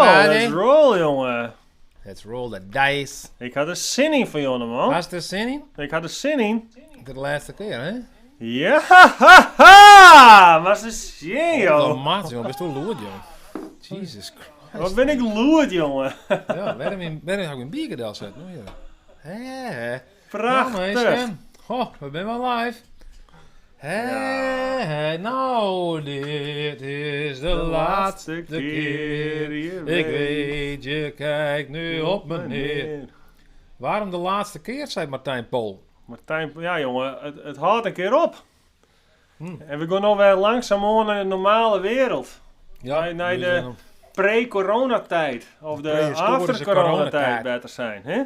Everybody. Let's roll, jongen. Let's roll the dice. Ik ha der sin yn fan Jonne, man. Hast der sin yn? Ik ha der sin yn. De lêste kear, hè? Ja, ha, ha, ha! Mar se sjen, Oh, joh. mat, joh. Bist do lûd, joh. Jesus Christ. Wat bin ik lûd, jongen. Ja, wêrom, in, wêrom ha ik myn bierke delset? Nou, ja. Hè, hè. Nou, Prachtich. minsken. Goh, we binne wer live. Hè, hè. Nou, dit is de laatste keer. je Ik weet, je kijkt nu op me neer. Waarom de laatste keer, zei Martijn Pool. Martijn, ja jongen, het houdt een keer op. En we gaan nou weer langzaam aan naar de normale wereld. Ja, Nee, dus de- dan- Pre-coronatijd. Of de Prehistorische after-coronatijd coronatijd. beter zijn, hè?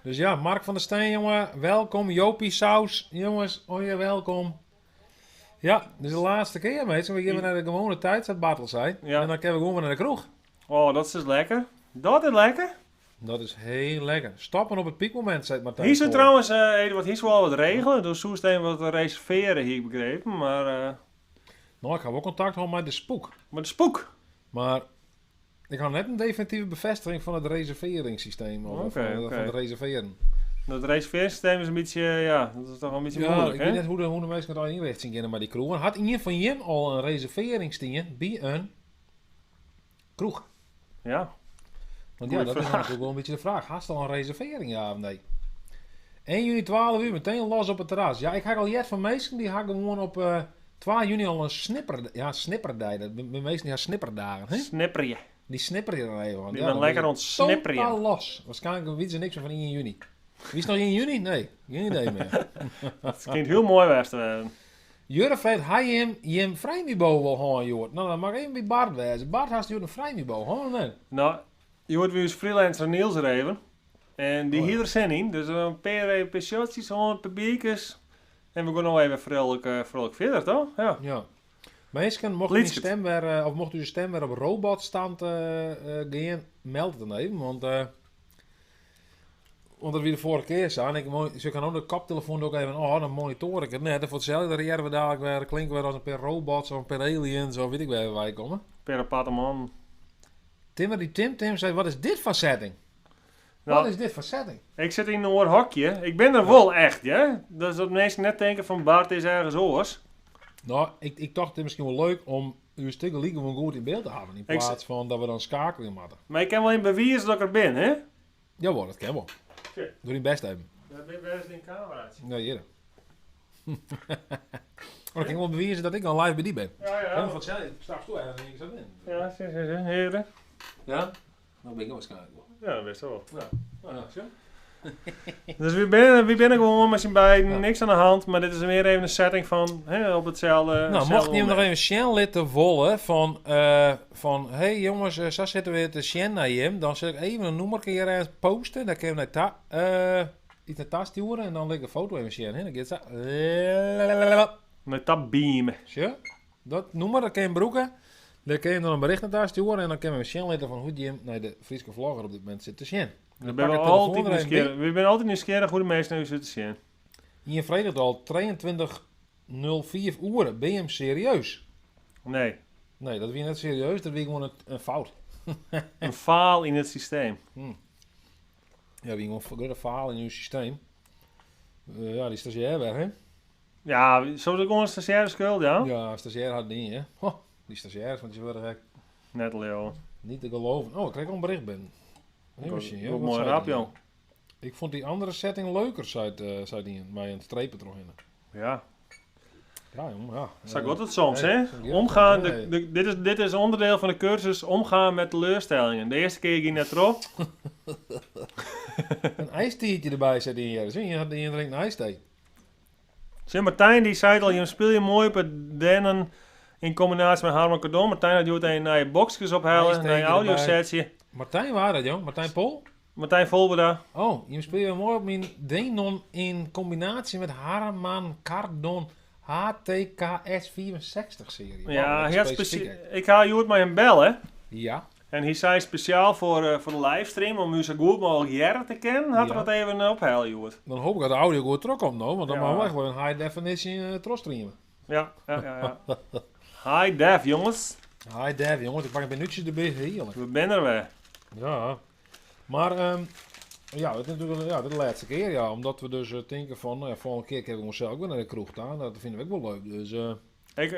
Dus ja, Mark van der Steen, jongen, welkom. Jopie Saus, jongens, oh ja, welkom. Ja, dit is de laatste keer, mensen. We gaan weer naar de gewone tijd, zoals Bartel zei. Ja. En dan kunnen we gewoon weer naar de kroeg. Oh, dat is dus lekker. Dat is lekker. Dat is heel lekker. Stappen op het piekmoment, zei Martijn. Hier is Pool. trouwens, Eduard, hier is wel wat regelen. Dus soest even wat reserveren hier, begrepen. Maar, Nou, ik ga wel contact houden met de spoek. maar de spoek. Maar ik had net een definitieve bevestiging van het reserveringssysteem. Of Oké. van het reserveren. Dat reserveersysteem is een beetje, ja, dat is toch wel een beetje Ja, moeilijk, ik hè? weet net hoe de mensen het al inrichten kunnen bij die kroeg. Had een van jim al een reservering staan bij een kroeg? Ja. Want ja, Goeie dat is vraag. natuurlijk wel een beetje de vraag. Had al een reservering, ja of nee? 1 juni 12 uur, meteen los op het terras. Ja, ik had al jet van meesten die had gewoon op 12 juni al een snipper, ja, snipperdij. Dat de meesten die hebben snipperdagen, hè? Snipperje. Die snipperen je dan even. Want Die ja, ben dan lekker ben aan je het snipperen. Totaal los. Waarschijnlijk weten ze niks meer van 1 juni. Wie is nog 1 juni? Nee, geen idee meer. Het klinkt heel mooi weg te worden. Jurre vraagt, hij hem jim vrijmibo wel gaan, joh? Nou, dan mag even bij Bart wezen. Bart had een vrijmibo, hoor, nee. Nou, je hoort weer eens freelancer Niels er even. En die Oh ja. hier er zin in. Dus een paar even paar shotjes, gewoon een paar biertjes. En we gaan nog even vrolijk verder, toch? Ja. Ja. Mensen, mocht uw Liedske. stem weer, of mocht uw stem weer op robotstand gaan, meld het dan even, want dat wie de vorige keer zei, en ik, ze kan ook de koptelefoon ook even, oh, dan monitor ik het net. En voor hetzelfde reëren we dadelijk weer, klinken we als een paar robots of een paar aliens of weet ik waar wij komen. Per aparte man. Timmer die Tim Tim zei, wat is dit voor setting? Nou, Wat is dit voor setting? Ik zit in een oorhokje. Ik ben er wel echt, hè? Dus dat mensen net denken van Bart is ergens oors. Nou, ik dacht het is misschien wel leuk om uw stukken lieken gewoon goed in beeld te houden. In Ik plaats van dat we dan schakelen moeten. Maar ik kan wel in bewijzen dat ik er ben, hè? Jawel, dat kan wel. Oké. Doe je best even. Dat ben best in cameraatje. Nee, eerder. oh, dan kan ik wel bewijzen dat ik al live bij die ben. Ja, Ja. ja. Van hetzelfde, straks toe en ik zo ben. Ja, zie, zie, zie. Heren. Ja? Nou ben ik waarschijnlijk wel. Ja, best wel. Nou, ja, zo. Dus we zijn gewoon met z'n beiden, Ja. niks aan de hand. Maar dit is weer even een setting van hè, op hetzelfde. Nou, hetzelfde mocht je hem nog moment. even Sjen laten wollen van hey jongens, zo zitten we weer te Sjen naar hem. Dan zet ik even een noemer keer ergens posten. Dan kun je hem naar ta, iets naar ta sturen en dan leg ik een foto even Sjen in. Dan gaat ze. Met dat beamen. Zo, dat noemer, dat kun je hem broeken. Dan kun je hem dan een bericht naar daar sturen en dan kun je hem Sjen laten van hoe die hem naar de Friese vlogger op dit moment zit te Sjen. Dan pak ben we ik de telefoon altijd er even nieuwsgierig. We zijn altijd nieuwsgierig hoe de mensen naar u zitten zien. Hier vrijdag al 23.04 uur. Ben je hem serieus? Nee, Nee, dat wie net serieus, dat wie gewoon een fout. een faal in het systeem. Ja, wie gewoon een grote faal in uw systeem. Ja, die stagiair weg, hè? Ja, zo is gewoon een stagiaire schuld, ja? Ja, stagiair had niet, hè? Ho, die stagiair, want die worden gek. Net Leo. Niet te geloven. Oh, ik kreeg al een bericht binnen. Even zien, hè, Ook wat mooi zei rap, die? joh. Ik vond die andere setting leuker, zei die, maar een strepen eromheen. Ja, Ja, jongen, ja. zo gaat het soms, hey, hè? zo gaat het Omgaan, soms, de, hè. dit is onderdeel van de cursus omgaan met teleurstellingen. De eerste keer ging net erop. Een ijstietje erbij, zei die hier. Zie je, die drinkt een ijsthee. Sint Martijn die zei al, je speel je mooi op het Dennen in combinatie met Harman Kardon. Martijn had je een naar je boxjes ophalen, Ijsthee naar je erbij. audiosetje. Martijn waar dat, jong? Martijn Pol? Martijn Volbeda. Oh, je speelt weer mooi op mijn Denon in combinatie met Harman Kardon HTKS 64 serie. Wauw, Ja, dat is hij had specifiek, specia- ik ga Joert met hem bellen. Ja. En hij zei speciaal voor de livestream, om u zo goed mogelijk jaren te kennen, had Ja. er dat even ophalen, Joert. Dan hoop ik dat de audio goed terugkomt, nou, want dan Ja. mag we echt wel een high definition terugstreamen. Ja, ja, ja. ja. High def, jongens. Hi Dev, jongens, ik pak een minuutje erbij. Heerlijk. We binne der wer. Ja. Maar ja, het is natuurlijk ja, de laatste keer, ja. Omdat we dus denken van, nou ja, volgende keer kunnen we onszelf ook weer naar de kroeg gaan. Dat vinden we ook wel leuk. Dus,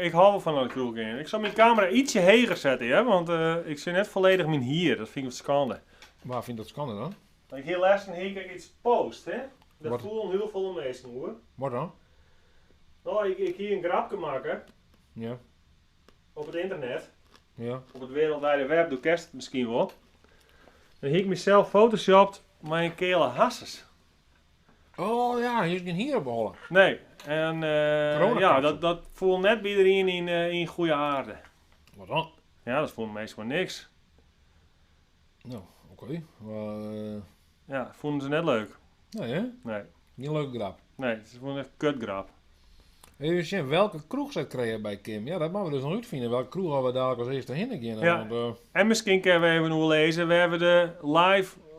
Ik hou wel van naar de kroeg gaan. Ik zal mijn camera ietsje hoger zetten, hè, want ik zit net volledig mijn hier. Dat vind ik wat schande. Waar vind je dat schande dan? Ik hier les en hier ik iets post, hè. Dat Wat? voelen heel veel mensen, hoor. Wat dan? Nou, ik hier een grapje maken Ja. op het internet. Ja. Op het wereldwijde web, doe kerst het misschien wel. Dan heb ik mezelf photoshopt mijn kele hasses. Oh ja, je is geen hier op Nee, en Coronakapsel. ja, dat voelt net bij iedereen in goede aarde. Wat dan? Ja, dat voelt meestal niks. Nou, oké. Maar Ja, vonden ze net leuk. nee, hè? Nee, Niet een leuke grap. nee, ze vonden echt kutgrap. Even zien, welke kroeg zij kregen bij Kim? Ja, dat moeten we dus nog uitvinden. Welke kroeg hadden we dadelijk als eerste heen gaan? Ja. Want, En misschien kunnen we even hoe lezen waar we de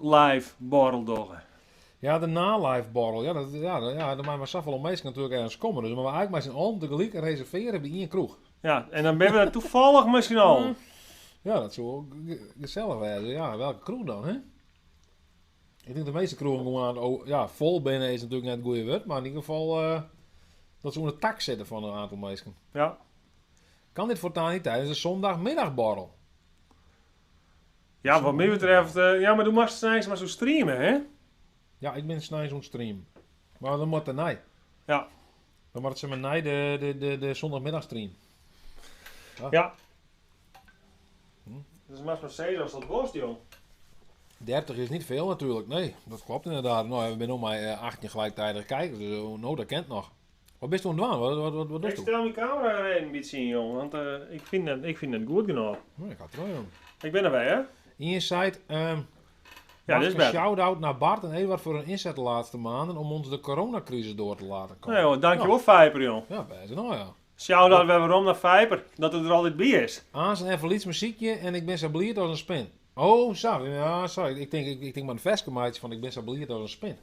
live borrel doggen. ja, de na-live borrel. Ja, dat, ja, dat, ja, daar maar zoveel mensen natuurlijk ergens komen. Dus maar we eigenlijk maar z'n allen tegelijk reserveren bij één kroeg. Ja, en dan ben we daar toevallig misschien al. Ja, dat zou ook gezellig zijn. Ja, welke kroeg dan, hè? Ik denk de meeste kroegen gewoon aan, oh, ja, vol binnen is natuurlijk net het goede woord, maar in ieder geval dat ze onder de tak zitten van een aantal mensen. Ja. Kan dit voortaan niet tijdens de zondagmiddagborrel? Ja, wat mij betreft, ja, maar doe maar s'nachts maar zo streamen, hè? Ja, ik ben s'nachts on stream. Maar dan moet het nee. Ja. Dan moet het zeg maar nee de zondagmiddagstream. Ja. Dus maar maar zeker als dat worst, joh. 30 is niet veel natuurlijk, nee. Dat klopt inderdaad. Nou, we zijn nog maar 18 gelijktijdig kijkers, dus nou, dat kent nog. Wat ben je aan het doen? Wat doe Ik je? stel mijn camera er een beetje in, joh, want ik vind het goed genoeg. Oh, ik had het wel, joh. Ik ben erbij, hè? Inside, Ja, dit is een beter. shout-out naar Bart en Eduard voor hun inzet de laatste maanden om ons de coronacrisis door te laten komen. Nee, joh, dankjewel, Viper, joh. Ja, bij ze nou ja. Shout-out weer waarom naar Viper, dat het er altijd bij is. Aans en even iets muziekje en ik ben zo blierd als een spin. Oh, zo. Ja, zo. Ik denk maar een veske maatje van ik ben zo blierd als een spin.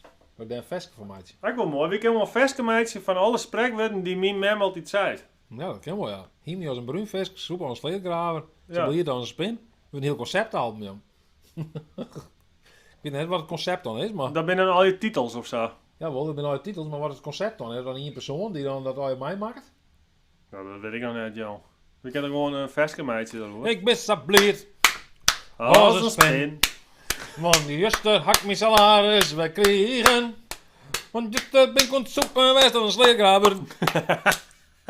Maar ik ben een veske van maatje. Dat is wel mooi. We kunnen wel een veske maatje van alle spreekwoorden die mijn mem altijd zei. Ja, dat ken wel ja. Himie als een bruin veske, soep als een sleetgraver, zo Ja. blierd als een spin. We hebben een heel conceptalbum, jong. Ik weet net wat het concept dan is, maar... Dat binnen al je titels of zo. Jawel, dat zijn al je titels, maar wat is het concept dan? Is er dan één persoon die dan dat al je mij maakt? Nou, dat weet ik nog net, joh. We kunnen gewoon een veske maatje dat hoor. Ik ben zo blierd, Als een spin. Want juster hak mijn salaris, wij kregen. Want juster ben ik ontsopen, wij staan een sleergraver.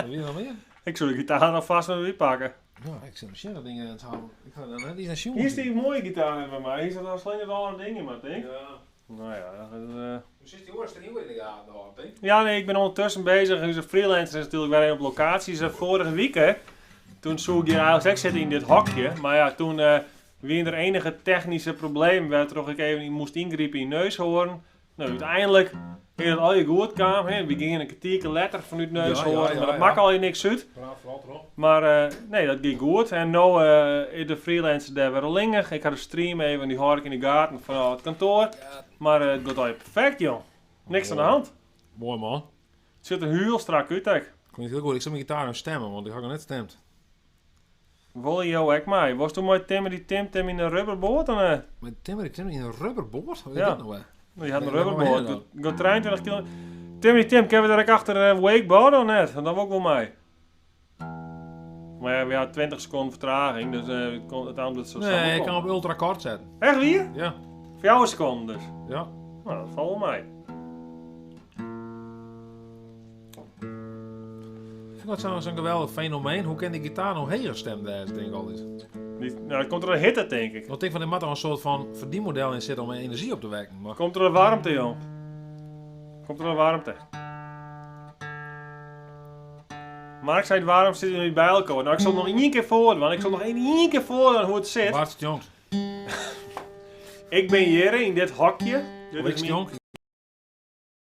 Wie is nog meer? Ik zal de gitaar nog vast met wie pakken. Ja, ik zit misschien dat ding in het houden. Ik ga dan net iets naar Sjoerd. Hier is die mooie gitaar bij mij. Hier zit al slecht alle dingen, maar denk. Ja. Nou ja, dat is, Hoe zit die oorste nieuw in de gaten, hoor, denk? Ja, nee, ik ben ondertussen bezig. Dus een freelancer is natuurlijk weer op locatie. Ze vorige week, hè, toen zoek ik hier eigenlijk ook zitten in dit hokje. Maar ja, toen weer er enige technische probleem werd, toch ik even moest ingrijpen in neushoorn. Nou, uiteindelijk ging het al je goed kwam. Hè. We gingen een kwartiertje letter vanuit neushoorn, Ja, ja, ja, maar dat ja. maakt al je niks uit. Praat vooral erop. Maar nee, dat ging goed. En nu is de freelancer daar weer lingig. Ik had een stream even, die hoor ik in de gaten van het kantoor. Ja. Maar het gaat al je perfect, joh. Niks aan de hand. Mooi man. Het zit er heel strak uit, hè. Klinkt heel goed. Ik zal mijn gitaar aan stemmen, want ik had nog net gestemd. Wil jou ook mij? Was toen mooi Tim die Tim Tim in een rubberboord? Dan, Maar Timmer, Timmer in een rubberboord? Wat is Ja. dat nou, hè? die had een Nee, waar rubberboord. ben je Go 23 kilo. Tim die Tim, kunnen we daar ook achter wakeboard of net? Want dat wil ik wel mij. Maar ja, we hadden 20 seconden vertraging, dus het kon- het antwoord zo snel Nee, ik komen. kan op ultra kort zetten. Echt wie? Ja. Voor jou een seconde dus. Ja. Nou, dat valt wel mee. Ik vind dat zo'n geweldig fenomeen. Hoe kan die gitaar nou heger gestemd zijn, denk ik altijd. Die, nou, het komt er een hitte, denk ik. Want ik denk van, er moet er een soort van verdienmodel in zitten om energie op te wekken. Maar Komt er een warmte, joh. Komt er een warmte. Mark zei, waarom zitten jullie bij elkaar? Nou, ik zal nog één keer voor, want ik zal nog één keer voor hoe het zit. Bart Jonk. Ik ben hier in dit hokje. Dit Of is ik mijn, Jonk.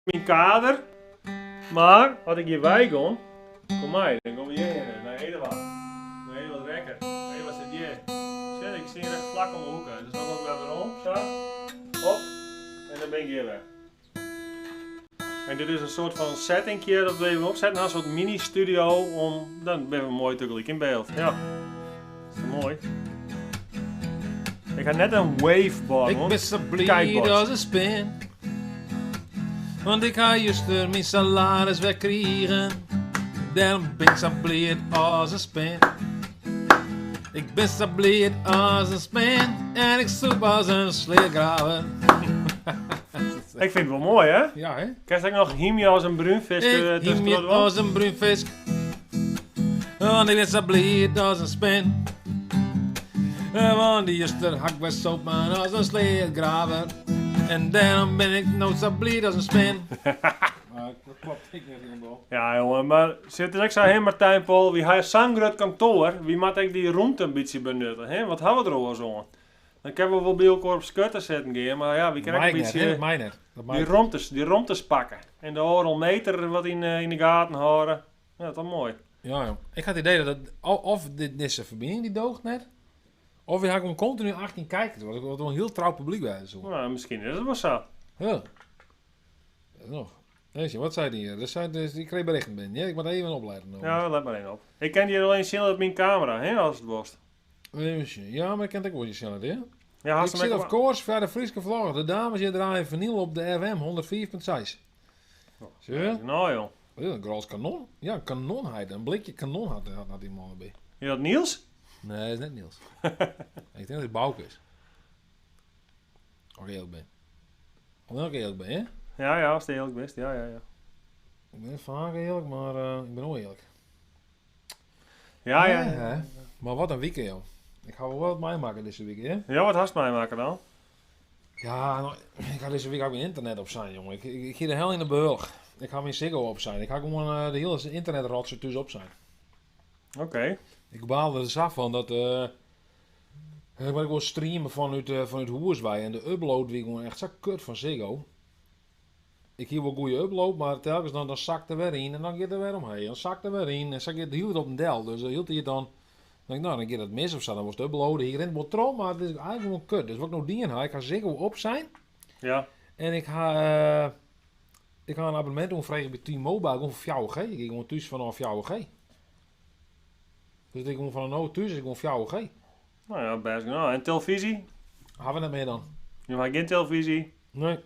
mijn kader. Maar, als ik hier bij kom, kom maar, dan kom je hier naar Eduard. Naar Eduard Rekker. Eduard zit hier. Zit, ik zie hier echt vlak om de hoek. Dus dan kom ik weer om, zo. Op. En dan ben ik hier weer. En dit is een soort van settingje dat we even opzetten. Een soort mini-studio om, dan ben we mooi tegelijk in beeld. Ja. Moai. Ik ha net in waveboard, Ik man. bin sa bliid Kijkbord. as in spin. Want ik ha juster myn salaris wer krigen. Dêrom bin ik sa bliid as in spin. Ik bin sa bliid as in spin. En ik sûp as in sleatgraver. Ik fyn it wol moai, hè? Ja, hè? Kinst ek noch hymje as in brúnfisk Ik hymje tuskentroch dwaan? as in brúnfisk. Want ik bin sa bliid as in spin. Want juster ha ik wer sopen as in sleatgraver. En dêrom bin ik no sa bliid as in spin. Maar dat klopt ek net hielendal. Ja, jongen, mar sit is ek sa, hè, Martijn Pol, wy ha sa'n grut kantoar, wy moatte ek dy rûmte in bytsje benutte, hè? Wat ha we der oars oan? Dan kinne we wol by elkoar op skutte sitten gean, mar ja, wy kinne ek Mei in ik net, hè? bytsje Dat mei net. Dat mei dy net. romtes, dy romtes pakke. En de oardel meter wat yn, yn de gaten hâlde. Ja, dat is moai. Ja, jong. Ik ha it idee dat het, of dit, dizze ferbining dy doocht net, of wy ha gewoan kontinu 18 kijkers, wat wol in hiel trou publyk wêze soe. Nou, miskien is it wol sa. Ja. Dat noch. Even sjen, wat sei dy hjir? Dat sei dus, ik kreeg berichten binnen, ja? Ik moat even opletten no. Ja, let mar even op. Ik kin dy allinnich sjen op myn kamera, hè, as it wolst. Even sjen. Ja, mar ik kin it ek wol sjen, hè? Ja, hast Ik hem sit ek of course foar de Fryske vlogger. De dames hjir draaie vinyl op de FM 105.6. Oh, Zie je? Nou, joh. Wat is dat, een groot kanon? Ja, een kanonheid. Een blikje kanon had die man erbij. Is dat Niels? Nee, dat is net Niels. Ik denk dat het Bouke is. As ik earlik bin. Of ik earlik bin, hè? Ja, ja, as earlik bist. Ja, ja, ja. Ik bin net faak earlik, mar ik bin wol earlik. Ja, ja, ja. Hè? Mar wat in wike, joh. Ik ha wol wat meimakke dizze wike, hè? Ja, wat hast meimakke dan? Ja, no, ik ha dizze wike ek myn ynternet opsein, jongen. Ik hie de hel yn de bealch. Ik ha myn Ziggo opsein. Ik ha gewoan de hiele ynternetrotse thús opsein. Oké. Ik baalde der sa fan dat ik moat gewoan streame fanút hûs wei en de upload wie gewoan echt sa kut fan Ziggo. Ik hie wol goede upload, mar telkens dan sakt er wer yn en dan giet er wer omheech. Dan sakt er wer yn en sa giet it hieltyd op en del. Dus hieltyd dan denk ik, no, dan giet it mis of sa. Dan wolst uploaden. Hy rint wol troch, mar it is eigentlik gewoan kut. Dus wat ik no dien ha, ik ha Ziggo opsein. En ik ha in abonnemint oanfrege by T-Mobile, gewoan foar 4G. Ik gean gewoan thús fanôf 4G. Dus ik gewoan fan no thús is gewoan 4G. No ja, bêst genôch. En televyzje? Ha we net mear dan. Je ha gjin televyzje? Nee.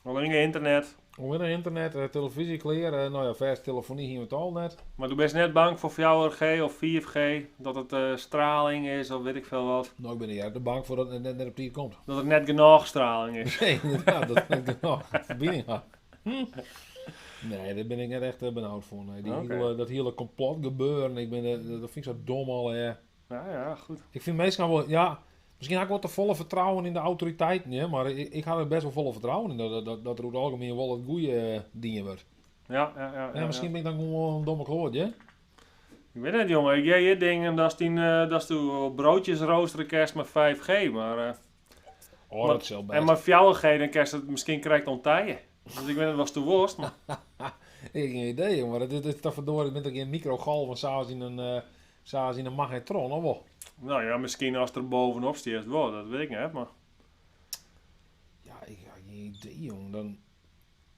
Allinnich ynternet? Allinnich ynternet, televyzje klear. No ja, fêste telefony hiene we it al net. Mar do bist net bang foar 4G of 5G, dat it straling is of wit ik veel wat? No, ik bin der earder bang foar dat it net op tiid komt. Dat it net genôch straling is? Nee, inderdaad, dat it net genôch ferbining hat. Nee, dêr bin ik net echt benaud foar. Nee, dat hiele komplotgebeuren, dat fyn ik sa dom allegear. Ja, ja, goed. Ik fyn minsken wol, ja, miskien ha ik wol te folle fertrouwen yn de autoriteiten, ja, mar ik ha der bêst wol folle fertrouwen yn dat der oer it algemien wol it goede dien wurdt. Ja, miskien bin ik dan gewoan in domme kloat, ja? Ik wit net, jonge. Ik hear hjir dingen datsto broodjes roastere kinst mei 5G, mar Oh, dat sil bêst. En mei 4G dan kinst it miskien krekt ûntije. Dus ik wit net watsto wolst, mar Ik ha gjin idee, jonge, mar it is toch verdorie, it binne toch gjin mikrogolven sa as yn in magnetron, of wol? No ja, miskien ast der bovenop stiest wol, dat wit ik net, mar Ja, ik ha gjin idee, jonge. Dan,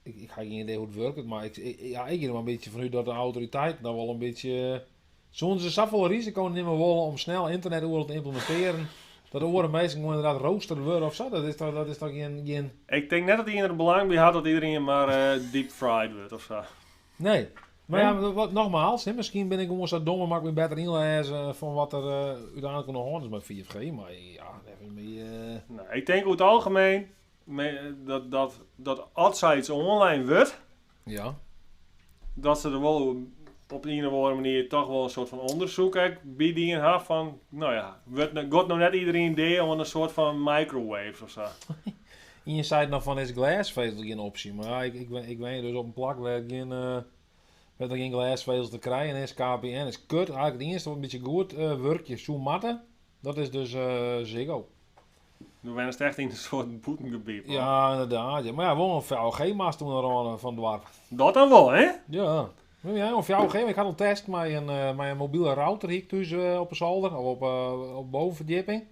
ik ha gjin idee hoe't it wurket, mar ik gean der mar in bytsje fanút dat de autoriteiten dan wol in bytsje Soenen se safolle risiko nimme wolle om snel ynternet oeral te ymplementearjen, dat oare minsken gewoan ynderdaad roastere wurde of sa? Dat is toch gjin Ik tink net dat ien der belang by hat dat iderien mar deep fried wurdt of sa. Nee. Mar ja, Nee? wat, nogmaals, hè, miskien bin ik gewoan sa dom en moat ik my better ynlêze fan wat der úteinlik oan de hân is mei 5G. Mar ja, neffens my. Nee, ik tink oer it algemeen dat as sayts oanlein wurdt, dat se der wol op de ien of oare manier toch wol in soart fan ûndersyk ek by dien ha fan, no ja, wurdt no, giet no net iderien dea oan in soart fan microwaves of sa. Ien seit noch fan is glêsfezel gjin opsje, mar ja, ik wenje dus op in plak wêr't der gjin glêsfezel te krijen is. KPN is kut. Eigentlik it iennichste wat in bytsje goed wurkje soe moatte, dat is dus Ziggo. Do wennest echt yn in soart bûtengebiet, man. Ja, ynderdaad. Ja. Mar ja, wol in 4G-mast oan de râne fan it doarp. Dat dan wol, hè? Ja. Ja, in 4G. Ik ha al test mei in mobile router hie ik thús op 'e solder of op bovenferdjipping.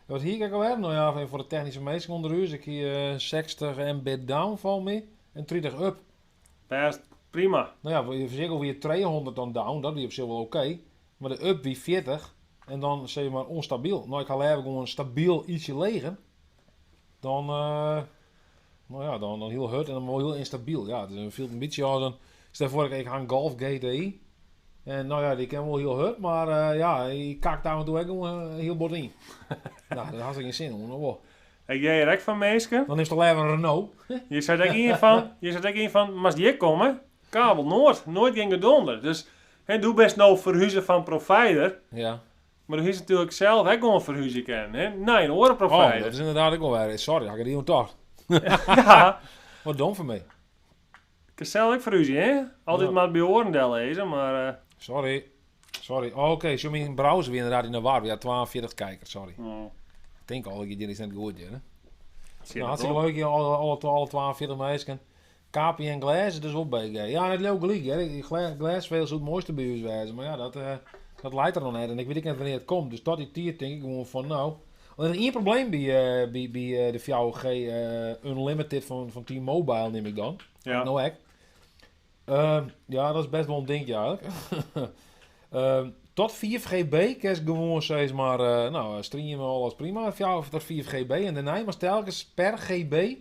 Wat hie ik ek alwer? No ja, even foar de technyske minsken ûnder ús. Ik hie 60 mbit down foar my en 30 up. Bêst prima. No ja, foar Ziggo wie it 300 dan down, dat wie op sich wol oké. Mar de up wie 40. En dan sis mar onstabiel. No, ik ha leaver gewoan stabyl ietsje leger. Dan, no ja, dan hiel hurd en dan wol hiel ynstabyl. Ja, it fielt in bytsje as in, stel foar ik ha in Golf GTI. En no ja, dy kin wol hiel hurd, mar ja, hy kakt af en toe ek gewoan hiel bot yn. No, dêr hast ek gjin sin oan, of wol? Ik hear hjir ek fan minsken. Dan is it leaver in Renault. Hjir seit ek ien fan, hjir seit ek ien fan, moatst hjir komme? Kabel Noord, noait gjin gedonder. Dus, hè, do bist no ferhuze fan provider. Ja. Mar do hiest natuerlik sels ek gewoan ferhúzje kinnen, hè? Nei in oare Oh, provider. dat is ynderdaad ek wol wer. Sorry, ha ik it even tocht. Ja. Wat dom fan my. Kinst sels ek ferhúzje, hè? Altyd Ja. mar by oaren dellizze, mar... eh, Sorry. Sorry. Oh, oké, zo mijn browser weer inderdaad in de war. Ja, 42 kijkers, sorry. Oh. Ik denk al, ik hier is net goed, hè? Zit Nou, het hartstikke op. leuk, hier, alle 42 mensen. KPN Glass, dus wel BG. Ja, het leuk gelijk, hè. Die Glass veel zou het mooiste bij u wezen. Maar ja, dat leidt er nog net. En ik weet ook net wanneer het komt. Dus tot die tijd denk ik gewoon van, nou... Want er is één probleem bij de 4G Unlimited van T-Mobile, neem ik dan. Ja. Nou, ek. Ja, dat is best wel een dingetje eigenlijk. Tot 4 GB kun je gewoon steeds maar nou, streamen, alles prima. Ja, tot 4 GB. En daarna maar telkens per GB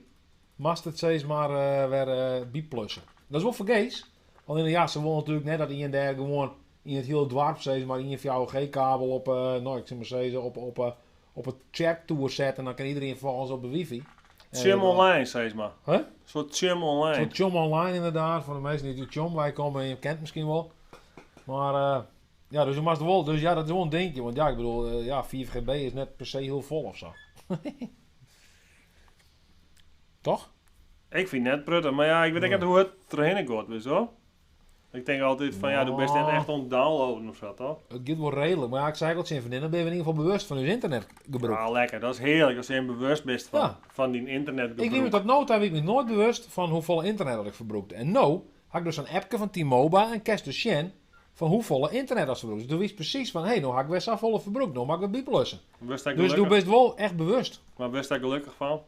mag het steeds maar weer biplussen. Dat is wel vergeefs. Alleen ja, ze willen natuurlijk net dat iemand daar gewoon in het hele dorp steeds maar een 4G-kabel op nou, ik zeg maar steeds op het chattoer zetten. En dan kan iedereen volgens op de wifi. Chum online, zeg maar. Huh? Een soort chum online. Een soort chum online inderdaad. Voor de mensen die uit chum wij komen, je kent misschien wel. Maar ja, dus je mag wel, dus ja, dat is wel een dingetje. Want ja, ik bedoel, ja, 4 GB is net per se heel vol of zo. Toch? Ik vind het net prutten, maar ja, ik weet niet hoe het erheen gaat, weet je wel? Ik denk altijd van, ja, du bent net echt aan het downloaden of zo, toch? Het gaat wel redelijk, maar ja, ik zei ook al tegen vriendin, dan ben je in ieder geval bewust van je internetgebruik. Ah, lekker, dat is heerlijk als je je bewust bent van die internetgebruik. Ik neem het tot nood, heb ik me nooit bewust van hoeveel internet dat ik verbruikte. En nou had ik dus een appje van T-Mobile en kerst dus zien van hoeveel internet dat ze verbruikt. Dus toen wist precies van, hé, hey, nou had ik best al volle verbruikt, nou mag ik wat bijplussen. Wist daar Dus gelukkig du bent wel echt bewust. Maar wist daar gelukkig van?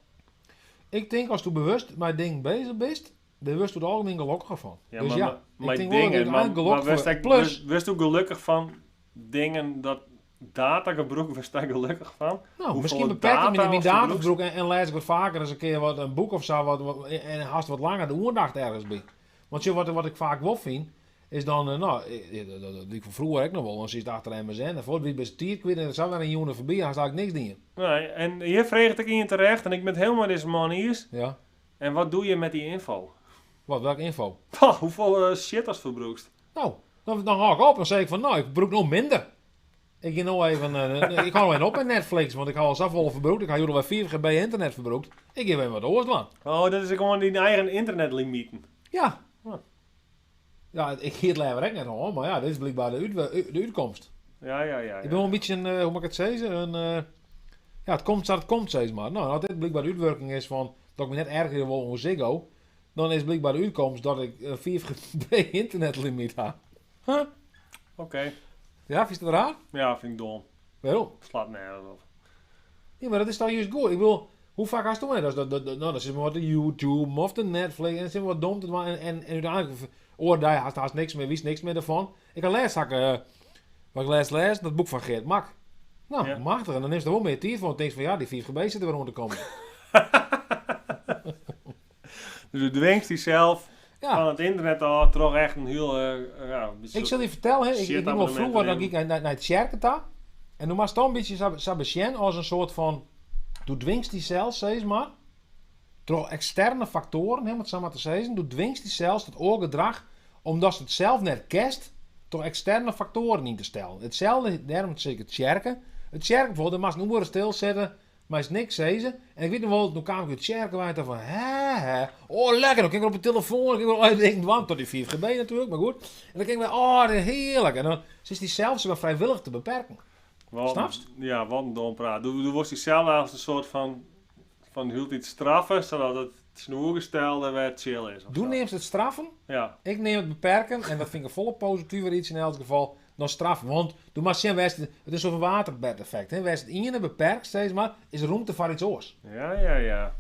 Ik denk als du bewust met ding bezig bent, daar wist du het algemeen gelukkiger van. Ja, dus maar ja, maar ik denk wel dat dingen, je maar, uiteindelijk gelukkig maar wist wordt. ik, Plus, wist du gelukkig van dingen dat datagebruik, wist daar gelukkig van? Nou, Hoeveel misschien beperk ik me data mijn als je datagebruik en lees ik wat vaker eens een keer wat een boek of zo wat, en haast wat langer de oordacht ergens bij. Want zo, wat ik vaak wel vind, is dan, nou, dat, dat, dat die ik van vroeger ook nog wel, dan zit het achter MSN en voor het best tier kwijt en er zat weer een jongen voorbij, haast eigenlijk niks doen. Nee, en hier vreeg ik in terecht en ik ben het helemaal met deze man hier. Ja. En wat doe je met die info? Wat, welke info? Pah, hoeveel shit als verbruikt? Nou, dan hou ik op en zeg ik van, nou, ik verbruik nog minder. Ik ga nou even, ik hou even op met Netflix, want ik hou al zoveel verbruikt. Ik ga jullie wel 4 GB internet verbruikt. Ik geef even wat oors aan. Oh, dat is gewoon die eigen internetlimieten. Ja. Huh. Ja, ik geef het lever ook net hoor, maar ja, dit is blijkbaar de uitkomst. Ja, ja, ja, Ik ja. ben wel een beetje een, hoe moet ik het zeggen? Een, ja, het komt zoals het komt, zeg maar. Nou, als dit blijkbaar de uitwerking is van dat ik me net erger wil om Ziggo, dan is blijkbaar de uitkomst dat ik een 4 GB internetlimiet heb. Huh? Oké. Ja, vind je dat raar? Ja, vind ik dom. Waarom? Slaat nergens op. Ja, maar dat is dan juist goed. Ik bedoel, hoe vaak hast du dat? Nou, dat is maar wat de YouTube of de Netflix en dat is maar wat dom te doen. En uiteindelijk oor daar haast niks meer, wist niks meer ervan. Ik had laatst, had ik wat ik laatst lees, dat boek van Geert Mak. Nou, machtig. En dan is er wel meer tijd voor. Want denk van, ja, die 4 GB zitten weer rond te komen. Dus du dwingst jezelf van het internet af, toch echt een heel, ja, een beetje Ik zal je vertellen, hè, shit ik denk wel abonnement vroeger, dan erin. ging ik naar het Sjerketa. En toen was het dan een beetje Sabacien als een soort van... Du dwingst die zelf, zeg maar, door externe factoren, hè, om het zo maar te zeggen, du dwingst die zelfs het oorgedrag, omdat ze het zelf net kerst, door externe factoren in te stellen. Hetzelfde, daarom zeg ik het Sjerken. Het Sjerken bijvoorbeeld, daar mag een oren stilzetten, maar is niks zeggen. En ik weet nog wel, toen kwam ik uit Sjerken waar ik dacht van, hè, hè, oh lekker, dan kijk ik op de telefoon, dan kijk ik op, ik denk, want tot die 4 GB natuurlijk, maar goed. En dan denk ik, oh, dat is heerlijk. En dan is die zelf zeg maar vrijwillig te beperken. Wat Snap een- Ja, wat een dom praat. Du wordt jezelf als een soort van hield iets straffen, zodat het snoergestelde weer chill is. of Doe zo. neemt het straffen, ik neem het beperken, en dat vind ik een volle positiever iets in elk geval, dan straffen. Want doe maar zien, het is zo'n waterbed effect. Hè? Wijs het ene beperkt steeds maar, is er ruimte voor iets oors. Ja, ja, ja.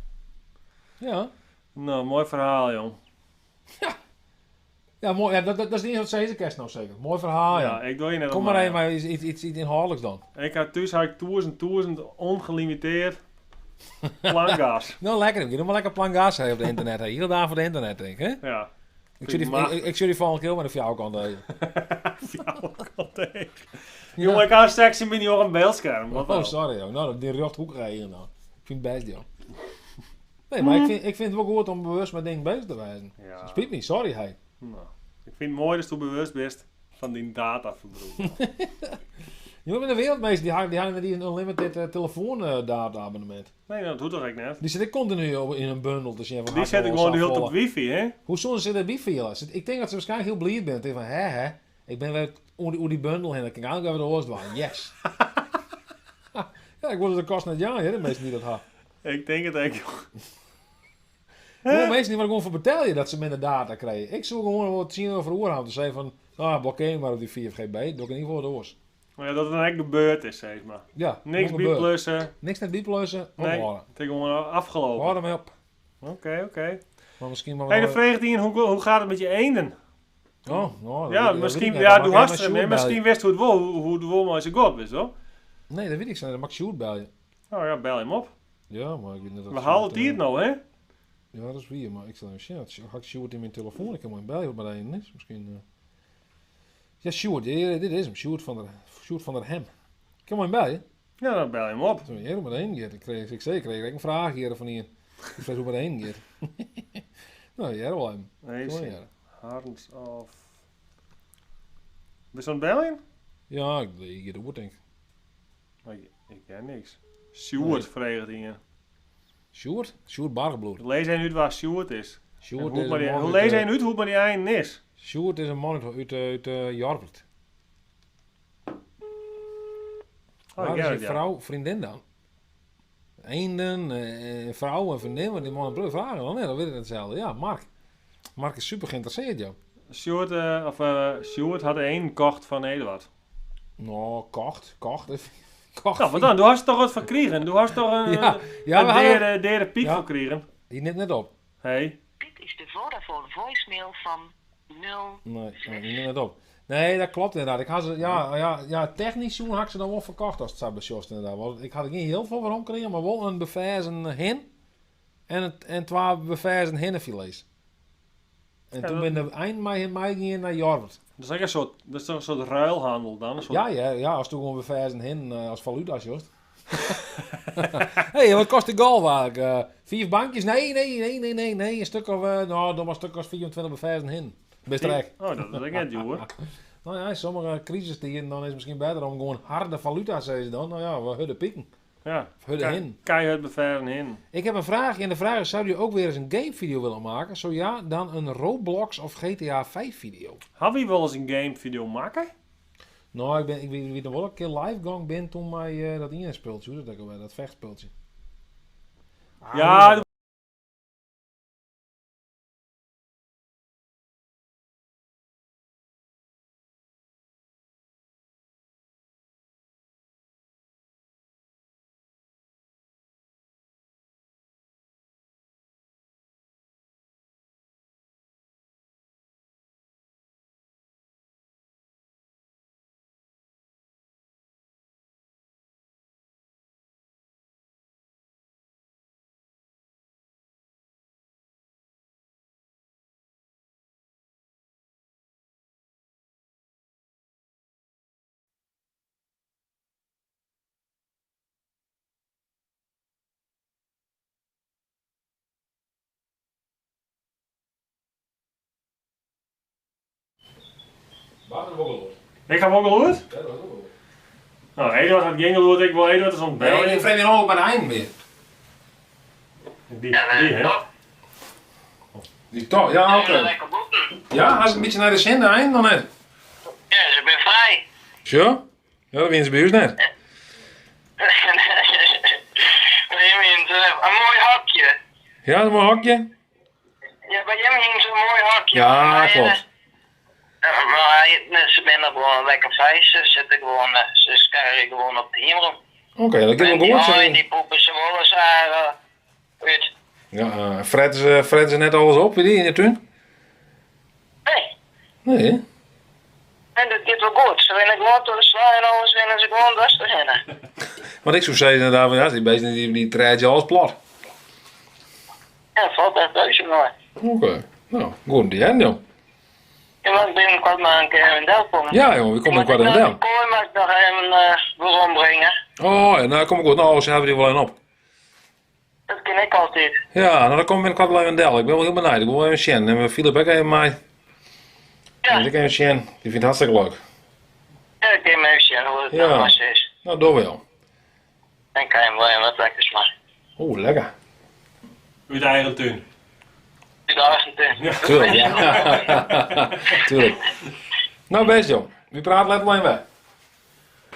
Ja. Nou, mooi verhaal, jong. Ja. Ja, moai. Ja, dat is it ienige wat sizze kinst no seker. Moai ferhaal, ja. Ja, ik doar hjir net Kom op mar mei. even mei iets ynhâldliks dan. Ik ha thús ha ik tûzen, tûzen ongelimiteerd plankgas. No lekker, ik gean no mar lekker plankgas hè, op de ynternet. Hè. Hiele dagen foar de ynternet, tink ik. Hè? Ja. Ik sjoch dy, ik sjoch dy folgjende kear mei de fjouwerkant eagen. Fjouwerkant eagen. Jongen, ik ha in 16 by njoggen byldskerm. Wat Oh, sorry, joh. No, dy rjochthoekige eagen dan. Ik fyn it bêst, joh. Nee, mar ik fyn it wol goed om bewust mei dingen bezich te wêzen. Ja. Spyt my, sorry, hey. No, ik fyn it moai datsto bewust bist fan dyn dataferbrûk. Jo binne de wereldmeester, dy ha net iens in unlimited eh, telefoandata-abonnemint. Nee, dat hoecht toch ek net? Dy sit ek kontinu op, yn in bundel te sjen fan Dy ha ik sitte no al gewoan de hiele tijd safolle. op wifi, hè? Hoe soene se derby fiele? Ik tink dat se waarskynlik hiel bliid binne. Tink fan, hè hè, ik bin wer oer dy bundel hinne, dan kin ik einlik wer wat oars dwaan. Yes! Ja, ik wol se de kost net jaan, hear, de minsken dy't dat ha. Ik tink it ek, joh. Guon minsken dy moatte gewoan foar betelje dat se minder data krije. Ik soe gewoan wol tsien euro foar oer ha om te sizzen fan, no, blokkear my mar op dy 5 GB, doch ik yn ieder gefal wat oars. Maar ja, dat it dan ek gebeurd is, sis mar. Ja, Niks gewoan gebeurd. byplussen. Niks net byplussen, Nee, ophâlde. it is gewoan afgelopen. Hâld dermei op. Oké, oké. Maar miskien moatte Hey, we dan freget ien, hoe gaat het met je eenden? Oh, no, dat Ja, weet ik miskien, net. ja, Dan do moat ik hast even him, Sjoerd hè. Miskien belje. wist hoe it wol, hoe it wol mei se giet, witst wol. Nee, dat wit ik net. Dan moat ik Sjoerd belje. Nou ja, bel him op. Ja, mar ik wit net of We halen Sjoerd, tiid no, hè? Ja, dat is wier, mar ik sil even sjen. Ha ik Sjoerd yn myn telefoan? Ik kin wol even belje wat mei de een is. Miskien. Ja, Sjoerd, dit is him. Sjoerd van der, Sjoerd van der Hem. Ik kin wol even belje. Ja, dan bel him op. Zo, hier hoe mei de een giet. Ik sei, ik kreeg ek in fraach hjir fan ien. Ik frege hoe mei de een giet. No, hear wol even. Nee, Kom zie. hear. Harns of... Bist oan it beljen? Ja, ik giet oer, tink. Maar ik hear niks. Sjoerd freget ien. Sjoerd? Sjoerd Bargebloed. Lês even út wa Sjoerd is. Sjoerd En hoe is maar een die, man hoe uit, lês even út hoe it mei dy einen is. Sjoerd is in man út Jorwert. Oh, Waar ik is hear je it, ja. vrouw, vriendin dan? Eenden, vrouw en vriendin, want die man een vragen dan, nee, dan weet ik hetzelfde. Ja, Mark. Mark is super geïnteresseerd, joh. Sjoerd, of, Sjoerd hat een kocht fan Eduard. Nou, kocht, kocht. Kocht. Nou, wat dan? Do hast toch wat foar krigen? Do hast toch in, Ja, ja, in we hadden- deade pyk Ja. foar krigen? Die neemt net op. Hey. Dit is de Vodafone voicemail van 0. Nee, nee, die neemt net op. Nee, dat klopt inderdaad. Ik had ze, ja, ja, ja, technisch zo had ik ze dan wel verkocht als het zou besjost inderdaad. Want ik had er geen heel veel waarom gekregen, maar wel een beverzen hin en twee beverzen hinnenfilets. En Ja, toen dat- ben de eind mei mei ging naar Jorwert. Dat is echt een soort, dat is toch een soort ruilhandel dan? Een soort... Ja, ja, ja, als toen gewoon beverzen hin als valuta, just. hey, wat kost de golf eigenlijk? 4 bankjes? Nee, nee, nee, nee, nee, nee. Een stuk of, nou, dan maar een stuk als 24 beverzen hin. Best rek. Oh, dat is ook net duur. Nou ja, in sommige crisistijden dan is het misschien beter om gewoon harde valuta, zeggen ze dan. Nou ja, we hudden pieken. Ja. Of hudden hin. Keihard bevaren hin. Ik heb een vraag en de vraag is, zou je ook weer eens een gamevideo willen maken? Zo ja, dan een Roblox of GTA 5 video. Had we wel eens een gamevideo maken? Nou, ik weet nog wel een keer live gang ben toen mij dat ene speeltje, hoe dat ook alweer, dat vechtspeeltje. Ah, Ja, dat- Waar is ook Ik heb ook gehoord. Ja, dat is ook gehoord. Nou, Eduard had geen gehoord. Ik wil Eduard eens Nee, ontbellen. ik vreemd je nog bij de eind weer. Die, die, hè? Die toch? Ja, oké. Lekker boeken. Ja, als ik een beetje naar de zin, de eind dan net. Ja, ze ben vrij. Zo? Ja, dat winnen ze bij ons net. Bij hem in een mooi hokje. Ja, een mooi hokje. Ja, bij hem hing zo'n mooi hokje. Ja, Maar, klopt. maar ze zijn er gewoon lekker vrij. Ze zitten gewoon, ze schuiven gewoon op de hemel. Oké, dat geeft En wel die goed. hooi, zo. die poepen ze wel eens uit. Ja, Fred is net alles op, weet je, in de tuin? Nee. Nee, hè? En dat giet wol goed. Se rinne gewoan troch de swei en alles rinne se gewoan dwers trochhinne. Want ik soe sizze inderdaad, ja, dy beesten dy, dy trêdzje alles plat. Ja, falt best reuze mei. Oké, nou, goed om te hearren, jong. Ja, mar ik binnenkort mar in kear even delkomme. Ja, jong, we komme Ik binnenkort moat even del. De koai moat ik noch even werombringe. Oh, ja, nou, kom ik goed. Nou, se hawwe dy wol even op. Dat kin ek altyd. Ja, no dan kom ik binnenkort wol even del. Ik bin wol hiel benijd. Ik wol wol even sjen. Nimme we Philip ek even mei. Ja. Moet ik even sjen. Die fynt it hartstikke leuk. Ja, ik kin even sjen hoe it Ja. nou was is. Nou, doe wel. Dan kan je hem wel even wat lekkers maken. Oeh, lekker. Uit eigen tuin. Uit eigen tuin. Ja. Tuurlijk, ja. Tuurlijk. Nou, best joh. We praten later wel even bij.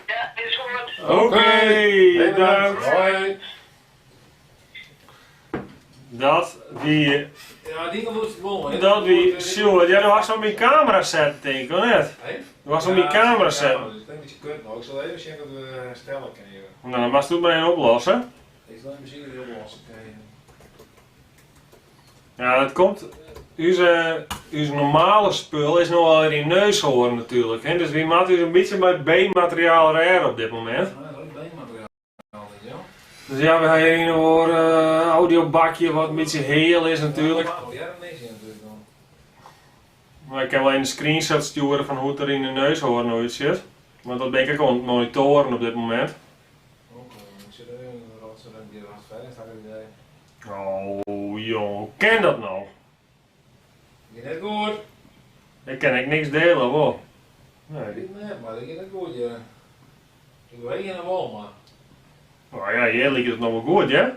Ja, is goed. Oké, bedankt. Hoi. Dat wie, Ja, die komt wel, hè. dat wie, Sjoerd. Ja, du hast op mijn camera zetten, denk ik, of net? Du hast op mijn camera zetten. Dat is een beetje kut, maar ik zal even zien dat we herstellen kunnen. Nou, dan mag je het maar even oplossen. Ik zal even zien dat we oplossen kunnen. Ja, dat komt. Onze, onze normale spul is nog wel in neushoorn natuurlijk. Hè? Dus we moeten dus een beetje bij B-materiaal rijden op dit moment. Ja, dat is B-materiaal, weet je wel. Dus ja, we hebben hier nog een audiobakje wat een beetje heel is natuurlijk. Ja, dat is natuurlijk dan. Maar ik kan wel een screenshot sturen van hoe het er in de neushoorn uitziet. Want dat ben ik ook aan het monitoren op dit moment. Oké, ik zit even in de rotzooi en die was verder, staat er idee. Oh jong, hoe ken dat nou? Gaat net goed. Ik kan ik niks delen, hoor. Nee. Ik net, maar dat gaat net goed, ja. Ik weet het wel, maar. Nou ja, hier lijkt het nog wel goed, hè? Ik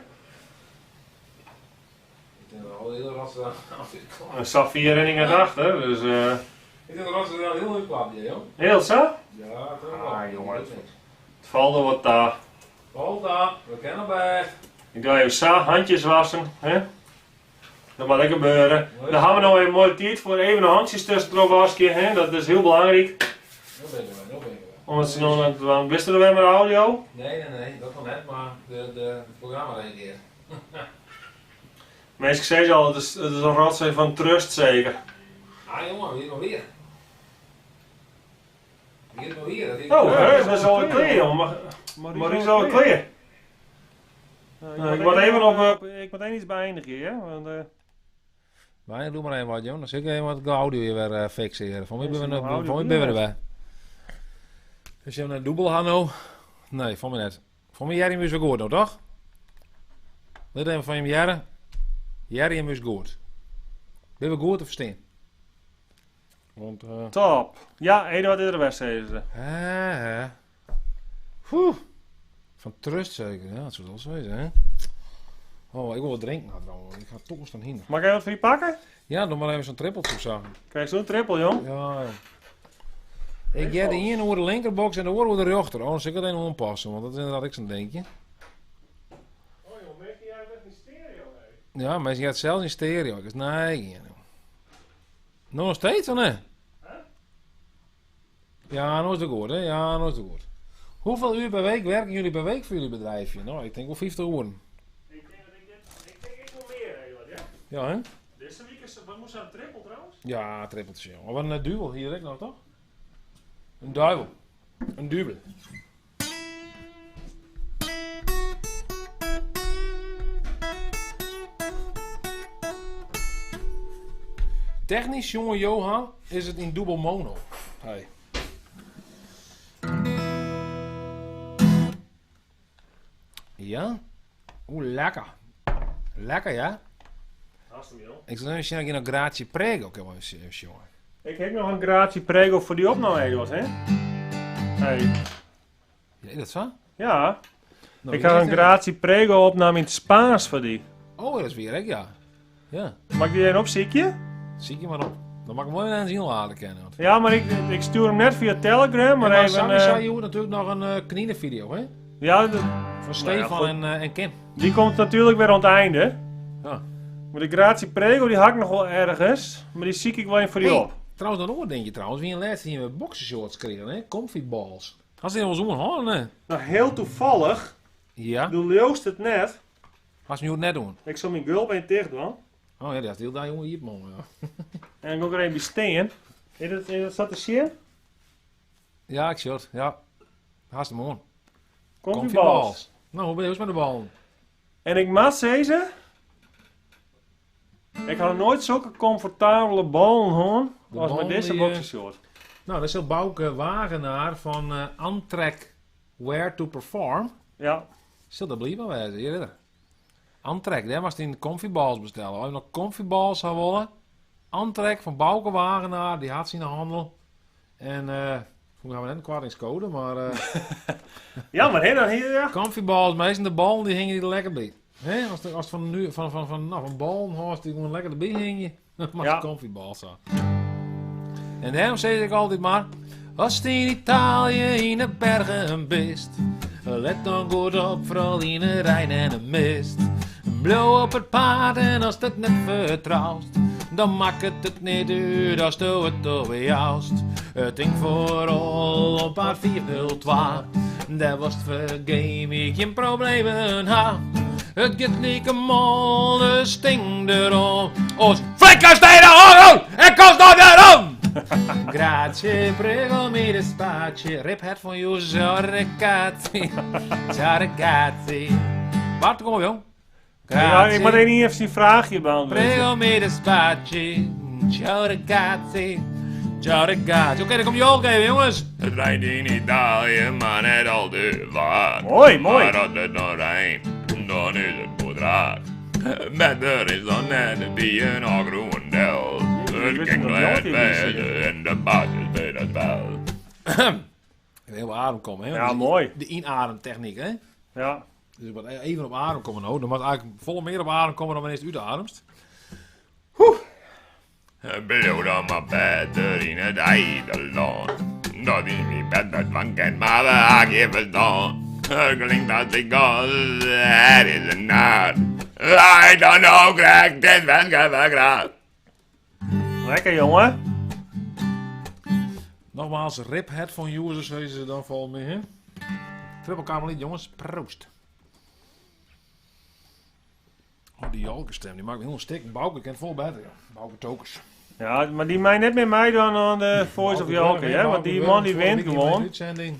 denk dat al de hele rotzooi aan Een Safir en ik aan achter, dus Ik denk dat rotzooi aan heel leuk klap, ja, joh. heel zo. Ja, toch wel. Ah, jongen. Het valt er wat daar. Valt daar, we kennen best. Ik doe even zo, handjes wassen, hè? Dat mag lekker gebeuren. Dan hebben we nog een mooie tijd voor even de handjes tussendoor wassen, hè? Dat is heel belangrijk. Nu ben ik er, nu ben ik er. Omdat ze nog net, want wisten we weer met de audio? Nee, nee, nee, dat nog net, maar het programma reageert. Mensen zeggen al, het is een rotzooi van trust zeker. Ah jongen, wie is nog weer? Wie is nog weer? Dat is Oh, Ja. hè, dat is al klaar, jongen. Maar, maar is al klaar. Nou, ik moet even op, ik moet even iets beëindigen, hè? Want, Maar doe maar even wat, joh. Dan zit ik even wat audio hier weer fixen. Hier. Van wie Is ben er we nog audio van wie ben we binnen? erbij? Is je een dubbel Hanno? Nee, van mij net. Van mij Jerry is wel goed, nou toch? Let even van je Jerry. Jerry is goed. Ben we goed te verstaan? Want, Top. Ja, Eduard is er best, zeggen ze. Hè, hè. Oeh. Van trust zeker, ja, dat zou wel zo zijn, hè? Oh, ik wil wat drinken nou trouwens. Ik ga toch eens heen. Mag ik even wat voor je pakken? Ja, doe maar even zo'n trippeltje of zo. Krijg je zo'n trippel, jong? Ja, joh. Ik heb de ene oor de linkerbox en de oor de rechter. Oh, dan zal ik het even aanpassen, want dat is inderdaad ik zo'n denkje. Oh joh, merk jij echt in stereo, hè? Ja, maar je gaat zelfs in stereo. Ik is nee, ja, joh. Nou, nog steeds, of nee? Ja, nou is het goed, hè? Ja, nou is het goed. Hoeveel uur per week werken jullie per week voor jullie bedrijfje? Nou, ik denk wel 50 uur. Ik denk dat ik dit... Ik denk ik wel meer, eigenlijk, ja. Ja, hè? Deze week is... Wat moest dat, een trippel trouwens? Ja, trippeltje. joh. Maar wat een duvel hier, ik nou toch? Een duivel. Een duvel. Technisch, jonge Johan, is het in dubbel mono. Hey. Ja? Oeh, lekker. Lekker, ja? Hartstikke, joh. Ik zal even zien dat ik nog gratie prego kan even zien. Ik heb nog een gratie prego voor die opname, Eduard, hè? Hey. Ja, is dat zo? Ja. Nou, ik had een gratie prego opname in het Spaans voor die. Oh, dat is weer, hè? Ja. Ja. Mag ik die even opziekje? Zie je maar op. Dan mag ik hem wel even zien laten kennen. want- Ja, maar ik stuur hem net via Telegram, maar En maar even... Sammy zei je natuurlijk nog een knieën-video, hè? Ja, dat- Van Stefan goed. en Kim. die komt natuurlijk weer aan het einde. Ja. Maar de gratie prego die hak nog wel ergens, maar die zie ik wel even voor die Hey, op. Trouwens, nog een dingetje trouwens. Wie een laatste hier met boxershorts kregen, hè? Comfy balls. Had ze wel zo'n hand, hè? Nou, heel toevallig, Ja. du leest het net. Had ze nu het net doen. Ik zal mijn gulp een dicht doen. Oh ja, die had heel daar jongen hier, man. Ja. En ik ook er een bij steen. Is dat, is dat sa te sjen? Ja, ik sjoch it. Ja. Hast him oan. Comfy balls. Nou, hoe ben je met de ballen? En ik moat sizze, ik ha noch noait sokke komfortabele ballen hân De as mei ballen dizze die, eh, boxershort. Nou, dat is Bouke Wagenaar van eh, Amtrak Where to Perform. Ja, Sil der bliid mei wêze, hjir is er. Amtrak, dêr moatst dyn comfy balls bestelle. As je noch comfy balls ha wolle, Amtrak fan Bouke Wagenaar, dy hat se yn de hannel. En eh we hawwe net in koartingscode, mar eh jammer hè, dan hie ja. comfy balls, meestal de ballen die hingje der lekker by. Hè, as ast fan nu fan fan fan nou, fan ballen hâldst die gewoan lekker derby hingje, dan moatst Ja. comfy balls ha. En dêrom sis ik altyd mar, ast yn Italië yn de bergen bist, let dan goed op, foaral yn de rein en de mist. Bliuw op it paad en ast it net fertroust, dan makket it net út asto it opjoust. Tink foaral op paad 402, dêr wolst fergeef gjin problemen ha. It giet like mâl, dus tink derom. Oars flikkerst dy de hân en komst noch werom! Grazie, prego, mi dispiace. Rip het van jou, ragazzi. Ciao ragazzi. Bart, kom op jong. Ja, ik moat even syn fraachje beäntwurdzje. Prego, mi dispiace. Ciao ragazzi. Ciao ragazzi. Oké, dan komt Jolke even, jongens. Het reint yn Italië, mar net al te faak. Moai, moai. Mar as it dan reint, dan is it goed raak. Better is dan net by in ôfgrûn del. Ik It wist kin dat glêd Jolke hier wêze zit. en de basis by dat spel. Ik wil op adem komen, hè? Ja, Dus moai. De inademtechniek, hè? Ja. Dus ik moet even op adem komen nou. Dan moet eigenlijk volle meer op adem komen dan wanneer het uitademst. Bliuw dan mar better yn it eigen lân. Dat is my better dwaan kin, mar we ha gjin ferstân. It klinkt as ik gas, het is in naad. I don't know, Greg, dit ben ik graag. Lekker jongen. Nogmaals, rip het van users, zeggen ze dan volgens mij, hè? Triple Karmeliet, jongens. Proost. Oh, die Jolke-stem, die maakt me helemaal stik. Bouke kent vol beter, ja. Bouke Tokers. Ja, maar die mij net meer meedoen aan de Voice of Jolke, hè? Want die man die wint gewoon. Uitzending.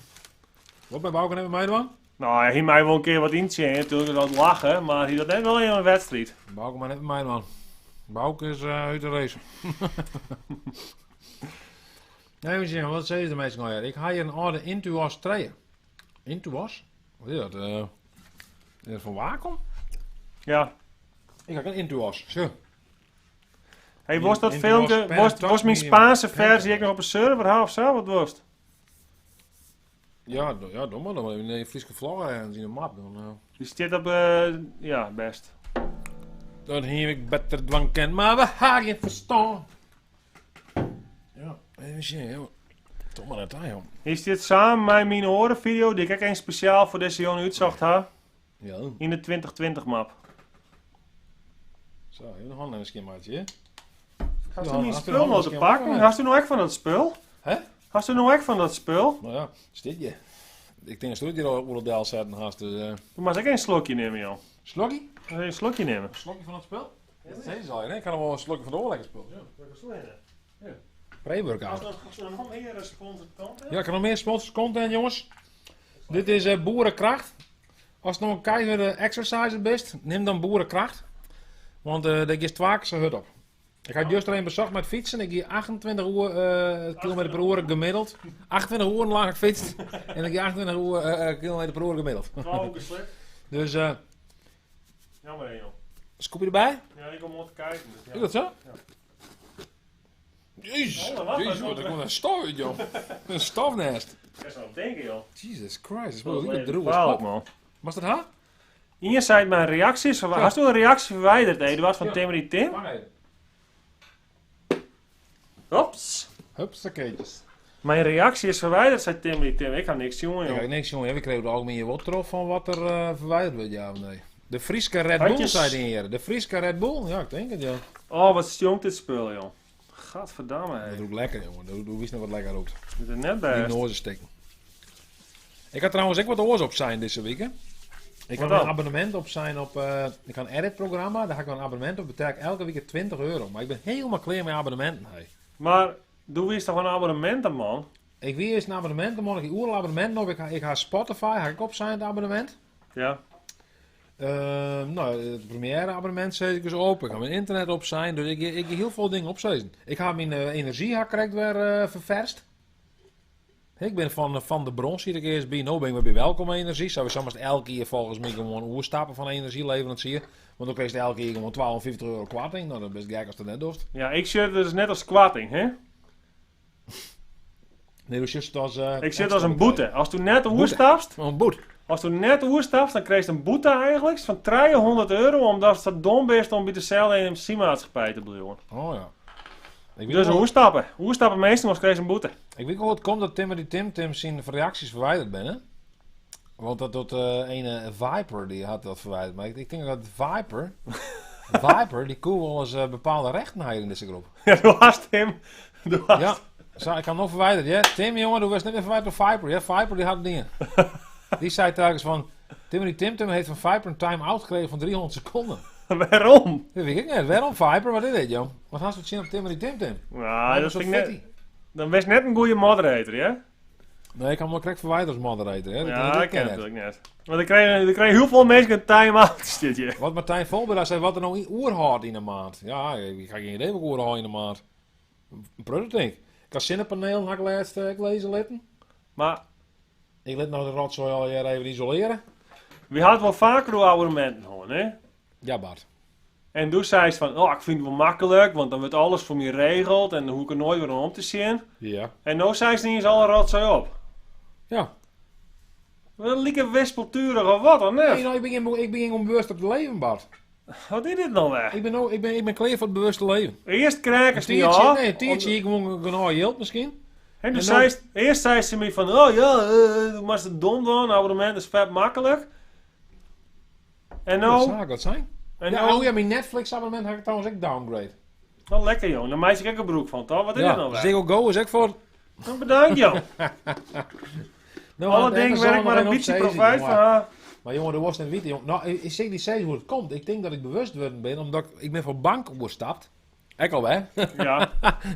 Wat bij Bouke net meer meedoen? Nou, hij mij wel een keer wat inzien, natuurlijk, dat lachen, maar hij dat net wel in een wedstrijd. Bouke maar net meer meedoen. Bouke is eh, uit de race. Nee, we zien, wat zei de meesten nou? ja? Ik ga hier een oude Intuos 2. Intuos? Wat is dat? eh is dat van Wacom? Ja. Ik heb een Intuos. Zo. Hey, was dat In- filmpje, in- was, was mijn medium. Spaanse versie ook nog op een server ha, of zo? Wat was het? Ja, do- ja, doe maar dan. In de Friese vlag ergens in de map. Dan, eh. Die zit op, eh, ja, best. Dan heb ik beter dwang ken, maar we gaan geen verstaan. Ja, even zien, joh. Toch maar dat aan, joh. Is dit samen met mijn oren video die ik ook eens speciaal voor deze jongen uitzocht ha, Ja. in de 2020 map. Zo, even de handen misschien maatje, hè? Hast Ja, du mijn hast du spul nog nog te misschien pakken? wat? Hast du nog echt van dat spul? Hè? Hast du nog echt van dat spul? Nou ja, is dit je. Ik denk dat je al op de zetten haast. Dus, eh Doe maar eens ook een slokje nemen, joh. Slokkie? Een slokje nemen. Een slokje van het spul? Dat is al, hè? Ik kan hem wel een slokje van de oorlekker spul. Ja. Pre-workout. Hast du nog meer sponsor content? Ja, ik heb nog meer sponsors content, jongens. Dit is eh, Boerenkracht. Als het nog een keiharde exercise bent, neem dan Boerenkracht. Want eh daar is twee keer zo hard op. Ik had juist er een bezocht met fietsen. Ik ging 28 uur, eh, kilometer per uur gemiddeld. 28 uur lang gefietst. en ik ging 28 uur, eh, eh, kilometer per uur gemiddeld. Oh, geslipt. Dus eh Jammer, hè, joh. scoop je erbij? Ja, ik kom om te kijken. Dus ja. Is dat zo? Jezus, Oh, wacht, Jezus, dat wat, er komt een stof uit, joh. Een stofnest. Ik zou het denken, joh. Jesus Christ, dat is Dat wel is een droeve kwalijk, spot. man. Was dat haar? Hier zei mijn reacties. Ja. Hast du een reactie verwijderd, Eduard, van Ja. Timothy Tim? Wacht even. Ops. Hupsakeetjes. Mijn reactie is verwijderd, zei Timothy Tim. Ik kan niks, jongen, Ik joh. heb niks, jongen. We kregen het algemeen wat erop van wat er eh, verwijderd wordt, ja of nee. De Frieske Red Bull, Handjes. zei de heer. De Frieske Red Bull? Ja, ik denk het, ja. Oh, wat stonk dit spul, joh. Gadverdamme, Dat hé. ruikt lekker, jongen. Dat dat wist nog wat lekker ruikt. Dit is net Die best. nozen steken. Ik had trouwens ook wat oors op zijn deze week, hè. Ik Wat had een dan? abonnement op zijn op... eh, ik had een edit-programma, daar had ik een abonnement op. Betaal ik elke week 20 euro. Maar ik ben helemaal klaar met abonnementen, hey. Maar Doe wiest toch in abonnemintenman? Ik wie earst in abonnemintenman, ik hie oeral abonneminten op. Ik ha, ik ha Spotify, ha ik opsein it abonnemint. Ja. No, it Première abonnemint sis ik dus op. Ik ha myn ynternet opsein, dus ik, ik gean hiel folle dingen opsizzen. Ik ha myn enerzjy ha ik krekt wer ferferst. Ik bin fan Van de Bron siet ik earst by, no bin ik wer by Welkom Energie. Sawiesa moatst elk jier folgens my gewoan oerstappe fan enerzjyleveransier. Want dan krijst elk jier gewoan 52 euro koarting. No, dan bist gek ast dat net dochst. Ja, ik sjoch it dus net as koarting, hè? Nee, do sjochst it as Ik sjoch it as in boete. Ast do net oerstapst, In boete. ast do net oerstapst, dan krijst in boete eigenliks fan 300 euro omdatst sa dom bist om by deselde enerzjymaatschappij te bliuwen. Oh ja. Ik wit Dus wol- oerstappe. Oerstappe minsken, oars krijst in boete. Ik wit wol hoe it komt dat Timothy Tim Tim syn reaksjes ferwidere binne. Want dat docht ene Viper, dy hat dat ferwidere. Mar ik, ik tink dat Viper, Viper, dy koe wol ris bepaalde rechten ha yn dizze groep. Ja, do hast him. Do hast. Ja, sa, ik ha him no ferwidere, ja. Tim, jonge, do wurdst net mear ferwidere troch Viper, ja. Viper, dy hat it dien. Dy sei telkens fan, Timothy Tim Tim heeft van Viper een time-out gekregen van 300 seconden. Wêrom? Dat wit ik net. Wêrom Viper? Wat is dit, jong? Wat hast do tsjin op Timothy Tim Tim? Nou, dat Soort vind ik net. fitty. Dan bist net in goede moderator, ja? Nee, ik ha him wol krekt ferwidere as moderator, hè. Dat, Ja, dat dat kin kin net. natuerlik net. Want der krije hiel folle minsken in time-out, stiet hjir. Wat Martijn Volbeda sei, wat der no oerhâldt yn 'e maand. Ja, ik ha gjin idee wat ik oerhâld yn 'e maand. In protte tink. Ik ha sinnepanelen ha ik lêst ek lizze litten. Mar Ik lit no de rotsoai allegear even isoleare. we ha it wol faker oer abonneminten hân, hè? Ja, Bart. En doe seist fan, oh, ik fyn it wol maklik, want dan wurdt alles foar my regeld en dan hoech ik der noait wer oan om te sjen. Ja. En no seist iens alle rotsoai op. Ja. Wat like wispelturich of wat, of net? Nee, no, ik bin gjin, ik bin gjin om bewust op te leven, Bart. Wat is dit no wer? Ik bin no, ik bin, ik bin klear foar it bewuste leven. Earst kreakest Een my tiidsje, ôf. nee, in tiidsje hie ik gewoan genôch jild miskien. En doe En no- seist, earst seist tsjin my fan, oh ja, do moatst it dom dwaan, abonnemint is fet maklik. En Dat no, zou ik wat zijn. en Ja, no, oh ja, mijn Netflix abonnement ha ik trouwens ek downgrade. wel lekker joh, dan meitsje ik ek gebrûk fan, toch? Wat is Ja, dit no wer? Ziggo Go is ek foar. Nou, bedankt joh. Nou, Alle want dingen Amazon waar ik maar nog een één beetje opzezen, profijt jongen. van ha. Maar jongen, do wolst net witte, jong. Nou, ik sil dy sizze hoe't it komt. Ik tink dat ik bewust wurden bin, omdat ik, ik bin fan bank oerstapt. Ek al, hè? Ja.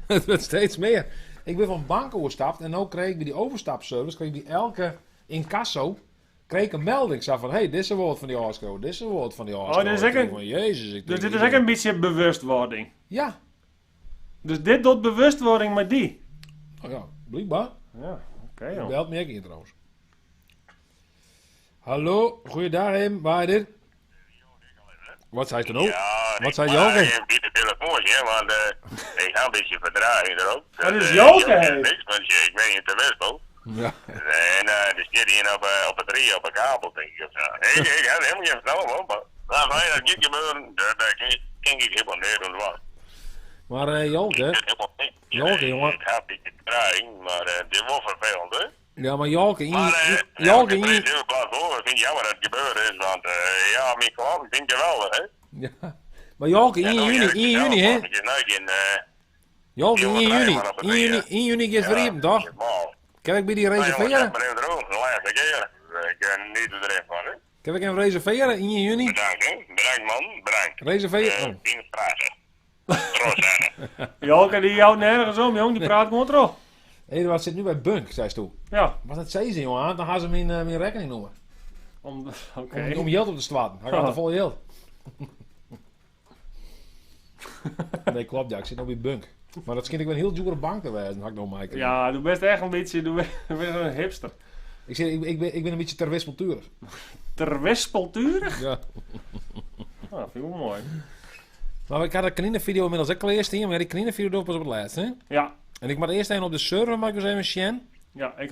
Het wurdt steeds mear. Ik bin fan bank oerstapt en no kreeg ik by dy overstapservice, kreeg ik by elke incasso, kreeg ik in melding. Sa fan, hey, dizze wurdt fan dy ôfskreaun, dizze wurdt fan dy ôfskreaun. Oh, dit is ek Ik tink in- fan, Jezus, ik Dus tink, dit is ek in bytsje bewustwording. Ja. Dus dit docht bewustwording mei dy? Nou ja, blykber. Ja, oké joh. Belt my ek ien trouwens. Hallo, goeiedag Him, wa is dit? Wat seist do no? Ja, Wat ik sei maar Joke? even by de telefoon, hè, want ik ha in bytsje fertraging derop. Dat is Dus, Joke, Joke hè? niks, want ik bin hjir te Wispel. Ja. En der stiet ien op 'e drie op 'e kabel, tink ik. Of sa. Ik ha helemaal gjin ferstân fan, mar nou, fijn, dat giet gebeuren, dêr kin ik hielendal neat oan dwaan. Mar Joke, Ik wit hielendal niks. Joke, jonge. Ik ha in bytsje fertraging, mar it is wol ferfelend, hè? Ja, mar Joke, yn, Maar yn, Joke, ik yn, ben heel blij voor. Ik vind het jammer dat het gebeurd is, want ja, mijn klanten vind ik geweldig, hè? Ja. Mar Joke, Ja, ien nou, juny, ja, ien ik juny, hè? zelf, want ik is nou geen, Joke, jonge ien juny, drijver op het ien juny, weer. ien juny giest wer Ja, iepen, toch? mal. Kin ik by dy Nou, jongens, reservearje? zeg maar even erover, de laatste keer. Ik geniet er even van, hè? Kin ik even reservearje, ien juny? Bedankt, hè? Bedankt, man. Bedankt. Reservearje? Oh. Tien vragen. Trots, hè? Joke, dy jout nergens om, jong. Dy praat gewoan troch. Eduard sit nu by Bunk, seist do. Ja. Wat net sizze, jongen, dan ha se myn, myn rekkeningnûmer. Om, oké. Om jild op te stoarten. Hy hat te folle jild. Nee, klopt, ja. Ik sit no by Bunk. Mar dat skynt ek wer in hiel djoere bank te wêzen, ha ik no meikrigen. Ja, do bist echt in bytsje, do bist in hipster. Ik, sit, ik, ik, bin, ik bin in bytsje terwispelturich. Terwispelturich? Ja. Oh, dat fyn ik wol moai. Mar ik ha de kaninevideo ynmiddels ek klearstean, mar dy kaninevideo doch ik pas op it lêst, hè? Ja. En ik moat earst even op de server, moat ik ris even sjen. Ja, ik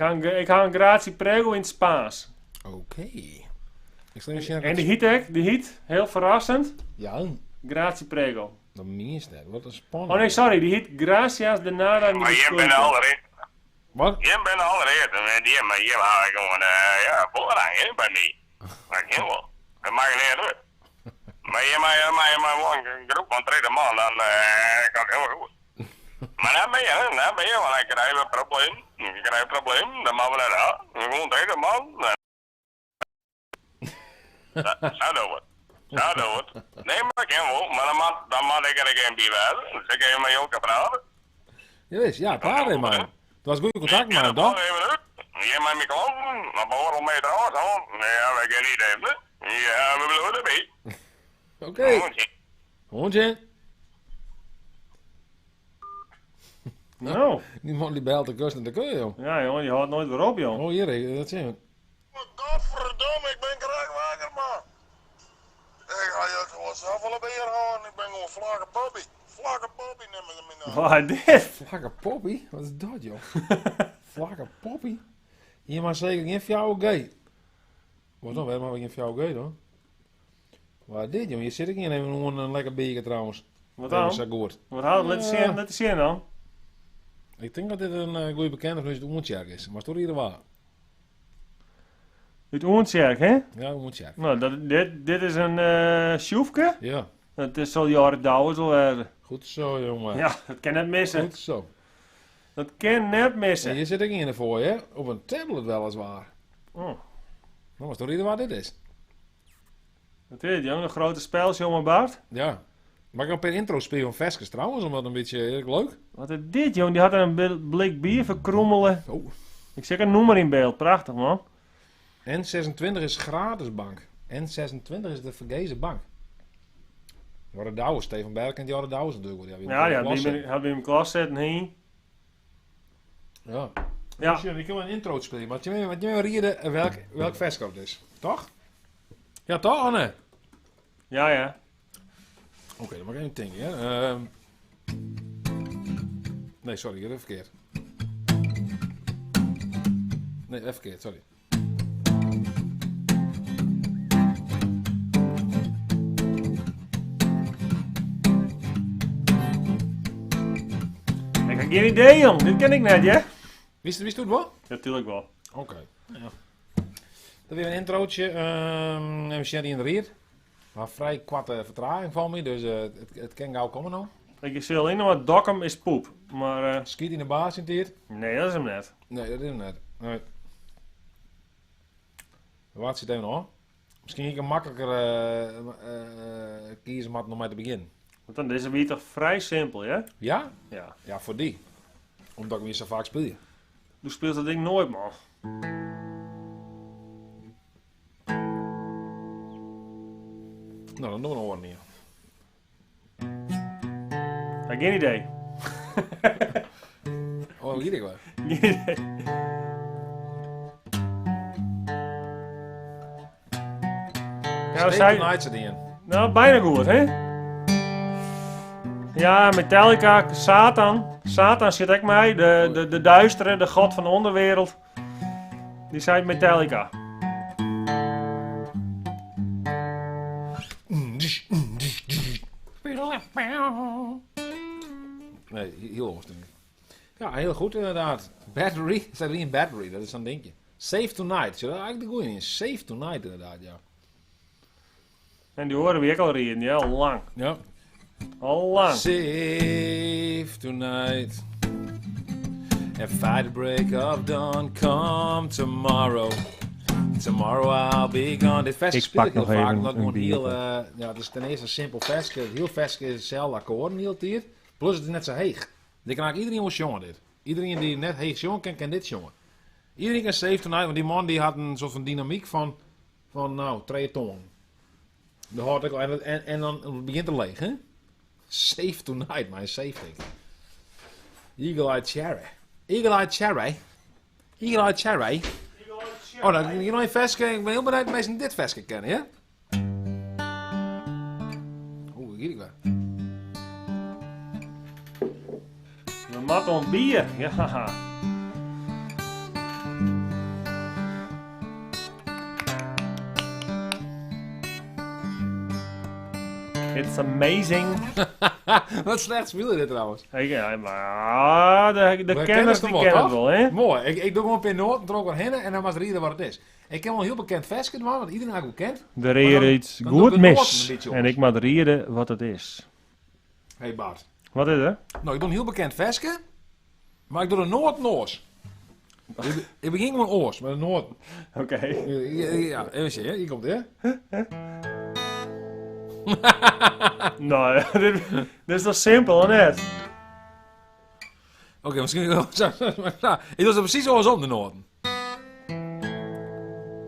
ha in Gratie Prego yn it Spaans. Oké. Ik sil even sjen. En dy hiet ek, dy hiet, hiel ferrassend, Ja, Gratie Prego. dat mienst net. Wat in spannend. Oh nee, sorry, dy hiet Gracias de nada mi Maar jim disculpe. binne allereerst. Wat? Jim binne allereerst. En die, mar jim ha gewoan, ja, foarrang, hè, by my. Dat kin wol. Dat makket net út. Mar jim, mar, mar, mar wol in groep fan 30 man, dan komt it hielendal goed. Mar net mear, hè, net mear, want dan krije we problemen. Dan krije we problemen, dat moatte we net ha. Gewoan 30 man. Sa dogge we it. Sa dogge we it. Nee, mar dat kin wol, mar dan moat, dan moat ik der ek even by wêze. Dus ik even mei Joke prate. Jawis, ja, praat even mei him. Do hast goed kontakt mei him, toch? Jim mei my kloppen, op oardel meter ôfstân. Ja, wy gean niet even. Ja, we bliuwe derby. Oké. Oant sjen. Nou. Die man die belt de kust en de keur, joh. Ja, jongen, die hâldt noait wer op, joh. Oh, hier, dat zien we. Godverdomme, ik ben krekt wakker, man. Ik ha juist gewoon safolle bier hân. Ik ben gewoon Vlakke Bobby. Vlakke Bobby nemen ze my nou. Wat is dit? Vlakke Poppy? Wat is dat, joh? Vlakke Poppy? Hier maar zeker geen 4G. Wat dan? Waarom hebben we geen 4G dan? Wat is dit, joh? Hier zit ik in even een lekker biertje trouwens. Wat Even dan? zo goed. Wat haal Laat zien, laat zien dan. Ik denk dat dit een goede bekende van de Oentsjerk is. Maar is toch hier waar? Uit Oentsjerk, hè? Ja, Oentsjerk. Nou, dat, dit is een sjoefke. Ja, Dat is al jaren douwen zal worden. goed zo, jongen. Ja, dat kan net missen. Goed zo. Dat kan net En missen. hier zit ik in voor je, op een tablet weliswaar. Oh, Nou, maar is toch hier waar dit is? wat is dit, jongen? Een grote spel, jongen Bart. Ja. Mag ik een paar intro spelen van Veskes trouwens, omdat een beetje leuk. Wat is dit, jongen? Die had een blik bier verkrommelen. Oh. Ik zeg een noemer in beeld. Prachtig, man. N26 is gratis bank. N26 is de vergezen bank. Jorre Douwes, Stefan Berg kent Jorre Douwes natuurlijk wel. Die Ja, had die bij in had de bij klas me- had bij mijn klas zitten heen. Ja. Ja. Ja. Ik kan wel een intro spelen, maar je weet je weet welk versje het is, toch? Ja, toch, Anne? Ja, ja. Oké, dan mag ik even denken, hè. Nee, sorry, ik heb het verkeerd. Nee, even verkeerd, sorry. Ik heb geen idee, jong. Dit ken ik net, hè? Wist, wist u het wel? Natuurlijk wel. Oké. Ja. Dan weer een introotje. Even zien die in de rier. Maar vrij kwarte vertraging van me, dus het kan gauw komen nou. Ik zie alleen nog maar Dokkum is poep. Maar Schiet in de baas in het hier. nee, dat is hem net. Nee, dat is hem net. Nee. Wat zit even nog? Misschien ik een makkelijker kiezen maar nog maar te beginnen. Want dan is het weer toch vrij simpel, hè? Ja? Ja. Ja, voor die. Omdat ik weer zo vaak speel. Du speelt dat ding nooit, man. Nou, dan doen we nog wat niet. Ik heb geen idee. Oh, hier ik wel. Geen idee. Ja, we Steven zijn... Knight zit in. Nou, bijna goed, hè? Ja, Metallica, Satan. Satan zit ook mij. De duistere, de god van de onderwereld. Die zei Metallica. Nee, heel anders denk ik. Ja, heel goed inderdaad. Battery, staat er in battery, dat is zo'n dingetje. Save Tonight, zit er eigenlijk de goeie in. Save Tonight inderdaad, ja. En die horen we ook al reden, ja, al lang. Ja. Al lang. Save tonight. And fight the break of dawn, come tomorrow. Tomorrow I'll be gone. Dit versje Ik speel pak ik heel nog vaak, even omdat het een gewoon heel... biertje. ja, het is ten eerste een simpel versje. Het heel versje is hetzelfde akkoord, heel tier. Plus het is net zo heeg. Dit kan eigenlijk iedereen wel jongen dit. Iedereen die net heeg jongen kan, kan dit jongen. Iedereen kan Save Tonight, want die man die had een soort van dynamiek van nou, twee toon. Dat hoort ik al. En dan begint het leeg, hè? Save Tonight, mijn save thing. Eagle Eye Cherry. Eagle Eye Cherry. Eagle Eye Cherry. Oh, nou, hier nog een versje. Ik ben heel benieuwd of mensen dit versje kennen, hè? Oeh, hier ik wel. We matten om bier. Ja. It's amazing. Wat slecht spelen dit trouwens. Ik, ja, maar de We kenners het die wel, kennen het toch? wel, hè? Mooi. Ik doe gewoon een paar noten, trok er heen en dan was er ieder wat het is. Ik ken wel een heel bekend versje, man, want iedereen eigenlijk wel kent. Er Maar dan- iets dan doe goed ik de noten mis. een beetje En ik moet reden wat het is. Hey Bart. Wat is er? Nou, ik doe een heel bekend versje, maar ik doe de noord noors. Ik begin gewoon oors, maar de noord. Oké. Ja, even zien, hè. Hier komt het, hè. Nou, dit is toch simpel, of net? Oké, miskien sa, sa. Ik doch se presys oarsom, de noaten.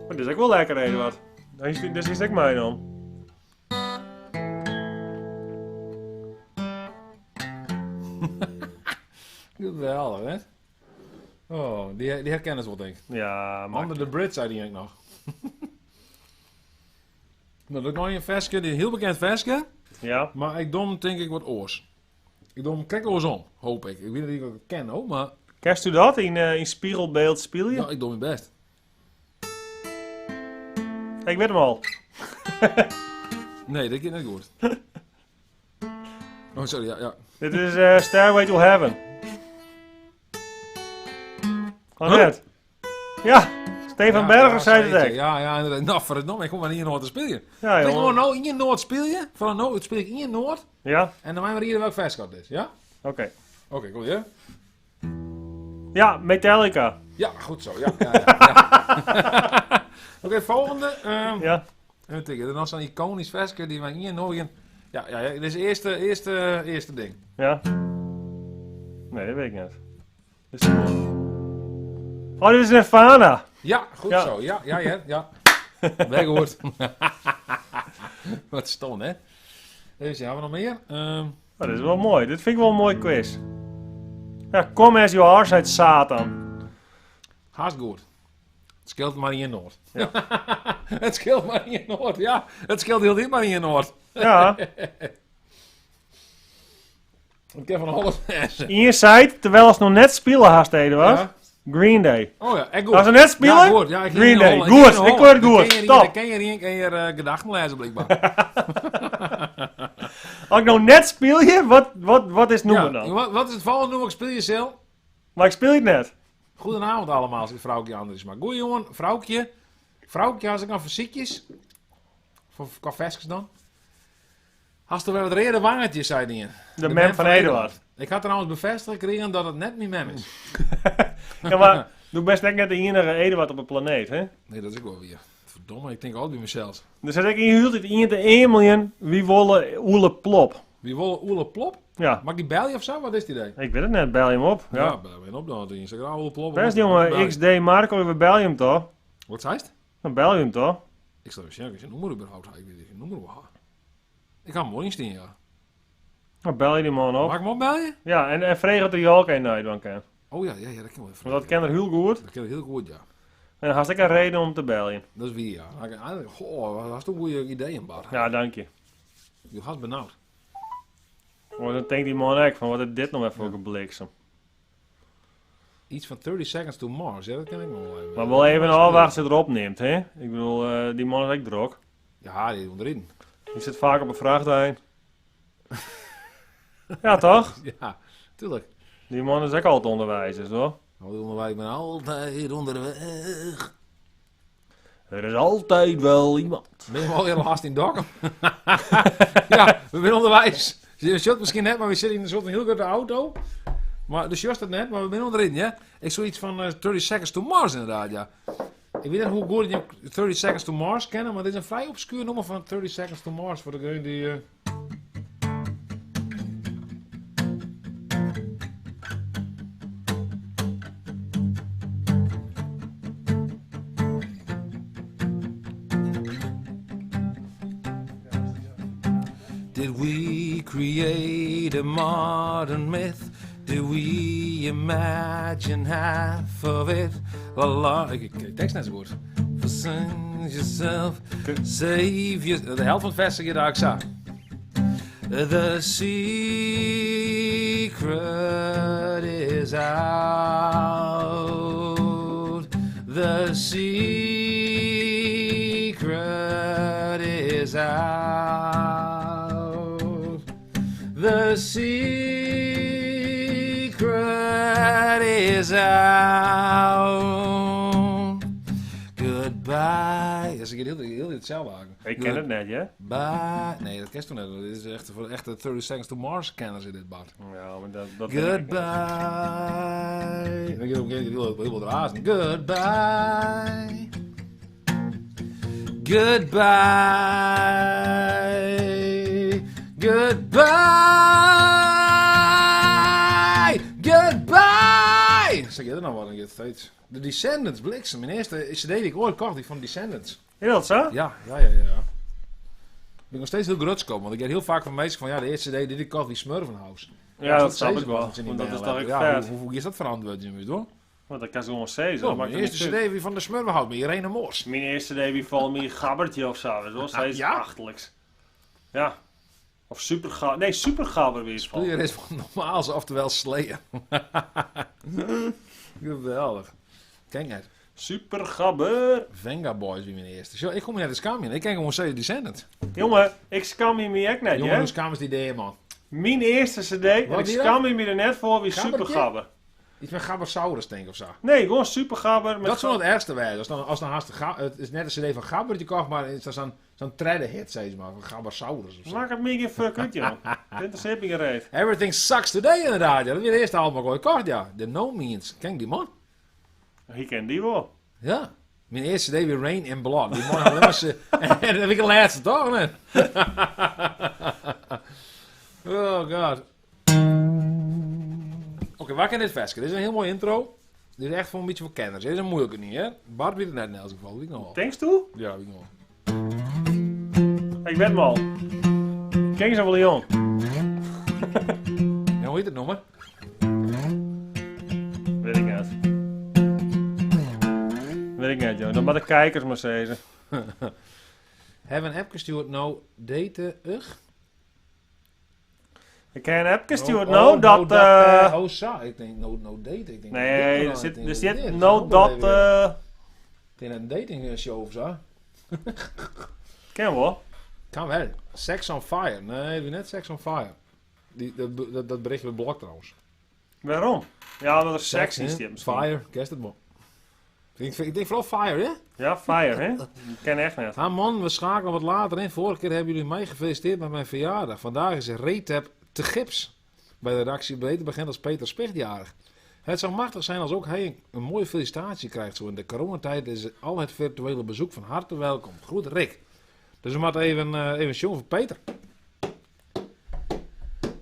Maar dit is ek wol lekker, Eduard. Dit is ek meinommen. Geweldig, hè? Oh, die herkennen ze wel, denk ik. Ja, maar... Under the Bridge, zei die eigenlijk nog. Nou, dat is nog een versje, die heel bekend versje. Ja. Maar ik dom denk ik wat oors. Ik dom kijk oorsom, hoop ik. Ik weet niet of ik het ken, hoor, maar... Kerst u dat in spiegelbeeld speel je? Nou, ik doe mijn best. Ik weet hem al. Nee, dat gaat niet goed. Oh, sorry, ja, ja. Dit is Stairway to Heaven. Oh, net. Ja, Stefan Ja, Berger ja, zei het zeker. ook. Ja, ja, inderdaad. Nou, verdomme, ik kom maar hier Noord te spelen. Ja, Ik jongen. gewoon nou in Noord spelen. Van nou, het speel ik in Noord. Ja, En dan maar hier welk vers dat is, ja? oké. Oké, kom je. Ja, Metallica. Ja, goed zo. Ja, ja, ja, ja. Oké, volgende. Ja. Even tikken. Dan zo'n iconisch versje die wij hier nog in. Ja, ja, ja, dit is het eerste ding. Ja. Nee, dat weet ik niet. Dit is cool. Oh, dit is Nirvana. Ja, goed Ja. zo. Ja, ja, ja, ja. Weggehoord. Wat stom, hè? Even zien, hebben we nog meer? Oh, dit is wel mooi. Dit vind ik wel een mooi quiz. Ja, come as you are, zei Satan. Haast goed. Het scheelt maar in Noord. Ja. Het scheelt maar in Noord, ja. Het scheelt heel niet maar in Noord. Ja. Ik heb van alles lezen. In je site, terwijl ze nog net spelen haast, Eduard. Ja. Green Day. Oh ja, echt goed. Als ze net spelen? Ja, goed. Ja, ik ging Green in Day. Holland. Goed, Ik ging in ik hoor het Holland. goed. Dan ken je- Top. Dan ken je hier, kan je gedachten lezen, blijkbaar. Als ik nou net speel je, wat is noemen Ja, dan? wat is het volgende nummer? Ik speel je cel. Maar ik speel het net. Goedenavond allemaal, als ik vrouwtje anders. Maar goeie jongen, vrouwtje. Vrouwtje, als ik aan verziekjes. Voor cafés dan. Als er wel wat reden wangetjes, zei die. De, mem van Eduard. Ik had trouwens bevestigd gekregen dat het net mijn mem is. Ja, maar doe best net de enige Eduard op de planeet, hè? Nee, dat is ook wel weer. Verdomme, ik denk altijd bij mezelf. Dan zet ik in huur het in de 1 miljoen wie wollen Oele Plop. Wie wil Oele Plop? Ja, Mag ik die bel je of zo? Wat is die idee? ik weet het net, bel je hem op. Ja. Ja, bel hem op dan. Die Instagram Oele Plop. Best jongen, Bel je. XD Marco, we bel je hem toch? Wat zei het? Dan bel je hem toch? Ik zal even zien, ik zijn nummer überhaupt. Ik weet geen nummer überhaupt. Ik kan hem wel instien, ja. Dan bel je die man op. Mag ik hem opbellen? Ja, en vraag of hij ook een naar kan. Oh ja, ja, ja, dat kan wel even. Want dat ken er heel goed. Dat ken ik heel goed, ja. En dan had ik een reden om te bellen. Dat is wie, ja. Dan had ik Eigenlijk, goh, wat is toch een goede ideeën, Bart. Ja, dank je. Je gaat benauwd. Want dan denkt die man ook van, wat is dit nou even voor een bliksem. Iets van 30 Seconds to Mars, ja, dat ken ik nog wel even. Maar wel even afwachten ze erop neemt, hè? Ik bedoel, die man is ook druk. Ja, die is onderin. Die zit vaak op een vrachtlijn. Ja, toch? Ja, tuurlijk. Die man is ook altijd onderwijzer, toch? Altijd onderweg, ik ben altijd onderweg. Er is altijd wel iemand. Ben je wel heel haast in Dokkum? Ja, we zijn onderwijs. Je zult misschien net, maar we zitten in een soort van heel grote auto. Maar de just het net, maar we zijn onderin, ja. Ik zoiets van 30 Seconds to Mars inderdaad, ja. Ik weet niet hoe goed je 30 Seconds to Mars kennen, maar dit is een vrij obscuur nummer van 30 Seconds to Mars voor degene die... Did we create a modern myth? Did we imagine half of it? La la. Ik ik tekst net zo goed. Forsend yourself, save yourself. De helft van het vers zeg je daar ook zo. The secret is out. The secret is out. The secret is out. Goodbye. Ja, ze gaan heel, heel hetzelfde aan. Ik ken het net, hè? Bye. Nee, dat ken je toch net. Dit is echt voor de echte 30 Seconds to Mars kenners in dit, Bart. Ja, maar dat weet ik niet. Goodbye. Dan kun je heel, heel wat razen. Goodbye. Goodbye. Goodbye. Goodbye. zit er nog wat, dan gaat steeds. De Descendants, bliksem. Mijn eerste cd die ik ooit kocht, die van Descendants. Is dat zo? Ja, ja, ja, ja. ja. Ik ben nog steeds heel grutsk op, want ik heb heel vaak van mensen van ja, de eerste cd die ik kocht, die Smurfenhouse. Ja, dat snap zei ik ze wel. want ze niet Want dat meer is toch hebben. ook Ja, vet. hoe, hoe is dat verantwoord, Jimmy, toch? Want dat kan ze gewoon zeggen. Zo, Dat maakt mijn er eerste niks uit. cd weer van de Smurfenhouse, met Irene Moors. Mijn eerste cd wie valt meer gabbertje of zo. Dat was steeds Ja? achterlijks. Ja. Of supergabber. Nee, supergabber weer is van. Speel is van normaal, oftewel sleeën. Geweldig. Kijk net. Supergabber. Venga Boys wie mijn eerste. Zo, ik kom hier net de schaam in. Ik ken gewoon steeds Descendant. Jongen, ik skam me me ook net, Jongen, hè? hoe schaam is die idee, man? Mijn eerste cd, en Wat ik die dan? skam me er net voor, wie Gabbertje? supergabber. Iets met Gabbersaurus, denk ik, of zo. Nee, gewoon supergabber. Met Dat is wel het ergste wij. Als dan, als dan haast de ga- het is net een cd van Gabbertje kocht, maar het is zo'n zo'n trede hit, zeg maar, van Gabbersaurus of zo. Maak het me geen fuck uit, joh. Het interesseert me geen reet. Everything Sucks Today, inderdaad. Ja, dat is de eerste album dat ik ooit kocht, ja. The No Means. Ken ik die man? Ik ken die wel. Ja. Mijn eerste cd weer Rain in Blood. Die man had alleen maar ze- En dat heb ik de laatste, toch? Nee? oh god. Oké, waar kan dit versje? Dit is een heel mooi intro. Dit is echt voor een beetje voor kenners. Dit is een moeilijke niet, hè? Bart weet het net in elk geval. Weet ik nog wel. Thanks toe? Ja, weet ik nog wel. Ik weet hem al. Kings of Leon. Ja, hoe heet het nummer? Weet ik niet. Weet ik niet, joh. Dan maar de kijkers maar zeggen. Hebben een app gestuurd, nou, daten, ugh. Ik heb een app gestuurd, Oh, nou, oh, dat... no, dat, eh, oh, zo. Ik denk, no, no date. Ik denk, nee, dit er zit, ik denk, er dit zit is no ook dat... wel even- eh, Ik denk een dating show of zo. ken wel. Kan wel. Sex on Fire. Nee, wie net Sex on Fire. Die, dat, dat, dat berichtje wordt blokt trouwens. Waarom? Ja, omdat er seks in hè? zit misschien. Fire, kerst het man. Ik denk, ik denk vooral Fire, hè? Ja, fire, hè? Ik ken echt net. Ha man, we schakelen wat later in. Vorige keer hebben jullie mij gefeliciteerd met mijn verjaardag. Vandaag is Retep te gips. Bij de redactie beter bekend als Peter Spechtjarig. Het zou machtig zijn als ook hij een, een mooie felicitatie krijgt. Zo in de coronatijd is al het virtuele bezoek van harte welkom. Groet Rick. Dus we moeten even, even jongen voor Peter.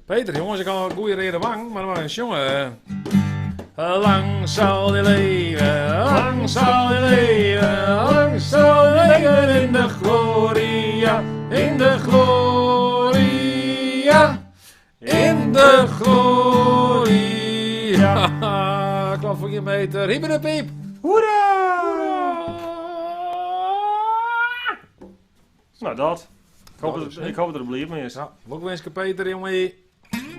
Peter, jongens, ik had een goede reden wang, maar maar een jongen. Lang zal die leven, lang zal die leven, lang zal die leven in de gloria, in de gloria, in de gloria. Klap voor je meter, hiep de piep. Hoera! Nou, dat. Ik hoop Dat dat, is, hè? ik hoop dat het blij mee is. Ja, gelukwensen Peter, jongen.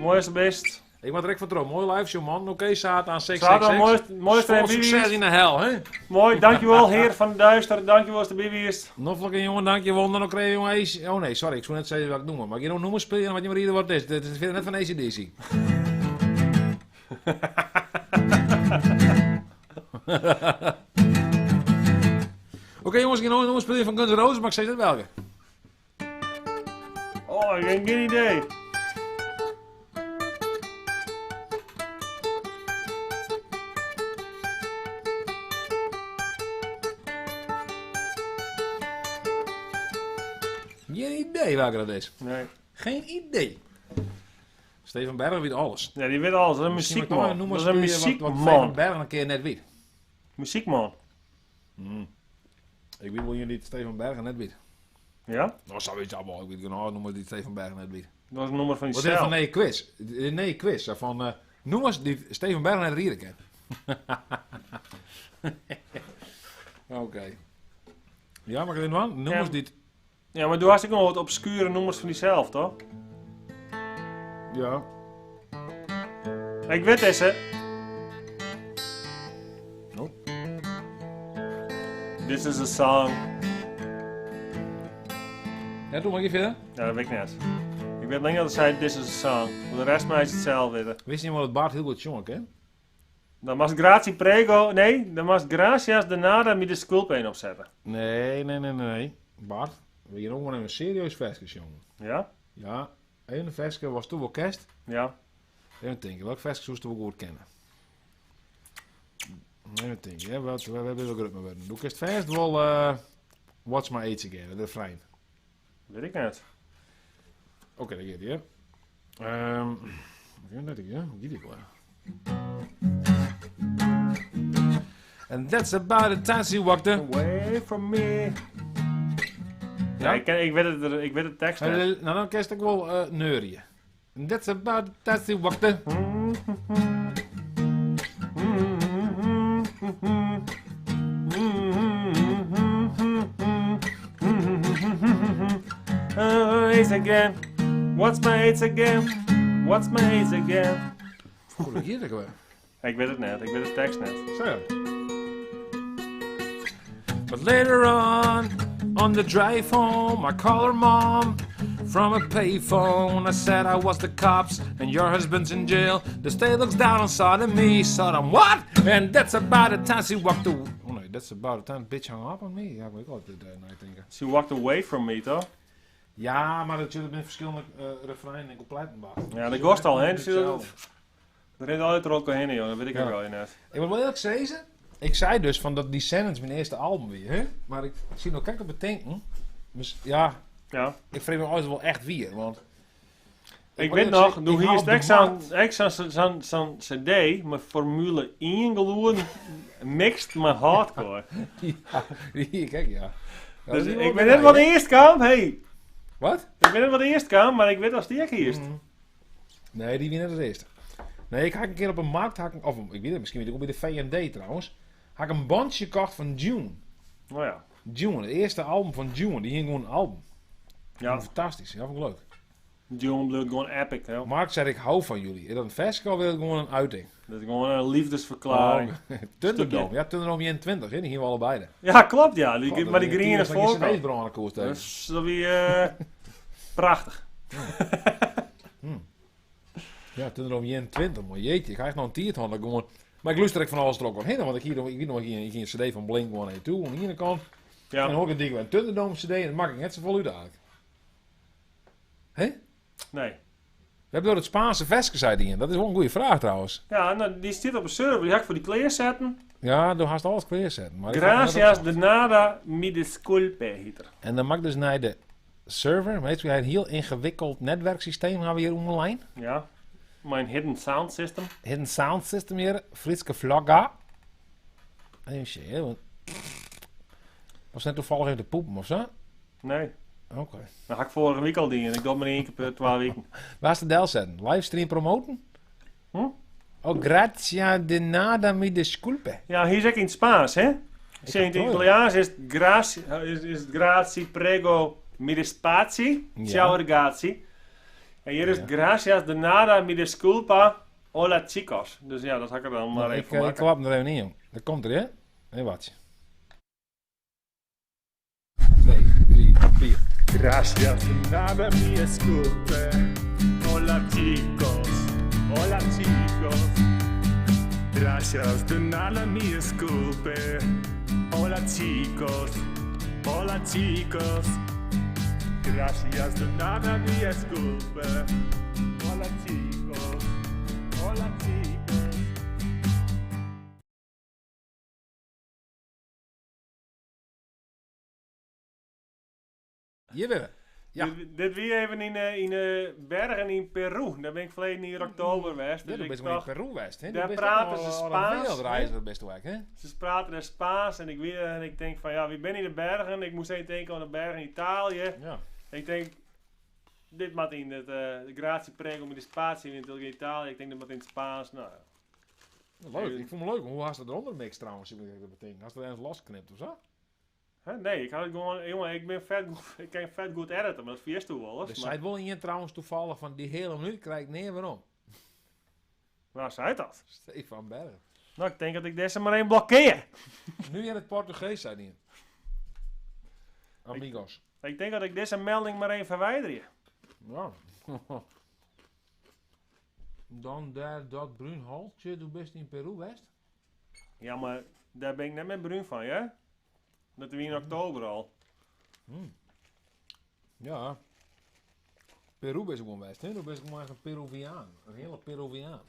Mooi is de best. Ik word direct van trouw. Mooi live show, man. Oké, Satan, 666. Satan, mooi, mooi Vol succes in de hel, hè? Mooi, dankjewel heer van de Duister. Dankjewel als de bibiest. Nog een jongen, dank je wonder. Dan krijg je jongen AC. Oh nee, sorry, ik zou net zeggen wat ik noemen. Maar ik nog noemen spelen wat je maar ieder wat is. Dit is weer net van ACDC. Oké jongens, ik ga nog een nummer spelen van Guns N' Roses, maar ik zeg net welke. Oh, ik heb geen idee. Geen idee welke dat is. Nee. Geen idee. Steven Berg weet alles. Ja, die weet alles. Dat is een Misschien moet ik nog een muziekman. nummer Dat is een spelen wat, wat Steven muziekman. Berg een keer net weet. Muziekman. Ik weet wel jullie Steven Berg net weet. Ja? Nou, zoiets allemaal. Ik weet genau noemen die Steven Berg net weet. Dat was een nummer van die Wat is het cel. van nee quiz? Nee quiz. Van, noem eens die Steven Berg net Rieren kent. Oké. Ja, mag ik er nog aan? Noem Ja. eens die... Ja, maar toen had ik nog wat obscure nummers van diezelf, toch? Ja. Ik weet deze. Oh. This is a song. Ja, doe maar even verder. Ja, dat weet ik net. Ik weet alleen dat zij This is a song. Voor de rest mij is hetzelfde. weten. Wist niet wel dat Bart heel goed jongen, hè? Dan mas gratie prego. Nee, dan mas gracias de nada mi disculpa een opzetten. Nee, nee, nee, nee. Bart, we hier ook gewoon even serieus versjes, jongen. Ja? Ja, een versje was toen wel kerst. Ja. Even denken, welk versje zoest we goed kennen? Even denken, hè? Wat, we hebben wel grut worden. Doe kerst vers wel What's My Age Again, de refrein. Weet ik net. Oké, daar gaat hij, hè. Ik weet het niet, hè. Hoe gaat die wel? And that's about the time she walked away from me. Ja, ik, ken, ik, weet het, ik weet de tekst net. Nou, dan kun je het ook wel neurien. And that's about the time she walked AIDS again. What's my AIDS again? What's my AIDS again? Hoe hier ik weer? Ik weet het net, ik weet de tekst net. Zo. But later on, on the drive home, I call her mom from a payphone. I said I was the cops and your husband's in jail. The state looks down on sodomy. Sodom what? And that's about the time she walked away. Oh nee, that's about the time bitch hung up on me. Ja, ik altijd uh, She walked away from me, toch? Ja, maar dat zit met verschillende refreinen en coupletten bij. Ja, dat kost al, hè? Dus er rent altijd er ook al heen, joh. Dat weet ik ja. ook wel net. Ik moet wel eerlijk zeggen, ik zei dus van dat Descendants mijn eerste album weer, hè? Maar ik zie nog kijk op bedenken. Dus ja, ja, ik vrees me altijd wel echt weer, want... Ik, weet nog, toen hier is zo'n zo'n cd met Formule 1 geloeren, mixed met hardcore. Ja, hier, kijk, ja. ja dus ik weet net wat eerst kwam, hey. Wat? Ik weet net wat eerst kwam, maar ik weet als die eerst. Mm. Nee, die wie net als eerste. Nee, ik had een keer op een markt, had ik, of ik weet het, misschien weet ik ook bij de V&D trouwens, had ik een bandje gekocht van June. Oh ja. June, het eerste album van June, die hing gewoon een album. Ja. Fantastisch, ja, vond ik leuk. June bleef gewoon epic, hè. Mark zei, ik hou van jullie. Is dat een festival of is het gewoon een uiting? Dat is gewoon een liefdesverklaring. Oh, Thunderdome, ja, Thunderdome 21, hè, die gingen we allebei. Ja, klopt, ja. Die, God, maar die green is voorkant. Dat is dat wie, prachtig. Ja, Thunderdome 21, maar jeetje, ik ga echt nog een tiert hadden gewoon. Maar ik luister ik van alles er ook wel heen, want ik hier, ik weet nog een, een cd van Blink 182 aan de ene kant. Ja. En ook een dikke een Thunderdome cd en dat maak ik net zo vol uit eigenlijk. Hè? Nee. We hebben door het Spaanse versje, zei die in. Dat is wel een goede vraag trouwens. Ja, nou, die zit op een server. Die ga ik voor die kleer zetten. Ja, du hast alles kleer zetten. Maar Gracias de nada mi disculpe, heet er. En dan mag dus naar de server. Weet je, een heel ingewikkeld netwerksysteem hebben we hier online. Ja, mijn hidden sound system. Hidden sound system hier. Fritske Vlagga. Even zien, want... Was net toevallig even de poepen of zo? Nee. Oké. Okay. Dat had ik vorige week al dingen. Ik doe maar één keer per 2 weken. Waar is de del zetten? Livestream promoten? Hm? Oh, gratia de nada mi disculpe. Ja, hier zeg ik in het Spaans, hè? Ik in het Italiaans is het grazie, is het grazie, prego, mi dispazi, Ja. ciao ragazzi. En hier is Ja. gracias de nada mi disculpa, hola chicos. Dus ja, dat had ik er dan maar Nou, even ik, van ik maken. klap er even in, jong. Dat komt er, hè? Hé, wat. 2, 3, 4. Gracias de nada mi disculpe. Hola chicos, hola chicos. Gracias de nada mi disculpe. Hola chicos, hola chicos. Gracias de nada mi disculpe. Hola chicos, hola chicos. Hier weer. Ja. Dit wie even in bergen in Peru. Daar ben ik verleden hier oktober geweest. Ja, Dus du ik bist gewoon in dacht, Peru geweest, hè? daar Du bist praten ook ze al- al een Spaans, wereldreiziger best wel, hè? ze praten daar Spaans en ik weet en ik denk van ja, wie ben in de bergen? Ik moest even denken aan de bergen in Italië. Ja. Ik denk, dit moet in het de gratie prego met de spatie in Italië. Ik denk dat moet in het Spaans. Nou, ja. Leuk, ik vond het leuk. Hoe had ze eronder mix trouwens? Ik moet dat bedenken. Had ze er ergens losknipt of zo? Hè? Nee, ik had het gewoon, jongen, ik ben vet goed, ik kan vet goed editen, maar dat vierst toe wel eens. Er Maar, zei wel in trouwens toevallig van die hele minuut krijg ik neer waarom. waar zei dat? Stefan Berg. Nou, ik denk dat ik deze maar één blokkeer. Nu in het Portugees zei die. Amigos. Ik denk dat ik deze melding maar één verwijder. Ja. Dan daar dat bruin haltje, du bist in Peru, West. Ja, maar daar ben ik net met bruin van, ja? Dat we in oktober al. Ja. Peru is gewoon West, hè? Du bist gewoon echt een Peruviaan. Een hele Peruviaan.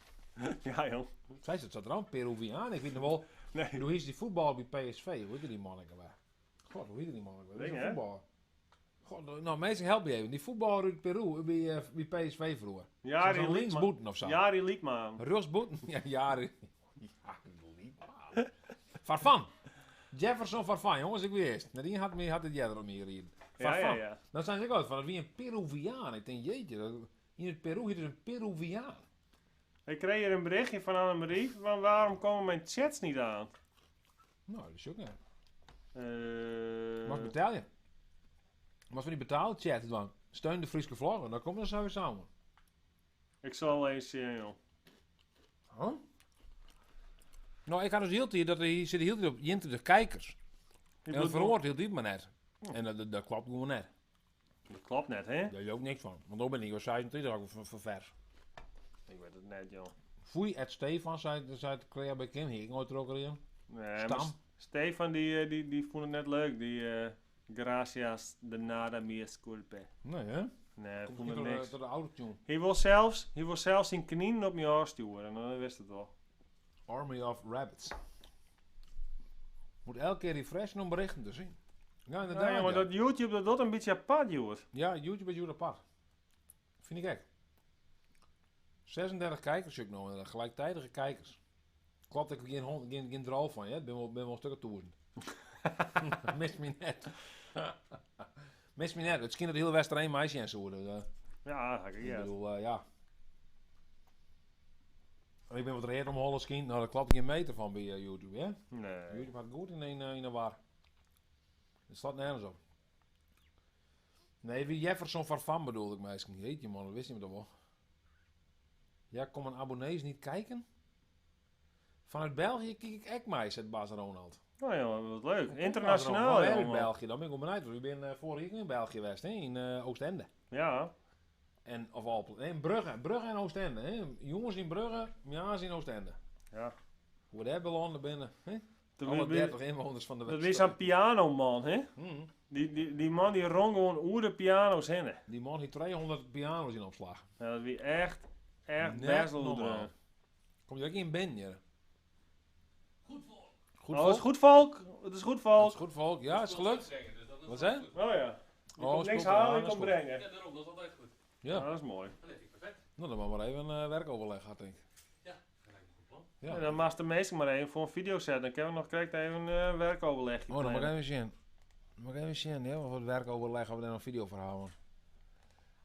Ja, joh. Zij zit zat er al een Peruviaan. Ik weet nog wel. Nee. Hoe is die voetbal bij PSV? Hoe heet die manneke bij? God, hoe heet die manneke? Dat is Ding, een hè? voetballer. God, nou, mensen help je even. Die voetballer uit Peru bij PSV vroeger. Ja, Zo'n die linksboeten of zo. Ja, die liep maar. Rechtsboeten? Ja, jaren. Ja, liep maar. Farfan. Jefferson Farfan, jongens, ik wie earst. Net ien hat my hat it earder op my rieden. Ja, Farfan. ja, ja. Dan zijn ze ook altijd van, dat wie een Peruviaan. Ik denk, jeetje, in het Peru heet het een Peruviaan. Ik kreeg hier een berichtje van Annemarie van waarom komen mijn chats niet aan? Nou, dat is ook niet. Mag betaal je? Maar we niet betalen, chat dan. Steun de Friese vlogger, dan komt er sowieso samen. Ik zal eens zien, joh. Huh? Nou, ik had dus heel tijd dat er hier zitten heel tijd op 20 kijkers. Ik En dat verhoort heel diep maar net. En dat klopt gewoon net. Dat klopt net, hè? Daar is ook niks van. Want dan ben ik al 26 ook voor vers. Ik weet het net, joh. Foei, Ed Stefan, zei het Clea bij Kim. Hier, ik nooit er ook al in. Nee, Stam. maar Stefan die vond het net leuk, die Gracias de nada mi esculpe. Nee, hè? Nee, Komt vond niet het door, niks. door de oude tune. Hij wil zelfs zijn knieën op mijn sturen en dan wist het al. Army of Rabbits. Moet elke keer refreshen om berichten te zien. Ja, inderdaad. Nee, maar ja. dat YouTube dat doet een beetje apart, joh. Ja, YouTube is heel apart. Vind ik echt. 36 kijkers zoek ik nog, inderdaad. Gelijktijdige kijkers. Klopt, ik heb geen drol van, hè? Ik ben wel een stuk toezen. Mis me net. Mis me net. Het schijnt dat heel Westereen meisje en zo. Dus, Ja, dat had ik ik ja. bedoel, ja. En ik ben wat reed om holle schijn. Nou, daar klopt geen meter van bij YouTube, hè? Nee. YouTube gaat goed in een war. Het slaat nergens op. Nee, wie Jefferson Farfan bedoelde ik misschien. Jeetje man, dat wist je me toch wel. Ja, komen abonnees niet kijken? Vanuit België kijk ik echt mij, zegt Bas Ronald. Nou ja, wat leuk. Bas Internationaal, Ronald, uit jongen. België, dan ben ik wel benieuwd. Want ik ben vorige week in België geweest, hè, in Oostende. Ja. En, of al, nee, in Brugge, Brugge en Oostende. Hè. Jongens in Brugge, jongens in Oostende. Ja. Hoe we daar belanden binnen, hè? Dat Alle wie- 30 inwoners van de Dat is Westereen. zo'n pianoman, hè? Die man die rong gewoon oer de piano's heen. Die man heeft 200 piano's in opslag. Ja, dat wie echt, echt Net best wel normaal. druk. Komt je ook in Ben, ja. Goed volk. Goed Oh, het is volk. goed volk. Het is goed Het volk. is goed volk. Ja, het is gelukt. Zeggen, dus dat is Wat zei goed. Oh ja. Je Oh, komt niks speelt halen, eraan, je dat komt is goed. brengen. Ja, daarom, dat is altijd goed. Ja. Ja, dat is mooi. Dat vind ik perfect. Nou, dan maar maar even een werkoverleg gehad, denk ik. Ja, dat lijkt me een goed plan. Ja. En dan maakt de meester maar even voor een video zetten. Dan kunnen we nog correct even een werkoverleg. Oh, dan moet ik even zien. Dan moet ik even zien, ja, wat werkoverleg hebben we daar nog video voor houden.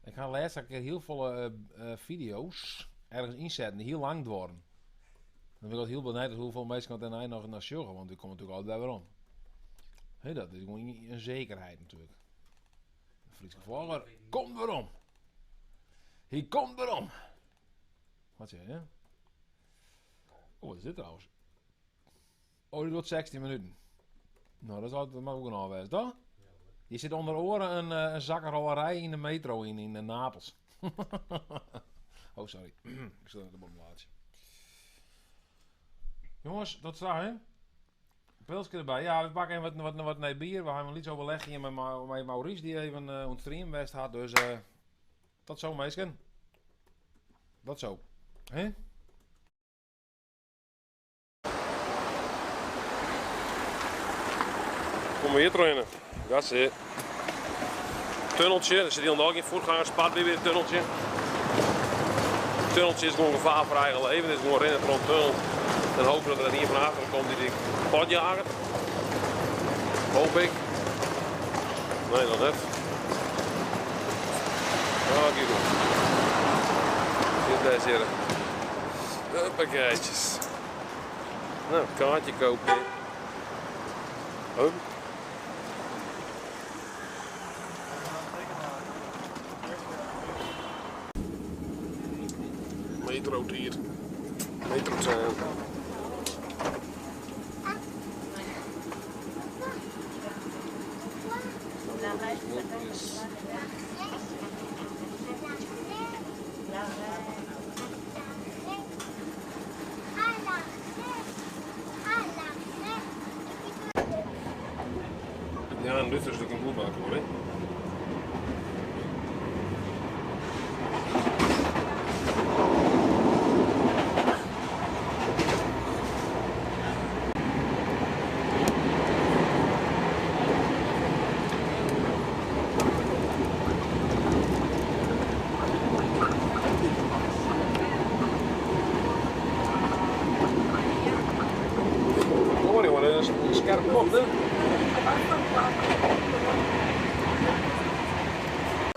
Ik ga de laatste keer heel veel video's ergens inzetten die heel lang worden. Dan ben ik altijd heel benieuwd hoeveel mensen kan daarna nog naar zorgen, want die komen natuurlijk altijd bij weer om. Hé, dat is gewoon een zekerheid natuurlijk. De Friese vlogger komt weer om. Hij komt weer om. Wat zeg je? Oh, wat is dit trouwens? Oh, dit wordt 16 minuten. Nou, dat is altijd maar ook een alweer, toch? Je zit onder oren een zakkenrollerij in de metro in Napels. Oh, sorry. Ik zit op een blaadje. Jongens, dat straks, hè? Pilsje erbij. Ja, we pakken even wat nee, bier. We hebben iets overleg hier met Maurice, die even ontstream west had. Dus tot zo, meisken. Dat zo. Hè? Kom maar hier trainen. Dat is het. Tunneltje, er zit hier nog geen voetgangerspad bij weer een tunneltje. Het tunneltje is gewoon gevaar voor eigen leven. Het is gewoon rennen rond de tunnel. Dan hopen we dat er niet van achteren komt die die pad jagen. Hoop ik. Nee, nog net. Oh, kijk op. Dit daar zitten. Huppakeetjes. Nou, kaartje kopen. Oh. Metro hier. Metro zijn. Ja, en Luther is natuurlijk een boelmaker hoor, hè? Kom maar jongen, Kom dan.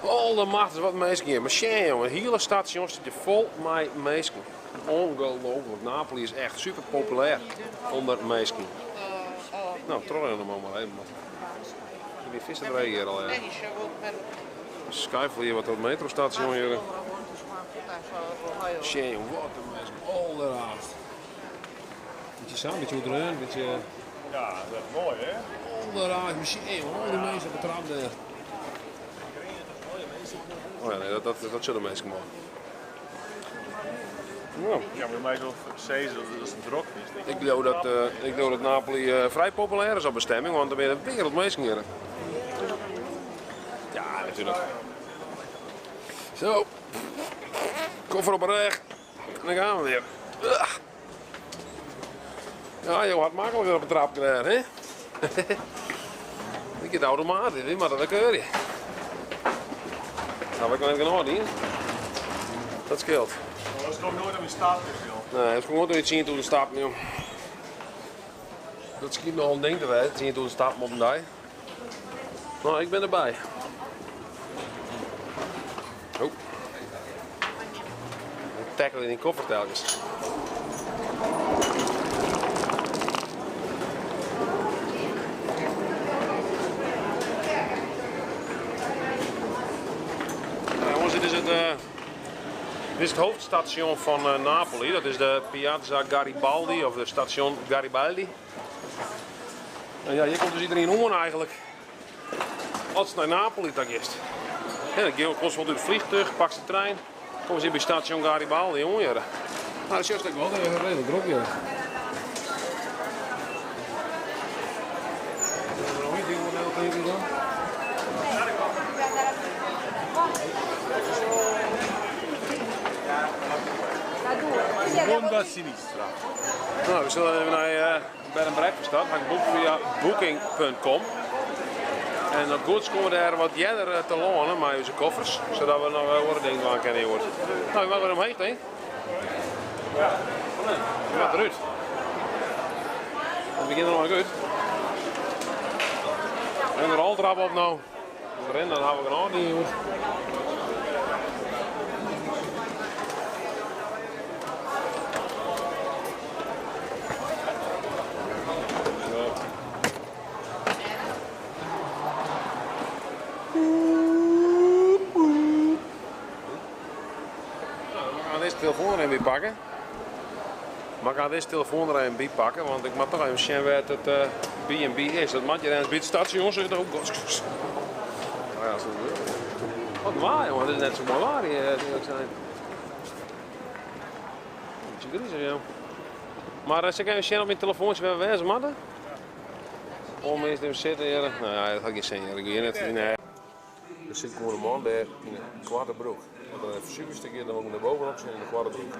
Allemachtig, wat minsken hjir. Mar sjen jongen, it hiele stasjon stiet hjir fol mei minsken. Ongelooflijk. Napoli is echt super populêr ûnder minsken. No, trochrinne we mar even. Want ik bin fierste dreech hjir al. Skyfel hjir wat op het metrostation hjir. Sjen jongen, wat in minsken. Alderhaast. Beetje samen, beetje oerdreaun, beetje... Ja, dat is mooi hè? Alderhaast, maar sjen jongen, al die mensen op de trap dêr. Oh ja, nee, dat zullen de mensen mooi. Ja. Ja, maar mij wel zeggen dat het een drok is. Denk ik. Ik geloof dat Napoli vrij populair is op bestemming, want er zijn een wereld mensen hier. Ja, natuurlijk. Zo, koffer op de rug. En dan gaan we weer. Ugh. Ja, je had makkelijker op de trap gedaan, hè? Ik het automatisch, hè? Maar dat keur je. Nou, we kunnen het genoeg doen. Dat scheelt. Dat is nog nooit om in staat te zijn. Nee, dat is gewoon nooit zien toen de stap, joh. Dat schiet nog een ding te weten, zien toen de stap op een dag. Nou, ik ben erbij. Oh. Ik tackle in die koffer telkens. Nou, jongens, dit is het hoofdstation van Napoli. Dat is de Piazza Garibaldi, of de station Garibaldi. En ja, hier komt dus iedereen om eigenlijk. Als het naar Napoli dan is. Ja, dan komt ze wel door het vliegtuig, pak ze de trein. Komen ze hier bij station Garibaldi, jongen. Ja. Nou, dat is juist ook wel, dat is redelijk druk, ja. Seconda sinistra. Nou, we zullen even naar bed and breakfast gaan. Ga ik boeken via booking punt com. En dat goed komen we daar wat eerder te lonen met onze koffers, zodat we nog andere dingen aan kunnen horen. Nou, je mag weer omheen, hè? Ja. Je gaat eruit. We beginnen nog maar goed. En de roltrap op nou. Erin, dan hebben we nog niet, hoor. Telefoon er even bij pakken. Maar ik ga deze telefoon er even bij pakken, want ik moet toch even zien waar het B&B is. Dat moet je ergens bij het station zitten. Oh, god. Nou ja, zo Wat waar, jongen, dat is net zo mooi waar hier natuurlijk zijn. Een beetje griezig, joh. Maar zal ik even zien op mijn telefoontje waar we wezen moeten? Om eerst even zitten hier. Nou ja, dat had ik geen zin in. Ik weet net. Nee. Er zit gewoon een man daar in een kwarte broek. Want dan even super stukje, dan moet ik naar bovenop zitten in de kwarte broek.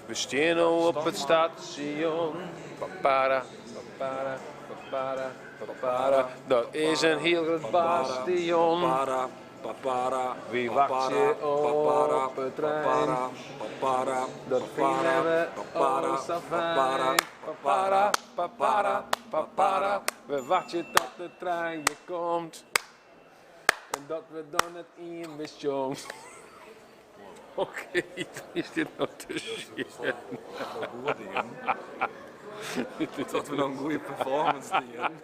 We staan al op het station. Papara, papara, papara, papara. Dat is een heel groot bastion. Papara, papara, Wie wacht je papara, op de trein? papara, papara, Dat vinden we papara, oh zo papara, fijn. Papara, papara, papara. We wachten tot de trein weer komt. En dat we dan het in mission. Oké, is dit nou te zien? Dat we nog een goede performance doen.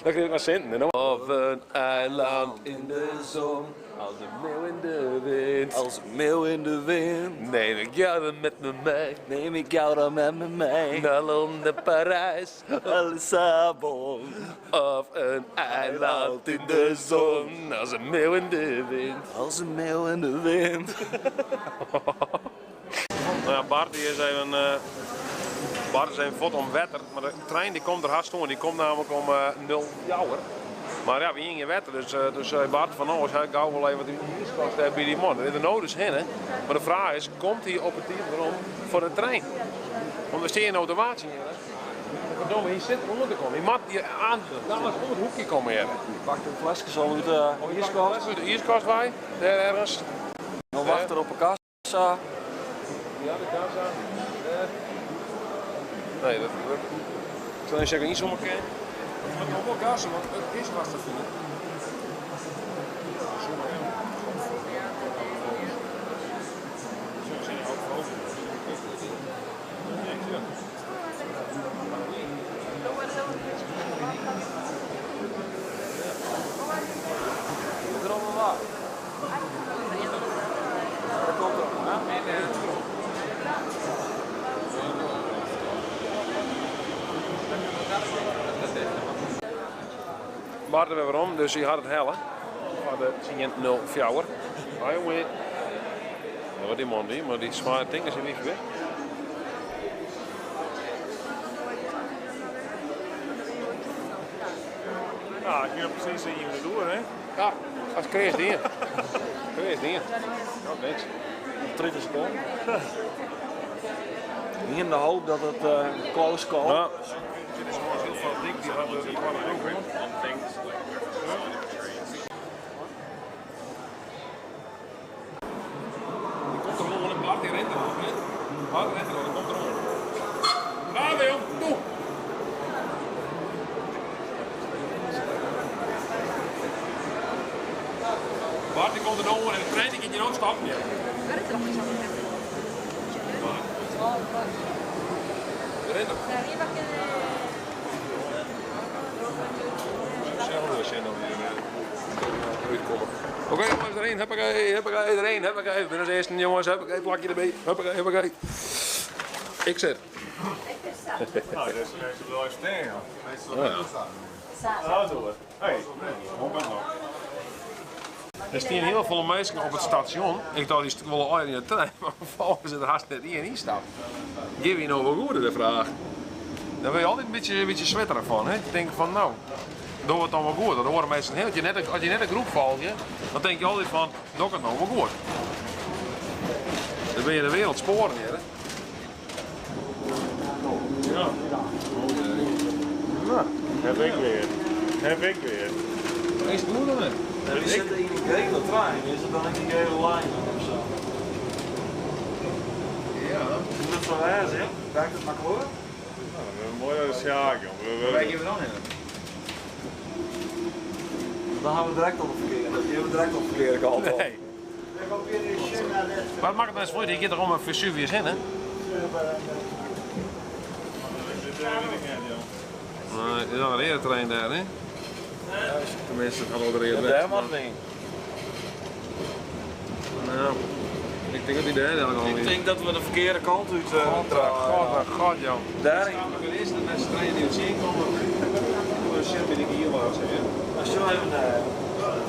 Dan krijg ik maar centen. hè. Of een eiland in de zon, als een meeuw in de wind. Als een meeuw in de wind, Neem ik jou dan met me mee. neem ik jou dan met me mee. Naar Londen, Parijs. Lissabon. Of een eiland in de zon, als een meeuw in de wind. Als een meeuw in de wind. Nou ja, Bart die is even, Bart is even vod om wetter, maar de trein die komt er haast toe. Die komt namelijk om 0 uur. Maar ja, we gingen wetter, dus Bart van ons, hij gauw wel even wat die ijskast hebben bij die man. Er is de nood dus heen, hè. Maar de vraag is, komt hij op het team erom voor de trein? Want we staan nou te wachten hier, hè. Verdomme, hier zit er onder te komen. Die mat die aan, dadelijk om het hoekje komen hier. Pak de flesjes al uit de Oh, ijskast. Uit de ijskast wij, daar ergens. Dan wacht er op de kassa. Ja, de kassa. Daar. Nee, dat wurdt. Ik sil even sjen of ik ynzoome kin. It moat noch wol gasse, want it is hast te fier. Zoome in. Bart der wer werom, dus hy hat it helle foar de 10.04. Hoi jongen. Wat die man die, mar dy swaait dingen syn wyf wer. Ja, ik hie presys ien minút oer, hè? Ja, as kreas dien. Kreas dien. No, niks. 30 sekonden. Hienen de hoop dat it close call. Ja. Dit is heel fanatiek, die had de twadde broek oan. Die komt er oan, Bart die rint er oan, hè? Bart rint er oan, die komt er oan. Bravo jong, doe! Bart die komt er no oan en de trein die giet hjir no stoppen. Ja. Rint er. Sels sjen of dy derút komme. Oké jongens, deryn, huppakee, huppakee, deryn, huppakee. We binne as earsten jongens, huppakee, plakje derby, huppakee, huppakee. Ik sit. Nou, deze mensen wil even staan, ja. Ja. Nou, doe het. Hey, kom maar nog. Der stiene hiel folle minsken op it stasjon. Ik tocht dy wolle allegear yn de trein, mar vervolgens is der hast net ien ynstapt. Gean wy no wol goed, is de fraach. Dêr wurde je altyd in bytsje switterich fan, hè? Je tinke fan no, dogge we it dan wol goed? Dat oare minsken, hè, as je net in groep folgje, dan tinke je altyd fan, doch ik it no wol goed? Dan binne je de wereld spoaren hjir, hè? Ja. Nou, heb ik weer. Heb ik weer. Is it goed of net? We sitte yn in gele trein, is it dan ek in gele lijn of zo? Ja. Moet het zo wêze, hè? Werkt it mar klear? Nou, dat is een mooie sjaak, jong. Waar gean we dan hinne? Dan ha we direkt al de ferkearde. Die hawwe we direkt al de ferkearde kant op. Nee. Maar makket net foar, dy giet der om in Vesuvius hinne. Nee, is al in reade trein dêr, hè? Tenminste, it hat al read west. Dêr moat we yn. Nou, ik tink dat dy dêr del gong. Ik tink dat we de ferkearde kant út God, god, god, jong. Dêr. De earste de bêste trein dy't we tsjinkomme. Sjen by de gierwaarts, hè? Dan sjogge we even dêr.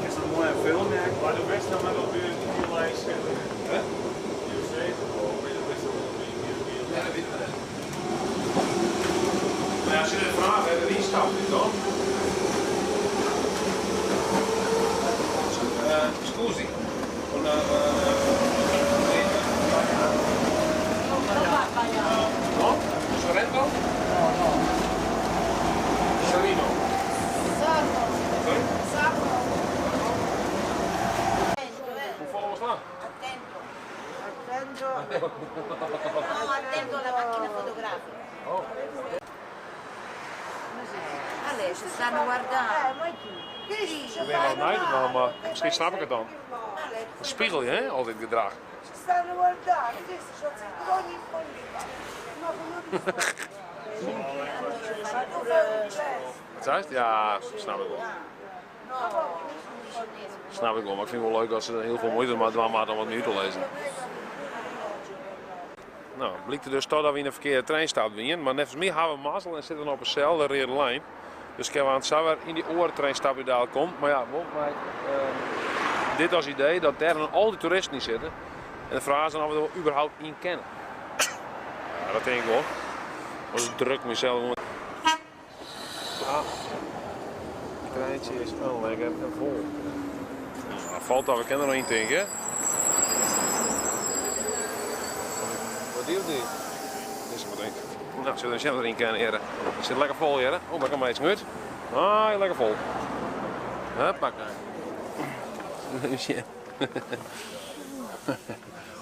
Is dat moai in film, hear? Maar de beste met op die lijn zitten. Hè? Je weet het wel, maar de beste met op die Ja, dat wit we net. Maar ja, as je de fraach hebt, wie stapt dit dan? Scusi. Una, no? Sorrento? No, no. Serino. Sorry? Hoefolle was dat? Attento. Attento. No, attento alla macchina fotografica. Oh. Allee, ci stanno guardando. Ik ben wel nijdig dan, maar misschien snap ik het dan. Dan spiegel je, hè, al dit gedrag. Ci stanno guardando, questi sono ogni follia. Wat zei het? Ja, snap ik wel. Snap ik wel, maar ik vind het wel leuk als ze er heel veel moeite mee doen om wat nieuw te lezen. Nou, het blijkt dus toch dat we in de verkeerde trein stapt wienen, maar neffens my hawwe we mazzel en sitte we op deselde reade lijn. Dus kinne we oan it samar yn dy oare trein stappe dy't dalik komt. Mar ja, wol mei dit as idee dat dêr dan al dy toeristen yn sitte. En de fraach is dan oft we der wol überhaupt yn kinne. Ja, dat tink ik wol. Oars druk ik mysels gewoan. Ah, it treintsje is al lekker en fol. Nou, falt dat, we kinne der noch yn tink ik. Wat die of dy? Dizze mar tink ik. Nou, sille we sjen oft we deryn kinne hjirre. It sit lekker fol hjirre. Oh, mar kom minsken út. Ah, lekker fol. Huppakee. Even sjen.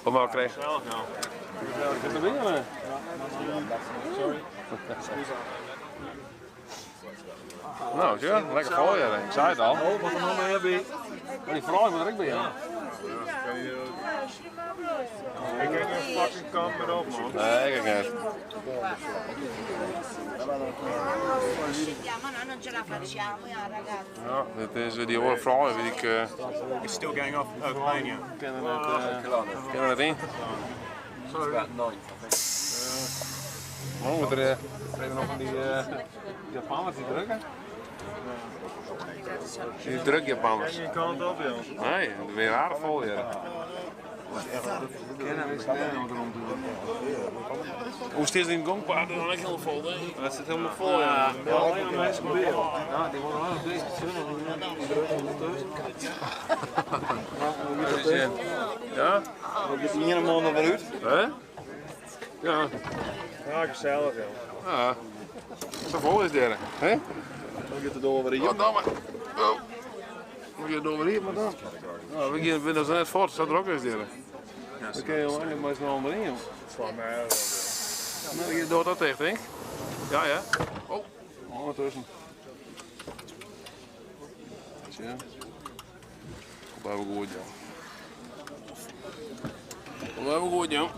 Of mar we kregen. Zit er binnen? Sorry. Nou, zie je? Lekker vol, ja. Ik zei het al. Oh, wat er nog meer bij. Maar die vrouw moet er ook bij, ja. Ik heb geen fucking kant meer op, man. Nee, ik niet. Ja, ma noi non ce la facciamo, ja, ragazzi. Ja, dit is die oren vrouw, weet ik. It's still going off Albania. Kennen het, kennen het in? Sorry. About ninth, I think. Man, moet er even nog van die Japanners die drukken? Die druk Japanners. Geen kant op, joh. Nee, dat weer aardig vol hier. Hoe is dit in gongpaard? Dat is ook heel vol, hè? Dat zit helemaal vol, ja. Ja, alleen maar mensen proberen. Ja, die worden wel deze. Ja? Dan gaat die ene man er weer uit. Hè? Ja. Ja, gezellig, joh. Ja. Zo vol is die, hè? Dan gaat het door weer hier. Wat dan maar. Oh. Moet je door weer hier, maar dan. Nou, we gaan we zijn net voort, staat er ook eens hier. Dan kun je lang maar snel onderin, joh. Sla mij uit, Nou, je doet dat echt, hè? Ja, ja. Oh, ondertussen. Tja. Komt even goed, joh. Komt even goed, joh.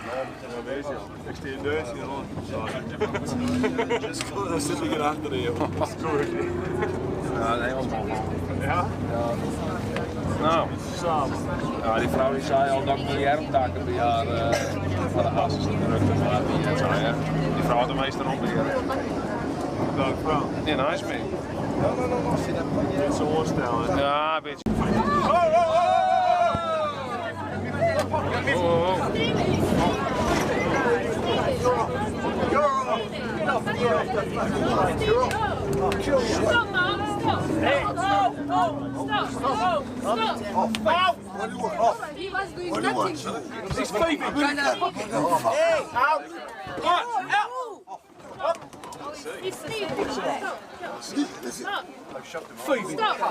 Ja, deze, joh. Ik sta in deus hier rond. Daar zit ik erachter, joh. Ja, dat is helemaal Ja? Nou. Samen. Ja, die vrouw die zei al dat ik miljarden per jaar van de as is druk. Maar die, zei, hè. Die vrouw had de meeste rond hier. Welke vrouw? Ja, nice me. Met zo'n oorstijl, hè. Ja, een beetje. Oh, oh, oh. Stop, man! Stop! Stop! Stop! Stop! Stop! He was doing nothing. He's stealing. Stop! Stop! Stop!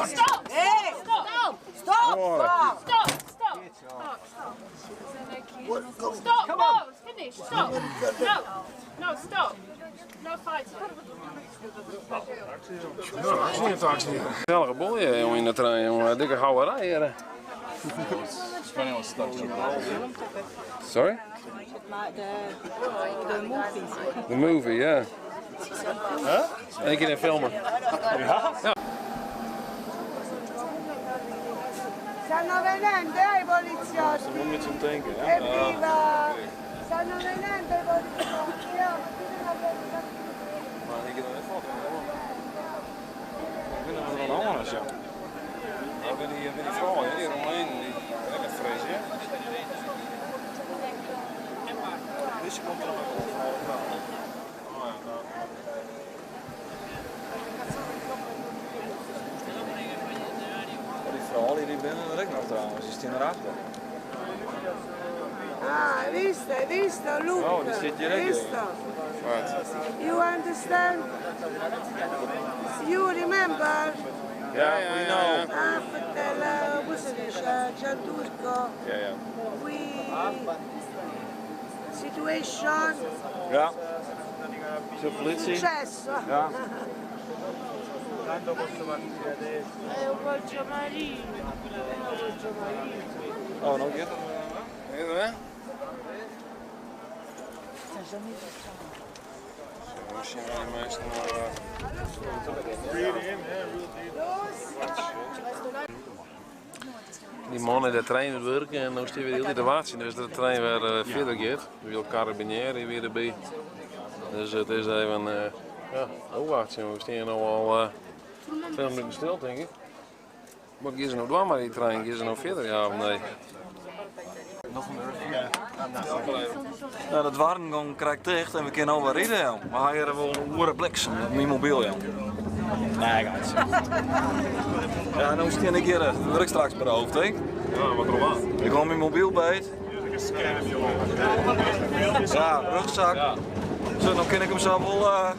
Stop! Hey! Stop! Stop! Stop! Stop! Stop! Stop! Stop! No! It's finished! Stop! No! No, stop! No fighting. Nou, ik zie het actie. Gezellige bol hier, jongen, in de trein, jongen. Dikke houwerij hier. It's funny how stuck to Sorry? The movie, ja. Huh? Eén keer in filmen. Ja? Stanno venendo i poliziotti. Met zo'n tanker, ja. Evviva! Stanno venendo i poliziotti. Ja, ma chi ne va Maar ik heb er net van. Ik ben er wat anders, ja. Ik ben die, ben die vrouw, hè, die Romein, die lekker fris, hè. Deze komt er nog wel. Oh, ja, nou. Die vrouw die binnen er ook nog trouwens, die staan erachter. Ah, hai visto, hai visto, Luca? Oh, die zit hier Hai ook, visto? Wat? You understand? You remember? Ja, ja, ja. ja. Ah, fratello, come si dice? Gianturco. Ja, ja. We situation Ja. Zo politie. successo. Ja. È un poggio marino. È un poggio marino. Oh, nou gaat het. Hier, hè? Zo, zien we die mensen nou, Breathe in, hè. Real deep. Die man in de trein moet werken en nu staat weer heel de wacht. Dus de trein weer verder gaat. Er wil carabinieri weer erbij. Dus het is even, ja, opwachten. We staan nu al 20 minuten stil, denk ik. Maar gaan ze nou door maar die trein? Gaan ze nou verder, ja of nee? Nou, dat warmgang krijgt dicht en we kunnen al wel rijden, joh. Maar hij heeft wel een oren bliksem op mijn mobiel, joh. Nee, gaat. Ja, nou steen ik hier, dat word ik straks beroofd, hè? Ja, wat erop aan. Ik haal mijn mobiel bij. Ja, rugzak. Zo, dan kan ik hem zo wel.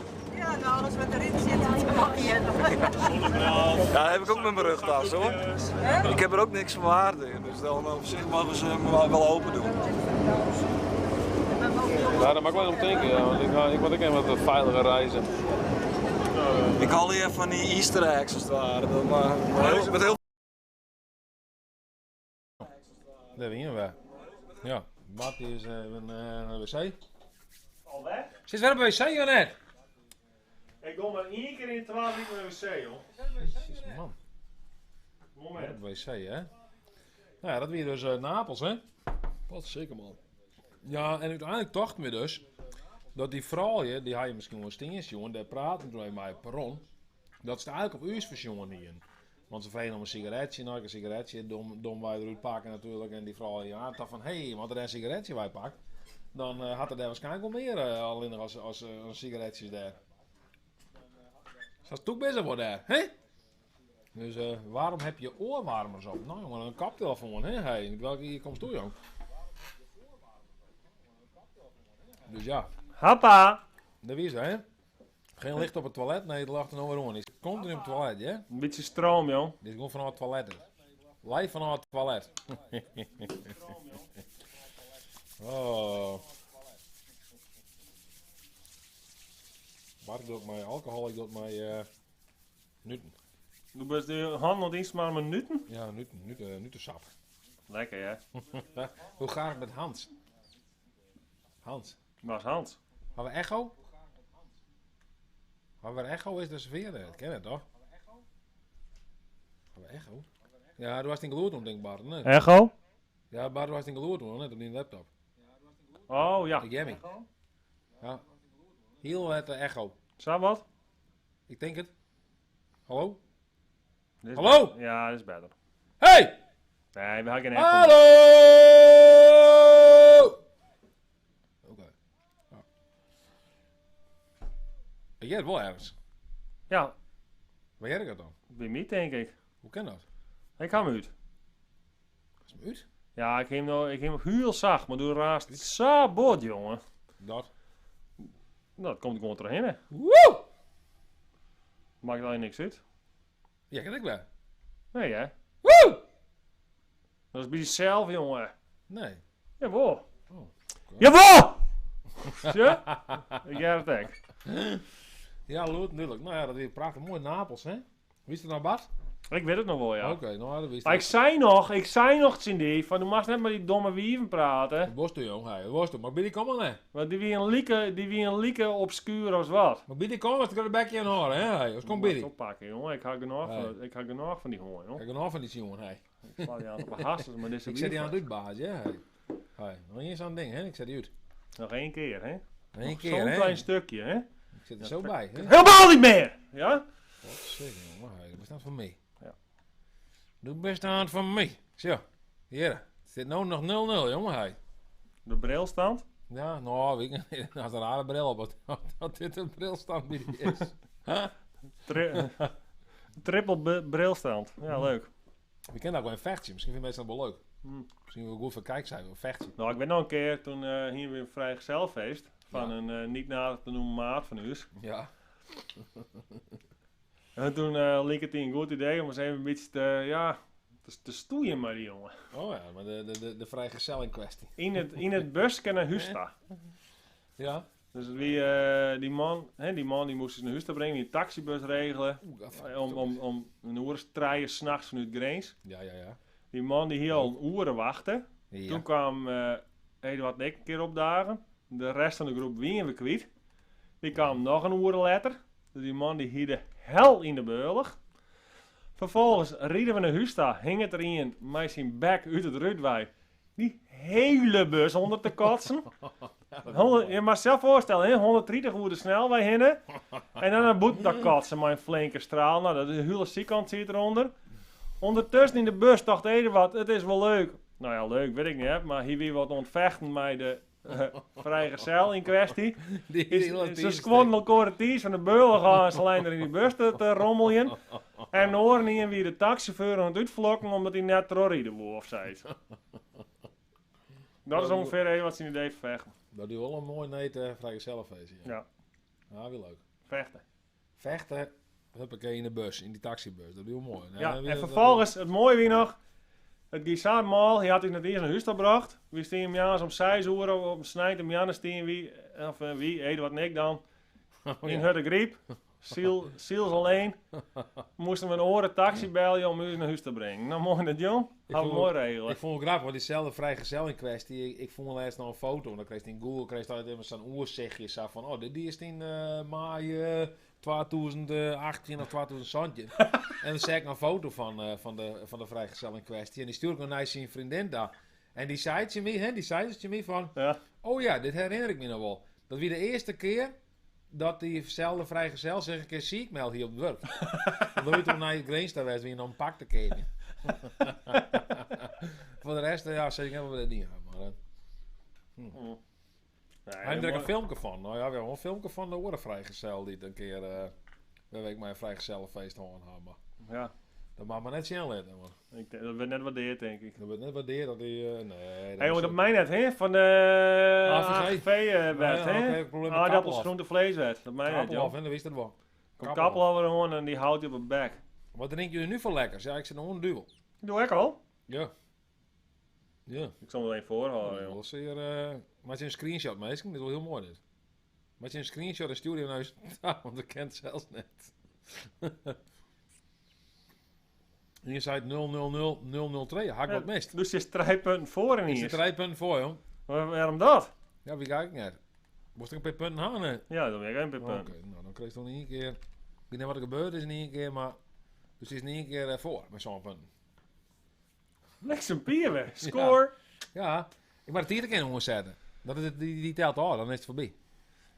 En alles wat erin zit, dat mag je Ja, daar heb ik ook mijn rugtas hoor. Ik heb er ook niks van waarde in, dus dan op zich mogen ze hem wel open doen. Ja, daar mag ik wel om denken, ja, want ik wil ook even wat veiliger reizen. Ik haal hier van die easter eggs als het ware. Dan, met heel Daar winnen we. Ja, Bart die is even naar de wc. Al weg? Zit weer op de wc, Janet? Ik kom maar één keer in 12 weken naar de wc, joh. Jezus, man. Moment. Op de wc, hè? Nou ja, dat weer dus Napels, hè? Wat zeker, man. Ja, en uiteindelijk dachten we dus dat die vrouw, die had je misschien wel eens eens, jongen, daar praten toen mij op het perron, dat ze het eigenlijk op uur verjongen hier. Want ze vregen om een sigaretje, nou ik een sigaretje, dom wij eruit pakken natuurlijk. En die vrouw, ja, dacht van, hé, hey, want er een sigaretje wij pakt, dan had er daar waarschijnlijk wel meer alleen nog als sigaretjes daar. Ze toch bezig worden daar, hè? Dus waarom heb je oorwarmers op? Nou jongen, een kaptelefoon, hè? Hey, met welke hier komt toe, jong? Dus ja. Hoppa! Dat wie is dat, hè? Geen licht op het toilet? Nee, het lag er nog weer om. Het is continu op het toilet, hè? Een beetje stroom, jong. Dit is gewoon vanuit het toilet. Live vanuit het toilet. Oh. Bart doet mij alcohol, ik doe mij nuten. Doe best de hand nog iets maar met nuten? Ja, nutensap. Lekker, hè? Hoe gaat het met Hans? Hans. Waar is Hans? Hebben we echo? Maar waar echo is, dat is weer. Dat ken je toch? Hebben we echo? Ja, er was een geloerd om, denk ik, Bart. Nee. Echo? Ja, Bart was een geloerd om, net op die laptop. Oh, ja. De gaming. Ja. Heel het echo. Zou wat? Ik denk het. Hallo? Dit is Hallo? beter. Ja, dit is beter. Hey! Nee, we hebben geen echo. Hallo! Oké. Ja. Ik jij het wel ergens. Ja. Waar jij dat dan? Bij mij, denk ik. Hoe kan dat? Ik ga hem uit. Is hem uit? Ja, ik heb hem heel zacht, maar doe raast zo bot, jongen. Dat? Nou, dat komt gewoon terug hè. Woe! Maakt alleen niks uit. Ja, kan ik wel. Nee, hè? Woe! Dat is bij jezelf, jongen. Nee. Jawel. Oh, Jawel! Zie je? Ik heb het echt. Ja, lood, natuurlijk. Nou ja, dat is prachtig. Mooi Napels, hè? Wie is het nou, Bart? Ik weet het nog wel, ja. Oké, nou, dat wist Maar ik zei nog, Cindy, van du mag net met die domme wieven praten. Dat was toen, jong. Hey, dat was toen. Maar bij die komen, hè? Want die wie een lieke, die wie een lieke obscuur als wat. Maar bij die komen, als ik er een bekje in horen, hè? Hey, als komt bij die. Oppakken, jongen. Ik hou genoeg Hey. van, ik hou genoeg van die hoorn, jongen. Ik hou genoeg van die jongen, hey. Ik sla die aan op een hassels, maar dit is Ik zet die aan het uitbaas, hè? Hey. Hey, nog eens aan het ding, hè? Ik zet die uit. Nog één keer, hè? Nog één Nog keer, Zo'n hè? klein stukje, hè? Ik zit er zo bij, hè? Helemaal niet meer! Ja? Wat zeker, jongen. Hey, dat bestaat van mij. Ja. Doe best aan van mij. Zo, hier. Het zit nou nog 0-0, jongen. Hey. De brilstand? Ja, nou, weet ik niet. Dat is een rare bril op. Dat dit een brilstand bij die is. Triple brilstand. Ja, leuk. We kennen ook wel een vechtje. Misschien vinden mensen dat wel leuk. Misschien wel goed voor kijkcijfer, een vechtje. Nou, ik ben nog een keer toen hier weer een vrijgezelfeest van een niet nader te noemen maat van u. Ja. En toen leek het een goed idee om eens even een beetje te stoeien met die jongen. Oh ja, maar de vrijgezel in kwestie. In het busje naar Husta. Ja. Dus wie, die man, hè, die man die moest dus naar Husta brengen, die taxibus regelen. Oeh, dat Om een uur te rijden s'nachts vanuit Grens. Ja, ja, ja. Die man die hier al een uur wachtte. Ja. Toen kwam Eduard en ik een keer opdagen. De rest van de groep wien we kwijt. Die kwam nog een uur later. Dus die man die hier de hel in de beulg. Vervolgens rieden we naar Husta, hing het erin, met zijn bek uit het Ruudwij. Die hele bus onder te kotsen. Je mag zelf voorstellen, hè? 130 uur de snelweg hinnen. En dan een boete dat kotsen met een flinke straal. Nou, dat de hele zijkant zit eronder. Ondertussen in de bus dacht Eduard, het is wel leuk. Nou ja, leuk weet ik niet, hè? Maar hier weer wat ontvechten met de vrijgezel in kwestie. Die hele Ze team squadden elkaar het teams van de beulen gaan ze alleen er in die bus te rommelen. En horen hier weer de taxichauffeur aan het uitvlokken omdat hij net terugrijden wou of zoiets. Dat is ongeveer even wat ze in idee vechten. Dat is wel een mooi neet vrijgezellenfeestje. Ja. Ja. Ja, weer leuk. Vechten. Vechten, huppakee, in de bus, in die taxibus. Dat wie wel mooi. Nou, Ja, dat wie- en dat- vervolgens, het mooie wie nog, het ging zo mal, hij had ons net eerst naar huis gebracht. We stien hem om 6 uur op, op snijdt hem Janne stien wie, of eh, wie, Eduard en ik dan, Oh, in ja. Hudde Griep. Ziel, ziels alleen. Moesten we een oren taxi bellen om u naar huis te brengen. Nou, mooi dat jong. Ik Hadden we vond- mooi regelen. Ik vond het grappig, want diezelfde vrijgezel in kwestie, ik vond wel eens nog een foto. En dan kreeg je in Google kreeg je altijd even zo'n oerzichtje zo van, oh, dit die is in mei 2018 of 2017. en dan zag ik een foto van de vrijgezel in kwestie. En die stuurde ik nog naar zijn vriendin daar. En die zei het me, hè, die zei het me van, Ja. oh ja, dit herinner ik me nog wel. Dat wie de eerste keer dat diezelfde vrijgezel zich een keer ziek meldt hier op het werk. Want dan toen naar je grens daar was, wie je dan pakte keer. Voor de rest, ja, zeg ik helemaal dat niet aan. Maar, Nee, hij heeft er mooi. een filmpje van. Nou ja, we hebben wel een filmpje van de oren vrijgezel die het een keer, we week mijn vrijgezellenfeest horen hebben. Maar Ja, dat mag maar net zien laten, man. ik, denk- dat werd net waardeerd, denk ik. Dat wordt net waardeerd dat die, nee. dat Hé, is hey, dat mij net, hè? Van de AVG. AVG-wet, Ja, hè? oké, probleem met Aardappels, Kappelhof. groente, vleeswet. Dat mij net, Kappelhof, joh. hè, dat wist het wel. Komt Kappelhof er gewoon en die houdt je op het bek. Wat drinken jullie nu voor lekkers? Ja, ik zit nog een duvel. Doe ik al. Ja. Ja. Ik zal hem er één voorhouden, joh. Dat is zeer, maar het is een screenshot, meisje. Dit is wel heel mooi, dit. Maar het is een screenshot en stuur je hem naar huis. Want dat kent zelfs net. Hier zei het 000002. Hak wat mist. Dus je is drie punten voor in Is er hier. drie punten voor, joh. Waarom dat? Ja, wie ga ik net? Moest ik een paar punten halen? Ja, dan ben ik één punt. Oké, nou dan kreeg je toch in één keer. Ik weet niet wat er gebeurd is in één keer, maar. Dus het is in één keer voor met zo'n punt. Niks een bier weg. Score. Ja, ik maar het hier keer omzetten. Dat is het, die telt al, dan is het voorbij.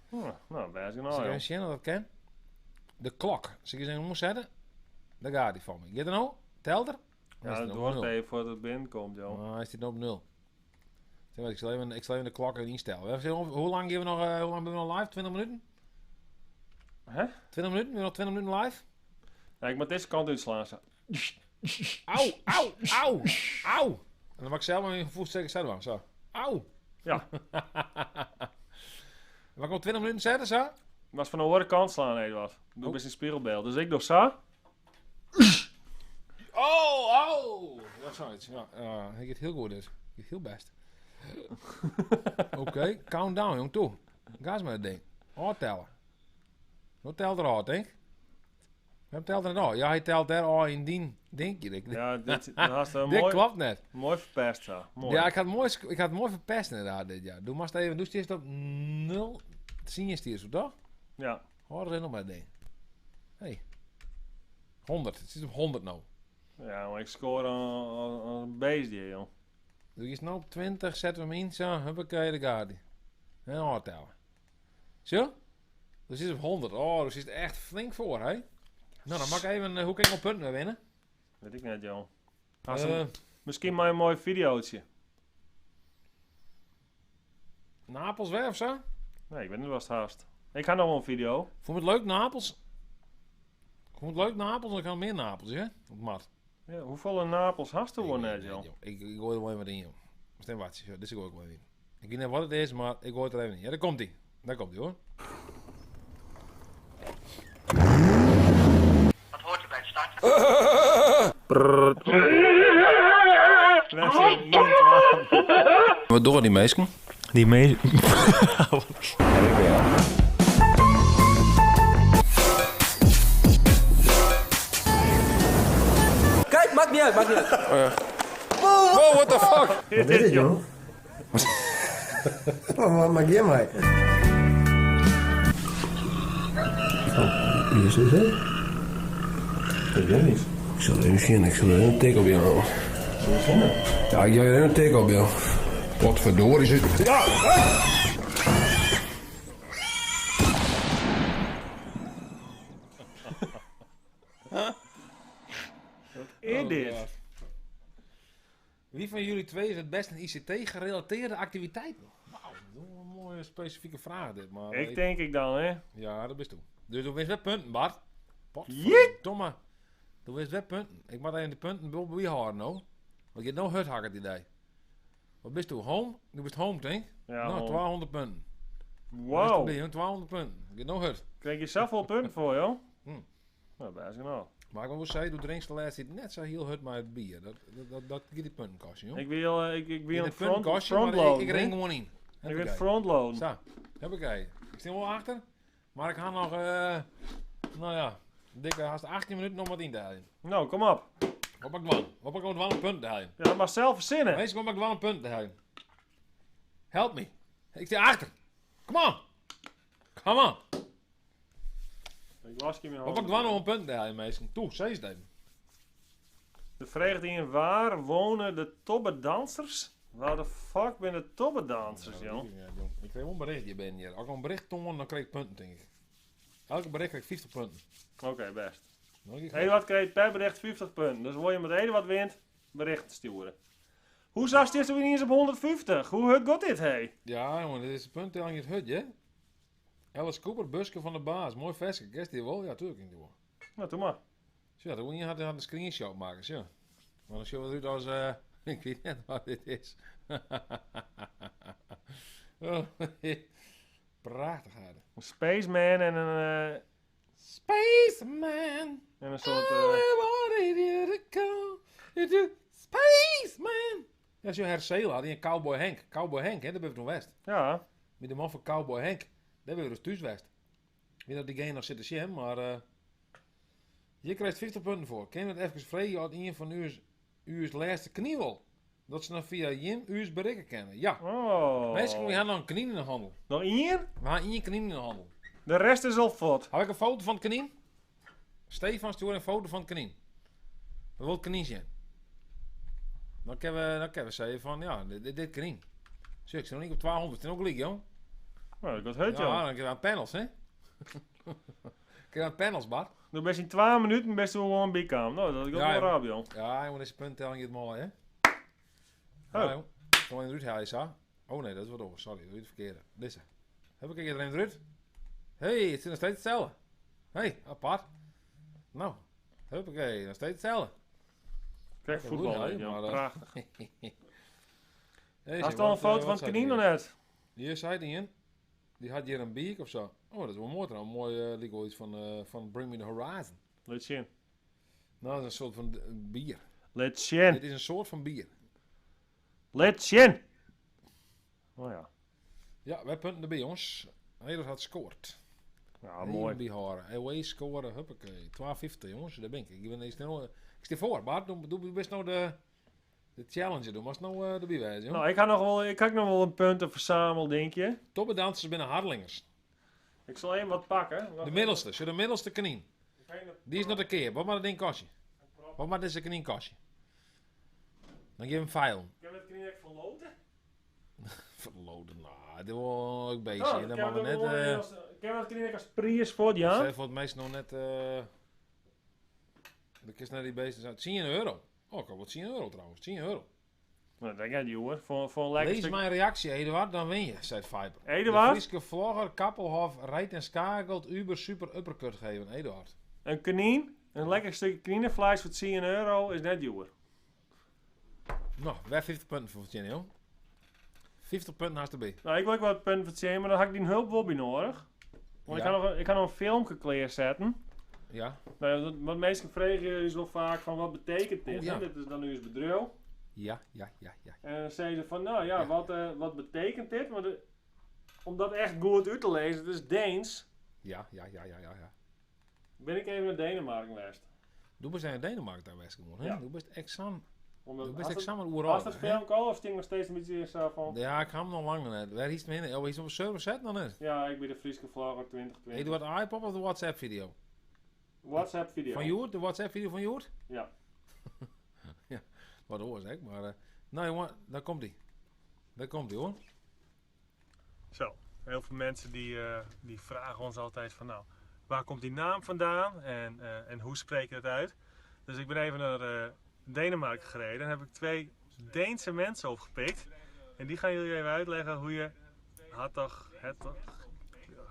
Hm, nou, best Zal genoeg, ik joh. even zien of dat kan? De klok. Zal ik eens even omzetten? Daar gaat hij van me. Gaat er nou? Telt er? Dan Ja, is het het op duurt nul. even voordat het binnenkomt, joh. Ah, hij zit op nul. Zeg maar, ik zal even de klok even instellen. Even zien, Hoe lang, gaan we nog, hoe lang ben we nog live? 20 minuten? Hè? 20 minuten? Ben we nog 20 minuten live? Ja, ik moet deze kant uitslaan. Zo. Auw, auw, auw, auw. En dan mag ik zelf maar mijn voet steken zo. Zo. Auw. Ja. Mag ik op 20 minuten zetten, zo? Was van de andere kant slaan, Eduard. Doe Oh. best een spiegelbeeld. Dus ik doe zo. Oh, oh. Ja, zoiets. Ja, ja, ik het heel goed dus. Ik het heel best. Oké, countdown, jong, toe. Ga eens met het ding. Oh, tellen. Wat telt er al, denk ik? Waarom telt er nou? Ja, hij telt daar al in die dingje. Ik- Ja, dit, dat had ze Dit mooi, klopt net. mooi verpest, zo. Mooi. Ja, ik had het mooi verpest inderdaad dit jaar. Doe maar eens even, doe eens eerst op 0. Zie je het hier, toch? Ja. Hoor er nog maar het ding. Hey. 100. Het zit op 100 nou. Ja, maar ik score als een beest hier, joh. Doe je nou op 20, zetten we hem in, zo, huppakee, daar gaat hij. En aftellen. Zo? Dus is op 100. Oh, dus is het echt flink voor, hè? Nou, dan mag ik even, hoe kan ik nog punten winnen? Weet ik net, joh. Als misschien maar een mooi videootje. Napels weer of zo? Nee, ik weet niet wat het haast. Ik ga nog wel een video. Vond je het leuk, Napels? Vond je het leuk, Napels? Dan kan meer Napels, hè? Op mat. Ja, hoeveel Napels hast du wel net, joh? Ik gooi er wel even wat in, joh. Stem wat, joh. Dit gooi ik wel even in. Ik weet niet wat het is, maar ik gooi het er even in. Ja, daar komt ie. Daar komt ie, hoor. Wat hoort er bij het starten? Wat doen die meesken? Die mees... Kijk, maakt niet uit, maakt niet uit. Wow, what the fuck? Wat is dit, joh? Wat maak jij mij? Wie is dit, hè? Ik weet niet. Ik zal even zien, ik zal er een tik op jou. Ja, ik jij een tik op jou. Potverdorie zit. Ja! Wat is dit? Oh, Wie van jullie twee is het best in ICT-gerelateerde activiteiten? Wauw, dat is een mooie specifieke vraag dit. Maar Ik denk ik dan, hè? Ja, dat bist toe. Dus du wist wel punten, Bart. Potverdomme. Du wist wel punten. Ik moet even de punten wel bijhouden, nou. Want je hebt nou hut hakken het idee. Wat bist du? Home? Du bist home, denk ik? Ja, nou, home. 200 punten. Wow. Ben je 200 punten. Je hebt nou hut. Krijg je zoveel punten voor, joh? Nou, bêst genôch. Maar ik wil zeggen, doe drinkst de laatste tijd net zo heel hard met het bier. Dat gaat die punten kosten, joh. Ik wil, ik wil In een de punten kosten, maar frontload. ik ring gewoon in. Ik wil Hoppakee. frontloaden. Zo, hoppakee. Ik sta wel achter, maar ik ga nog, nou ja, dikke haast 18 minuten nog wat in te halen. Nou, kom op. Wat pak ik dwan? Wat pak ik dwan een punt te halen? Ja, maar zelf verzinnen. Mensen, wat pak ik dwan een punt te halen? Help me. Ik sta achter. Come on. Come on. Ik was mijn Wat pak ik dwan om een punt te halen, mensen? Toe, zeg eens even. De vraag die in waar wonen de tobbedansers? Waar de fuck zijn de tobbedansers, joh? Ja, jong. Ik kreeg wel een bericht hier binnen hier. Als ik een bericht toon, dan krijg ik punten, denk ik. Elke bericht krijg ik 50 punten. Oké, best. Nou, ik- Eduard kreeg per bericht 50 punten. Dus wil je met Eduard wint, bericht sturen. Hoe zag dit zo ineens op 150? Hoe hard gaat dit, hey? Ja, jongen, dit is de punttelling in het hutje. hè? Alice Cooper, buske van de baas. Mooi versje. Kerst die wel? Ja, tuurlijk die wel. Nou, doe maar. Zo, dat moet je had een screenshot maken, zo. Maar dan zien we eruit als... ik weet net wat dit is. Oh, Prachtig, hè. Een spaceman en een... Spaceman! En een soort... I wanted you to come into Spaceman! Ja, zo Hercela, die een Cowboy Henk. Cowboy Henk, hè, daar ben ik toen west. Ja. Met de man van Cowboy Henk. Daar ben ik dus thuis west. Ik weet dat diegene nog zit te zien, maar... je krijgt 50 punten voor. Kun je het even vregen uit een van uw laatste kniewel? Dat ze dan via Jim uw bereiken kennen. Ja. Oh. Mensen, we hebben nog een knien in de handel. Nog één? We hebben één knien in de handel. De rest is al fot. Heb ik een foto van het knien? Stefan stuurt een foto van het knien. We willen het knien zien. Dan kunnen we zeggen van, ja, dit knien. Zie, ik zit nog niet op 200. Het is ook gelijk, joh. Nou, dat gaat hard, Ja, joh. dan kun je aan panels, hè? Kun je aan panels, Bart? Du bent in 2 minuten best wel gewoon bijkomen. Nou, dat is ook wel joh. raar, joh. Ja, jongen, deze punttelling is mooi, hè? Oh. Ja, joh. Kom in Ruud halen, zo. Oh nee, dat is wat over. Sorry, dat is het verkeerde. Deze. Heb ik iedereen eruit? Hé, hey, het is nog steeds hetzelfde. Hé, hey, apart. Nou, huppakee, nog steeds hetzelfde. Kijk, Ja, voetbal, goed, hè, joh. maar, Prachtig. Hey, Had zeg, al een wat, foto wat van het zei knien die? nog net? Hier zei die in. Die had hier een biek of zo. Oh, dat is wel mooi trouwens. Mooi uh, iets van Bring Me The Horizon. Laat zien. Nou, dat is een soort van bier. Laat zien. Dit is een soort van bier. Laat zien. Oh ja. Ja, wij punten erbij, jongens. Nederland had scoort. Ja, mooi. Bij haar. Away scoren, huppakee. 12,50 jongens, daar ben ik. Ik ben snel, ik sta voor, Bart. Doe best nou de challenger doen. Maar nou erbij wijzen, joh. Nou, ik had nog wel een punten verzameld, denk je. Toppendansers binnen Harlingers. Ik zal even wat pakken. Wacht De middelste, zo de middelste knien. even. Die is nog de keer. Wat maar dat ding kostje? Wat maar deze knien kostje? Dan geef hem file. Ik heb het knien echt verloten. Verloden, nou, dit wil ik beetje. Oh, Dan mag we net. Ik heb het knien als prijs voor het jaar. Zij voor het meest nog net. De kist naar die beesten zijn. 10 euro. Oh, ik had wat 10 euro trouwens. 10 euro. Nou, dat gaat niet hoor. Voor een lekker Lees stuk. mijn reactie, Eduard, dan win je, zei Viper. Eduard? De Frieske vlogger Kappelhof rijdt en schakelt Uber super uppercut geven. Eduard. Een knien, een lekker stukje knienenvlees voor 10 euro is net duur. Nou, wij 50 punten voor verdienen, joh. 50 punten naast de B. Nou, ik wil ook wat punten verdienen, maar dan had ik die hulp wel bij nodig. Want Ja. ik kan nog een filmpje klaarzetten. Ja. Nou, wat mensen vragen is wel vaak van wat betekent dit? Oh, ja. hè? Dit is dan nu eens bedrijf. Ja. En dan zeiden ze van, nou ja, wat betekent dit? Maar om dat echt goed uit te lezen, het is Deens. Ja. Ben ik even naar Denemarken geweest. Du bist in Denemarken daar geweest gewoon, hè? Ja. Du bist examen. Omdat, Du bist als het- examen oeral. Was dat filmpje al of sting nog steeds een beetje zo van... Ja, ik ga hem nog lang net. Waar is het heen? Oh, is het op de server set nog net? Ja, ik ben de Frieske vlogger 2020. Eduard iPop of de WhatsApp video? WhatsApp video. Van Joert? De WhatsApp video van Joert? Ja. Ja, wat hoor zeg, maar... nou jongen, daar komt ie. Daar komt ie hoor. Zo, heel veel mensen die vragen ons altijd van nou, waar komt die naam vandaan en hoe spreek je dat uit? Dus ik ben even naar Denemarken gereden en heb ik 2 Deense mensen opgepikt. En die gaan jullie even uitleggen hoe je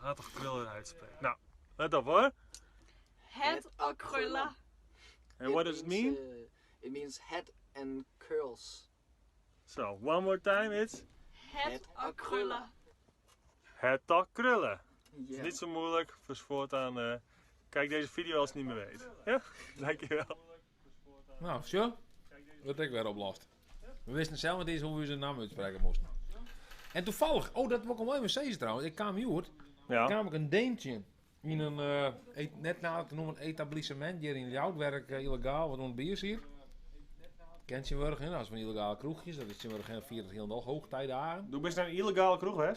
hartog krullen uitspreekt. Nou, let op hoor. Het krullen. And what does it mean? It means head and curls. So, one more time, it's Het krullen. het krullen. Het is Ja. niet zo moeilijk, dus voortaan Kijk deze video als je het niet meer weet. Ja? Dankjewel. Nou, zo. Wordt ik weer oplost. We wisten zelf niet eens hoe we zijn naam uitspreken moesten. En toevallig, oh dat wil ik nog even zeggen trouwens. Ik kwam hier, Ja. kwam ik een Deentje in een, net na te noemen etablissement hier in Ljouwert, illegaal, wat een bier hier. Kent je wel, hè? Dat is van illegale kroegjes, dat is je wel vier het heel nog hoogtijdagen. Doe best naar een illegale kroeg, hè?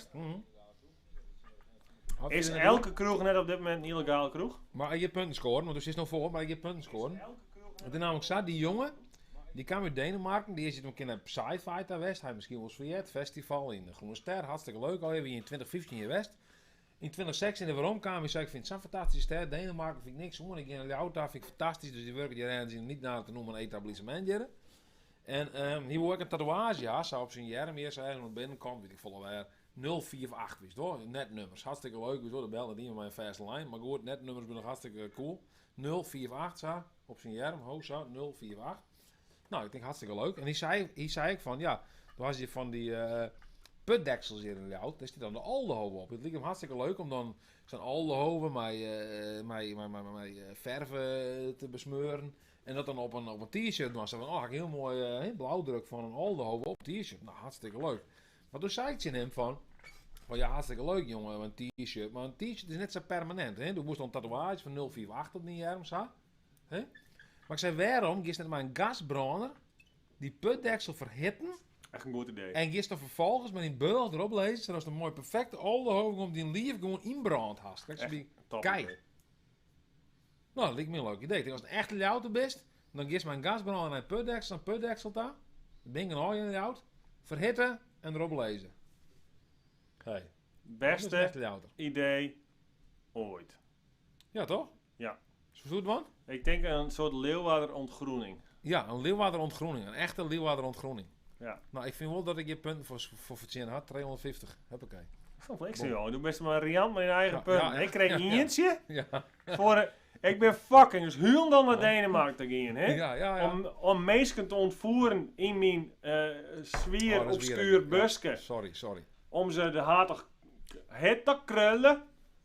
Had Is je een elke kroeg net op dit moment een illegale kroeg? Maar je punten scoren, want er is nog voor, maar je punten scoren. En toen namelijk zat die jongen, die kwam uit Denemarken, die is een keer naar Psy-Fight daar West. Hij misschien wel eens verjet, festival in de Groene Ster, hartstikke leuk. Al even in 2015 in West. In 2016 in de waarom kwam, zei ik vind het zo'n fantastische ster. Denemarken vind ik niks hoor. Ik in de vind ik fantastisch. Dus die werken die rennen zien niet naar te noemen een etablissement. hier. En hier wil ik een tatoeage, ja, zou op zijn jerm eerst eigenlijk naar binnenkomt, weet ik volle waar. 048, wist hoor. Netnummers, hartstikke leuk, wist hoor. De belde die met mijn vaste lijn. Maar goed, netnummers zijn nog hartstikke cool. 048, zo, op zijn jerm, ho, zo, 048. Nou, ik denk hartstikke leuk. En die zei ik van, ja, toen was je van die putdeksels hier in Ljouwert, daar zit dan de Aldenhoven op. Het liep hem hartstikke leuk om dan zo'n Aldenhoven met verven te besmeuren. En dat dan op een t-shirt was. Zo van, oh, ik heel mooi heel blauwdruk van een Aldenhoven op t-shirt. Nou, hartstikke leuk. Maar toen zei ik tegen hem van ja, hartstikke leuk jongen, een t-shirt. Maar een t-shirt is net zo permanent. Hè? Du moest dan een tatoeage van 048 op die arm, zo. Hè? Maar ik zei, waarom gist net maar een gasbrander die putdeksel verhitten? Echt een goed idee. En gist dan vervolgens met die beul erop lezen, zodat het een mooi perfecte Aldenhoven om die lief gewoon inbrand hast. Kijk, zo Echt die top kei. idee. Nou, dat lijkt me een leuk idee. Ik denk, als het echt Ljouwert bent, dan gist mijn gasbrander naar een putdeksel, een putdeksel daar. Dan ben ik een ooi in Ljouwert. Verhitten en erop lezen. Hey. Dat is Beste echt Ljouwert. idee ooit. Ja, toch? Ja. Is het goed, man? Ik denk een soort Leeuwarder ontgroening. Ja, een Leeuwarder ontgroening. Een echte Leeuwarder ontgroening. Ja. Nou, ik vind wel dat ik je punten voor verzin had. 250. Huppakee. Ik vond het niks, joh. Doe best maar riant met je eigen Ja, punten. ja, Ik kreeg ja, ja. eentje. Ja. Voor een, ik ben fucking dus heel dan naar Denemarken te gaan, hè? Ja, ja, ja. Om mensen te ontvoeren in mijn zwier Oh, dat is weer obscuur een- ja. busje. Sorry, sorry. Om ze de haar toch het te krullen,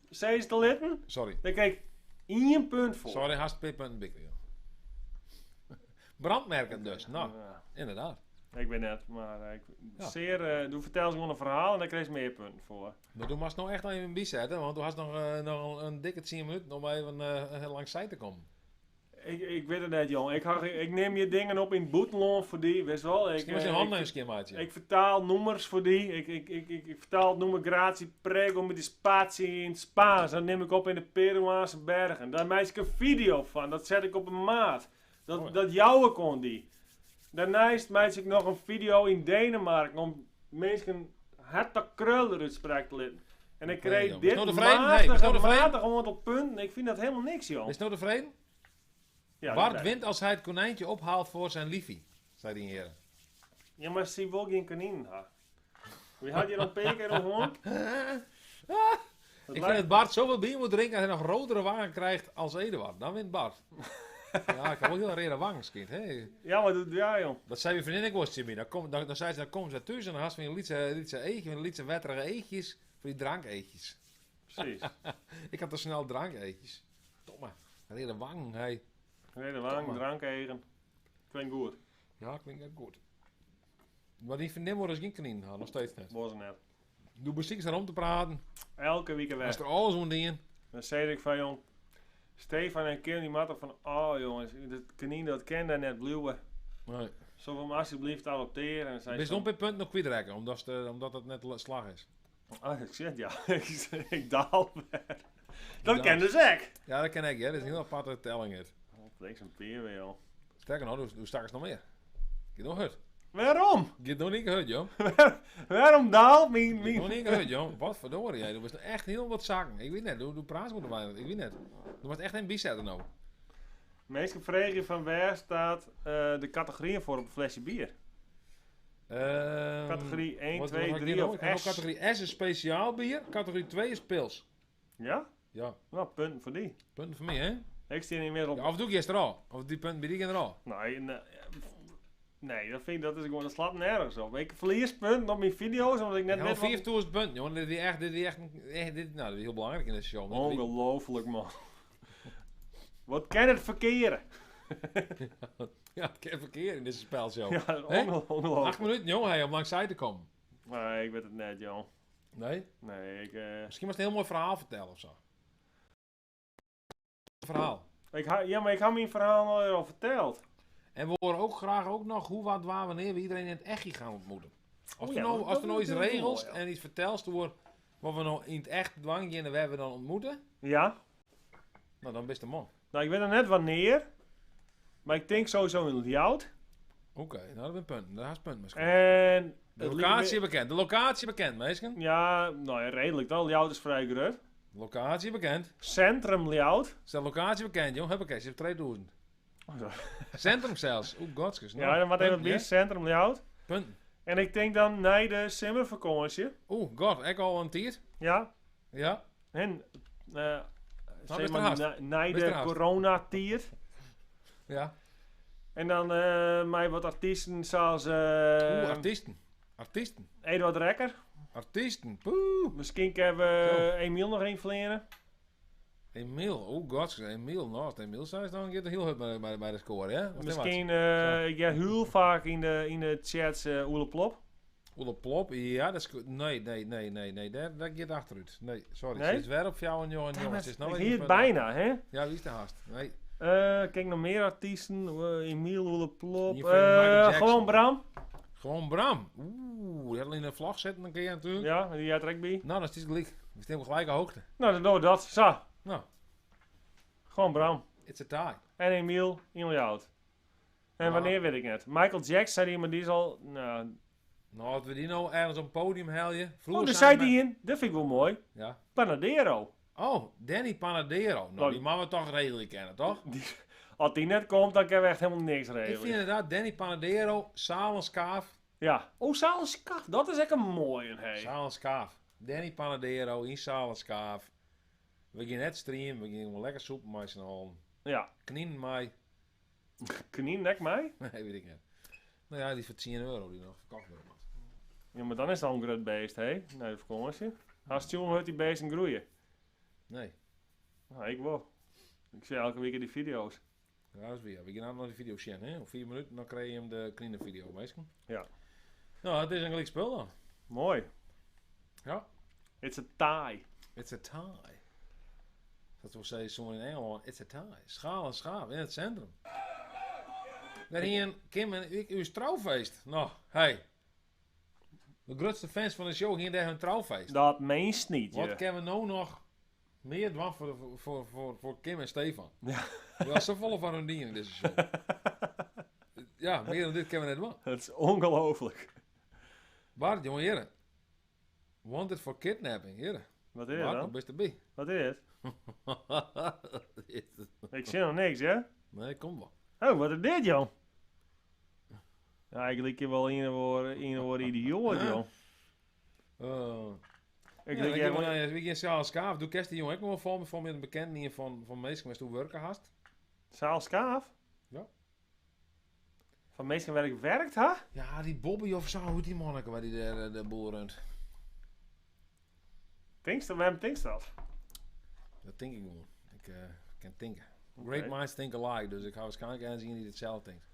zei ze te litten. Sorry. Daar kreeg ik 1 punt voor. Sorry, haast twee punten bikken, joh. Brandmerken dus. Nou, Ja. inderdaad. Ik ben net, maar ik, Ja. zeer, doe vertel eens gewoon een verhaal en daar kreeg je meer punten voor. Maar doe maar nou echt even bijzetten, want du hast nog een dikke 10 minuten om even langs zij te komen. Ik weet het net, jong. Ik neem je dingen op in het boetenloon voor die, weet je wel. Ik, Misschien was je handen eens een keer, maatje. ik vertaal nummers voor die. Ik vertaal het nummer Gratie Prego met die spatie in het Spaans. Dat neem ik op in de Peruaanse bergen. Daar maak ik een video van. Dat zet ik op een maat. Dat, Oh ja. dat jouwe kon die. Daarnaast maak ik nog een video in Denemarken om mensen hard te krullen uit spraak te laten. En ik Oké, kreeg joh. dit Is nou tevreden? Hey, is nou matige, tevreden? matige aantal punten. Ik vind dat helemaal niks, joh. Is nou tevreden? Ja, Bart dat wint als hij het konijntje ophaalt voor zijn liefie, zei die heren. Ja, maar ze wil geen konijn ha. Wie had je dan een keer al gewoon? Ik vind dat Bart zoveel bier moet drinken dat hij nog rodere wangen krijgt als Eduard. Dan wint Bart. ja, ik heb wel heel rare wangen, kind. Hè? Ja, maar dat, ja, joh. Dat zei mijn vriendin ik was, Jimmy. Dan, kom, dan, dan zei ze, dan komt ze thuis en dan had ze van die lietse eetjes, van die lietse wetterige eetjes, van die drankeetjes. Precies. Ik had te snel drankeetjes. Domme, rare wang, hé. Rare wang, Domme. drankegen. Klinkt goed. Ja, klinkt echt goed. Maar die vriendin wordt dus geen konijn, ha, nog steeds net. Was net. Doe precies daar om te praten. Elke week weg. Als er alles om dingen. Dan zei ik van, jong, Stefan en Kim die matten van, oh jongens, dat konijn dat ken daar net bluwen. Nee. Zullen we hem alsjeblieft adopteren? En zei Bist ze op het punt nog kwijtraken, omdat het net slag is. Oh, ik zeg ja, ik daal weer. Dat daal. ken dus ik. Ja, dat ken ik, hè. Dat is een heel aparte telling. Het. Oh, niks een peer weer, joh. Sterker nog, doe straks nog meer. Gaat nog hard. Waarom? Gaat nog niet hard, joh. Waarom daalt mijn... Gaat mijn... nog niet hard, joh. Wat verdorie, jij. Du bist echt heel wat zaken. Ik weet net, du praat goed erbij. Ik weet net. Du was echt een bizetter nou. Meestal vraag je van waar staat de categorieën voor op een flesje bier? Categorie 1, Wat 2, had ik 3 hier nog? of Ik had nog S. Categorie S is speciaal bier. Categorie 2 is pils. Ja? Ja. Nou, punten voor die. Punten voor mij, hè? Ik sta niet meer op. Ja, of doe ik eerst er al? Of die punten bij die er al? Nee, nee, nee, dat vind ik, dat is gewoon, dat slaat nergens op. Ik verlies punten op mijn video's, omdat ik net Ja, weet maar wat- 4000 punten, jongen. Dit is echt, dit is echt, echt, dit, nou, dat is heel belangrijk in deze show. Ongelooflijk, man. Wat kin it ferkeare? Ja, it kin ferkeare yn dizze spelshow. Ja, Hè? ongelooflijk. 8 minuten, jong, hè, om langs sy te kommen. Nee, ik wit it net, jong. Nee? Nee, ik... Miskien moatst in hiel moai ferhaal fertelle of sa. Ferhaal. Ik ha, ja, mar ik ha myn ferhaal al ferteld. En we horen ook graag ook nog hoe, wat, waar, wanneer we iedereen in het echie gaan ontmoeten. Als Oh du ja, nou, dat- als dat du nou is iets natuurlijk regelst mooi, ja. en iets vertelst over wat we nou in het echt dwang en waar we dan ontmoeten. Ja. Nou, dan bist de man. Nou, ik weet nog net wanneer. Maar ik denk sowieso in Ljouwert. Oké, nou dat is een punt. Dat is een punt misschien. En de het locatie liep- bekend. De locatie bekend, meisken. Ja, nou ja, redelijk dan. Ljouwert is vrij groot. Locatie bekend. Centrum Ljouwert. Is de locatie bekend, jong? Huppakee, ze heeft 2000. Oh, zo. Centrum zelfs. Oeh, godskes. Nou, Ja, dan wat even punt, bij. ja. Centrum Ljouwert. Punt. En ik denk dan naar de simmervakantie. Oeh, god, ik al een tiert. Ja. Ja. En, Nou, zeg bist er maar, haast. na Bist er de haast. coronatiert. Ja. En dan mij wat artiesten zoals... Oeh, artiesten. Artiesten. Eduard Rekker. Artiesten, poeh. Misschien kunnen we Emiel nog een verlenen. Emiel, oeh, godskes, Emiel. Nou, als het Emiel zou is, dan gaat het heel goed bij de score, hè? Wat is dat Misschien, wat? ik ga heel vaak in de chats Oele Plop. Oele Plop, ja, dat is goed. Nee, nee, nee, nee, nee, daar gaat achteruit. Nee, sorry. Nee? Het is weer op jou en jongen, Damn jongens. it, Het is nou ik weer hier niet het meer- bijna, hè? Ja, wie is de haast? Nee. Kijk nog meer artiesten. Emiel, Oele Plop. Je vindt Michael Jackson. Gewoon Bram. Gewoon Bram. Oeh, die had al in een vlag zetten een keer natuurlijk. Ja, die had er ook bij. Nou, dat is gelijk. We staan op gelijke hoogte. Nou, dan doen we dat. Zo. Nou. Gewoon Bram. It's a tie. En Emiel, in Ljouwert. En Ja. wanneer weet ik net. Michael Jackson zei die, maar die is al... Nou, Nou, als we die nou ergens op het podium halen. Vroeger oh, daar zijn zei we- die in. Dat vind ik wel mooi. Ja. Panadero. Oh, Danny Panadero. Nou, Nou, die man we toch redelijk kennen, toch? Als die net komt, dan kunnen we echt helemaal niks regelen. Ik vind inderdaad Danny Panadero, Salenskaaf. Ja. Oh, Salenskaaf. Dat is echt een mooie, hey. Salenskaaf. Danny Panadero in Salenskaaf. We gaan net streamen, we gaan gewoon lekker soep met z'n allen. Ja. Knien mij. Knien, nek mij? Nee, weet ik niet. Nou ja, die voor 10 euro die nog verkocht wordt. Ja, maar dan is het al een groot beest, hè? Nee, de vakantie. Als jongen hoort die beesten groeien. Nee. Nou, ik wel. Ik zie elke week in die video's. Ja, dat is weer. We gaan nou nog die video zien, hè? Op 4 minuten, dan krijg je hem de kleine video, meestal. Ja. Nou, het is een gelijk spul dan. Mooi. Ja. It's a tie. It's a tie. Dat was zei zo'n in Engeland. It's a tie. Schaal en schaap in het centrum. Daar hier Kim en ik uw trouwfeest. Nou, hey. De grootste fans van de show gingen daar hun trouwfeest. Dat meenst niet, Wat ja. kunnen we nou nog meer doen voor Kim en Stefan? Ja. We waren zo vol van hun dingen in deze show. Ja, meer dan dit kunnen we net doen. Dat is ongelooflijk. Bart, jongen, heren. Wanted for kidnapping, heren. Wat is het Bart, dan? best erbij. Wat is het? Ik zie nog niks, hè? Nee, kom wel. Oh, wat is dit, joh? Ja, ik lijk je wel een of idioot, joh. Ik Ik lijk ja, jij ik wel- wie geen Charles Kaaf. Doe kerst die jongen ook nog wel voor me, voor me een bekende hier van meestal met hoe werken hast. Charles Kaaf? Ja. Van meestal waar ik werkt, ha? Ja, die Bobby of zo, hoe die manneke waar die de boel runt. Denkst dat, waarom denkst dat? Dat denk ik gewoon. Ik kan denken. Great Oké. minds think alike, dus ik ga waarschijnlijk eens zien die hetzelfde denkt.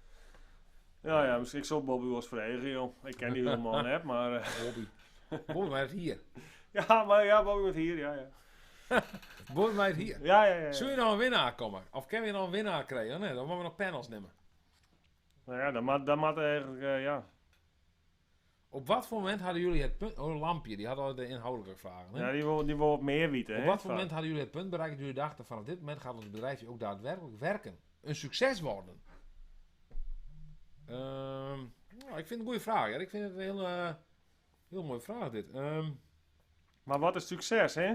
Ja, ja, misschien ik zal Bobby wel eens vragen, joh. Ik ken die helemaal net, maar... Bobby. Bobby maakt hier. Ja, maar ja, Bobby moet hier, ja, ja. Bobby maakt hier. Ja, ja, ja, ja. Zul je nou een winnaar komen? Of kunnen we nou een winnaar krijgen? Nee, dan moeten we nog panels nemen. Nou ja, dat moet eigenlijk, ja. Op wat voor moment hadden jullie het punt... Oh, een lampje, die had al de inhoudelijke vragen. Hè? Ja, die wil wat meer weten, Op hè. wat voor moment hadden jullie het punt bereikt dat jullie dachten... vanaf dit moment gaat ons bedrijfje ook daadwerkelijk werken? Een succes worden? Nou, ik vind het een goede vraag. Ja. Ik vind het een heel mooie vraag dit. Maar wat is succes, hè?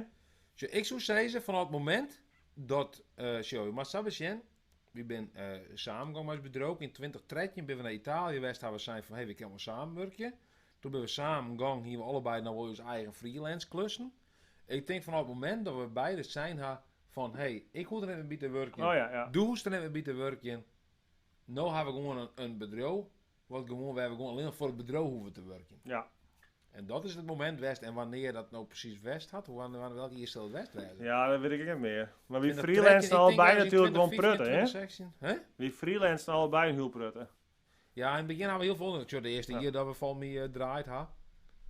Ik zou zeggen, vanaf het moment dat... Sorry, maar Sabacien, we zijn samengekomen als bedrijf. In 2013 ben we naar Italië geweest. Daar we zijn van, hey, we kunnen wel samenwerken. Toen ben we samen gegaan, hier we allebei nou wel onze eigen freelance klussen. Ik denk vanaf het moment dat we beide zijn ha, van, hey, ik hoef er net bij te werken. Oh ja, ja. Doe hoest er net bij te werken. Nou hebben we gewoon een bedrijf, wat gewoon, we hebben gewoon alleen nog voor het bedrijf hoeven te werken. Ja. En dat is it momint west en wannear dat no presys west hat, hoe wannear welk jier sil it west wêze? Ja, dat wit ik ek net mear. Mar wy 2013, freelancen ik allebei tink ergens yn natuerlik wol in 2015, prutte, hè? 2016. Hè? Wy freelancen allebei in hiel prutte. Ja, yn it begjin ha we hiel folle. Sjoch, de earste Ja. jier dat we folgens my draaid ha.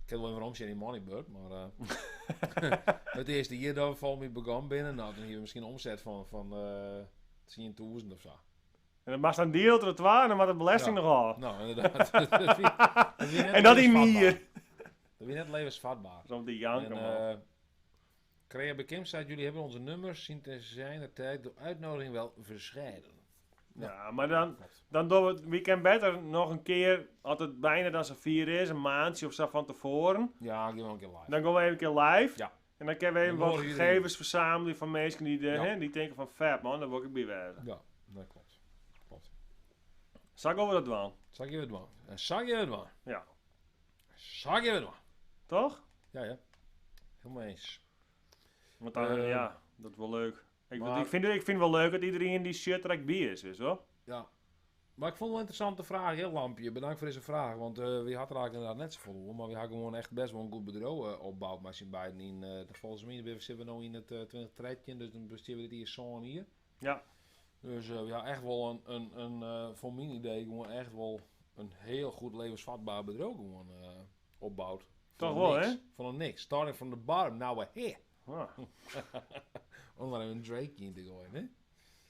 Ik kin wol even weromsjen yn Moneybird, mar it earste jier dat we folgens my begûn binne, nou, dan hiene we miskien in omset fan 10.000 of sa. En dat moatst dan diele troch twa en dan moat de belesting Ja. noch ôf. Nou, inderdaad. Dat wie net En dat yn levensvatbaar. jier. Dat wie net levensvatbaar. Dat is om te janken, En, man. Crea Kim zei, jullie hebben onze nummers sinds te zijner tijd door uitnodiging wel verscheiden. Ja, maar dan doen we het weekend beter nog een keer, als het bijna dan zo vier is, een maandje of zo van tevoren. Ja, gaan we een keer live. Dan gaan we even een keer live. Ja. En dan kunnen we even Dan wat horen jullie. gegevens verzamelen van mensen die, Ja. hè, die denken van vet man, daar wil ik bij wezen. Ja, dat klopt. Klopt. Zal ik over dat doen? Zal ik je het doen? En zal ik je het doen? Ja. Zal ik je het doen? Toch? Ja, ja. Helemaal eens. Want dan, ja, dat is wel leuk. Ik vind het wel leuk dat iedereen die shirt trekt bij is, weet je wel? Ja. Maar ik vond het wel een interessante vraag, heel Lampje. Bedankt voor deze vraag, want we hadden er eigenlijk inderdaad net zoveel over, maar we hadden gewoon echt best wel een goed bedrijf opgebouwd. Maar zijn beiden in, volgens mij zitten we nu in het 2013, dus dan besteden we dit hier zo'n hier. Ja. Dus ja, echt wel een voor mijn idee, gewoon echt wel een heel goed levensvatbaar bedrijf gewoon opbouwd. Toch Van wel, niks. hè? Van een niks. Starting from the bottom, now we're here. Ah. Om daar even een Drakeie in te gooien, hè?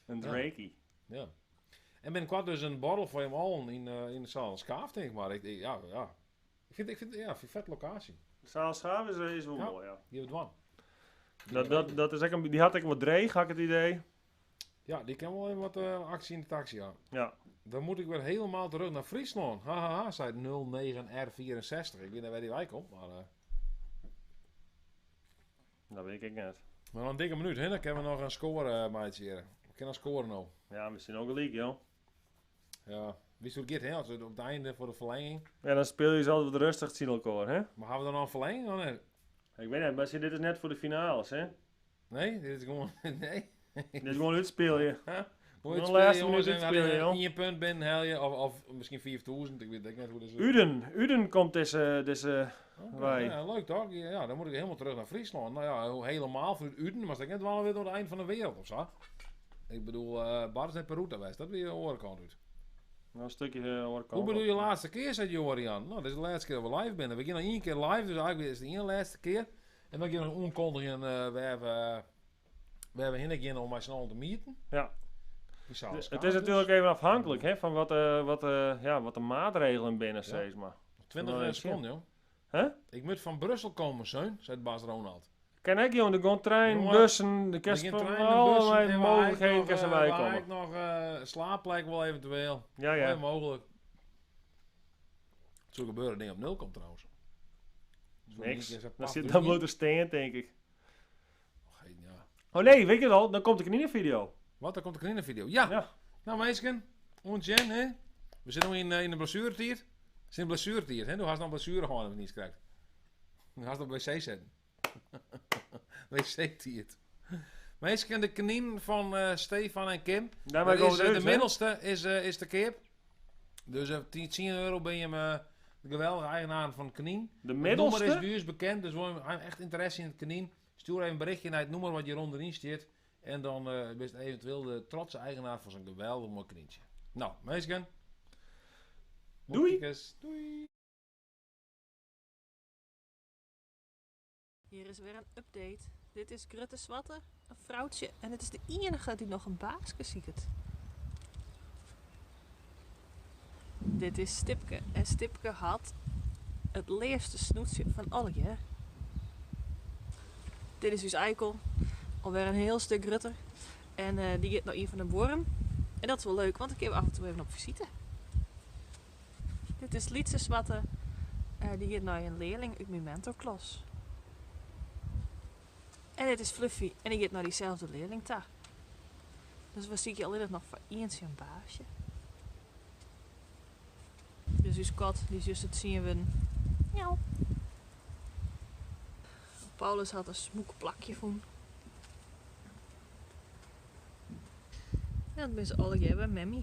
Een Ja. Drakeie. Ja. En binnenkort dus een borrel voor hem allen in de zaal Schaaf, denk ik maar. Ja, ja. Ik vind, ja, ik vind het vet locatie. De zaal Schaaf is wel Ja, mooi, ja. Die hebben het Dat is ook een, die had ik wat dreig, had ik het idee. Ja, die kan wel even wat actie in de taxi, ja. Ja. Dan moet ik weer helemaal terug naar Friesland. Ha, ha, ha, zei 09R64. Ik weet niet waar die wij komt, maar... Dat weet ik net. Maar nog een dikke minuut, hè? Dan kunnen we nog een score, maatje. We kunnen nog scoren nou. Ja, we zijn ook gelijk, joh. Ja, wie zoekt het, hè? Als we op het einde voor de verlenging. Ja, dan speel je ze altijd wat rustig tegen elkaar, hè? Maar gaan we dan nog een verlenging of niet? Ik weet niet, maar dit is net voor de finales, hè? Nee, dit is gewoon... Nee. Dit is gewoon uitspelen. Huh? Gewoon Gewoon de uitspelen, laatste jongens. minuut En als je uitspelen, joh. één punt binnen haal je, of misschien 4000, ik weet het net hoe dat is. Uden komt deze Oké, wij. Ja, leuk toch? Ja, dan moet ik helemaal terug naar Friesland. Nou ja, helemaal vanuit Uden, maar dat net wel weer door het eind van de wereld of zo. Ik bedoel, Bart is net Peru geweest, dat weer de orenkant uit. Nou, een stukje orenkant. Hoe bedoel je laatste keer, zei Jorian? Nou, dit is de laatste keer dat we live binnen. We gaan nog één keer live, dus eigenlijk is het de ene laatste keer. En dan gaan we nog onkondigen waar we heen gaan om mij snel te mieten. Ja. Die zaal Het is is natuurlijk even afhankelijk, hè, van wat de maatregelen binnen, Ja. steeds maar. 20 Nou, seconden, joh. Hè? Ik moet van Brussel komen, zoon, zei baas Ronald. Ken ik, joh, de gaan trein, Jongen, bussen, de er kerst gaan van treinen, allerlei bussen en waar mogelijkheden ik nog, kan ze waar bij komen. ik nog slaapplek wel eventueel. Ja, ja. Wel mogelijk. Het zou gebeuren dat ding op nul komt trouwens. Dus we Niks. niet eens een Dan paf zit doen dan hier. bloot te staan, denk ik. Geen, ja. Oh nee, weet je het al? Dan komt de knieënvideo. Wat? Dan komt de knieënvideo. Ja. Ja. Nou meisken, ons Jen, hè? We zitten nu in de blessuretijd. We zitten in de blessuretijd, hè? Du hast nog blessure gehad, als je niet krijgt. Du hast op wc zitten. Wc-tiert. Meisken, de knien van Stefan en Kim. Daarmee Dat komen is, we de eruit, hè? middelste is de kip. Dus 10 euro ben je hem, de geweldige eigenaar van Knien. De Het middelste? nummer is bij ons bekend, dus wil je echt interesse in het Knien. Stuur even een berichtje naar het nummer wat je onderin zit. En dan ben je eventueel de trotse eigenaar van zo'n geweldig mooi knientje. Nou, meisken. Doei. Doei. Hier is weer een update. Dit is Grutte Swatte, een vrouwtje. En het is de enige die nog een baaske ziet. Dit is Stipke. En Stipke had het leerste snoetje van alle hè. Dit is dus Eikel. Alweer een heel stuk Rutter. En die gaat nog even naar Borm. En dat is wel leuk, want ik heb af en toe even op visite. Dit is Lietse Swatte. Die gaat naar een leerling uit mijn mentorklas. En dit is Fluffy. En die gaat naar diezelfde leerling daar. Dus we zie je alleen nog voor eens een baasje. Dus uw kat, die zus het zien we. Miauw. Paulus had een smoek plakje van. En dat ben ze alle bij Memmy.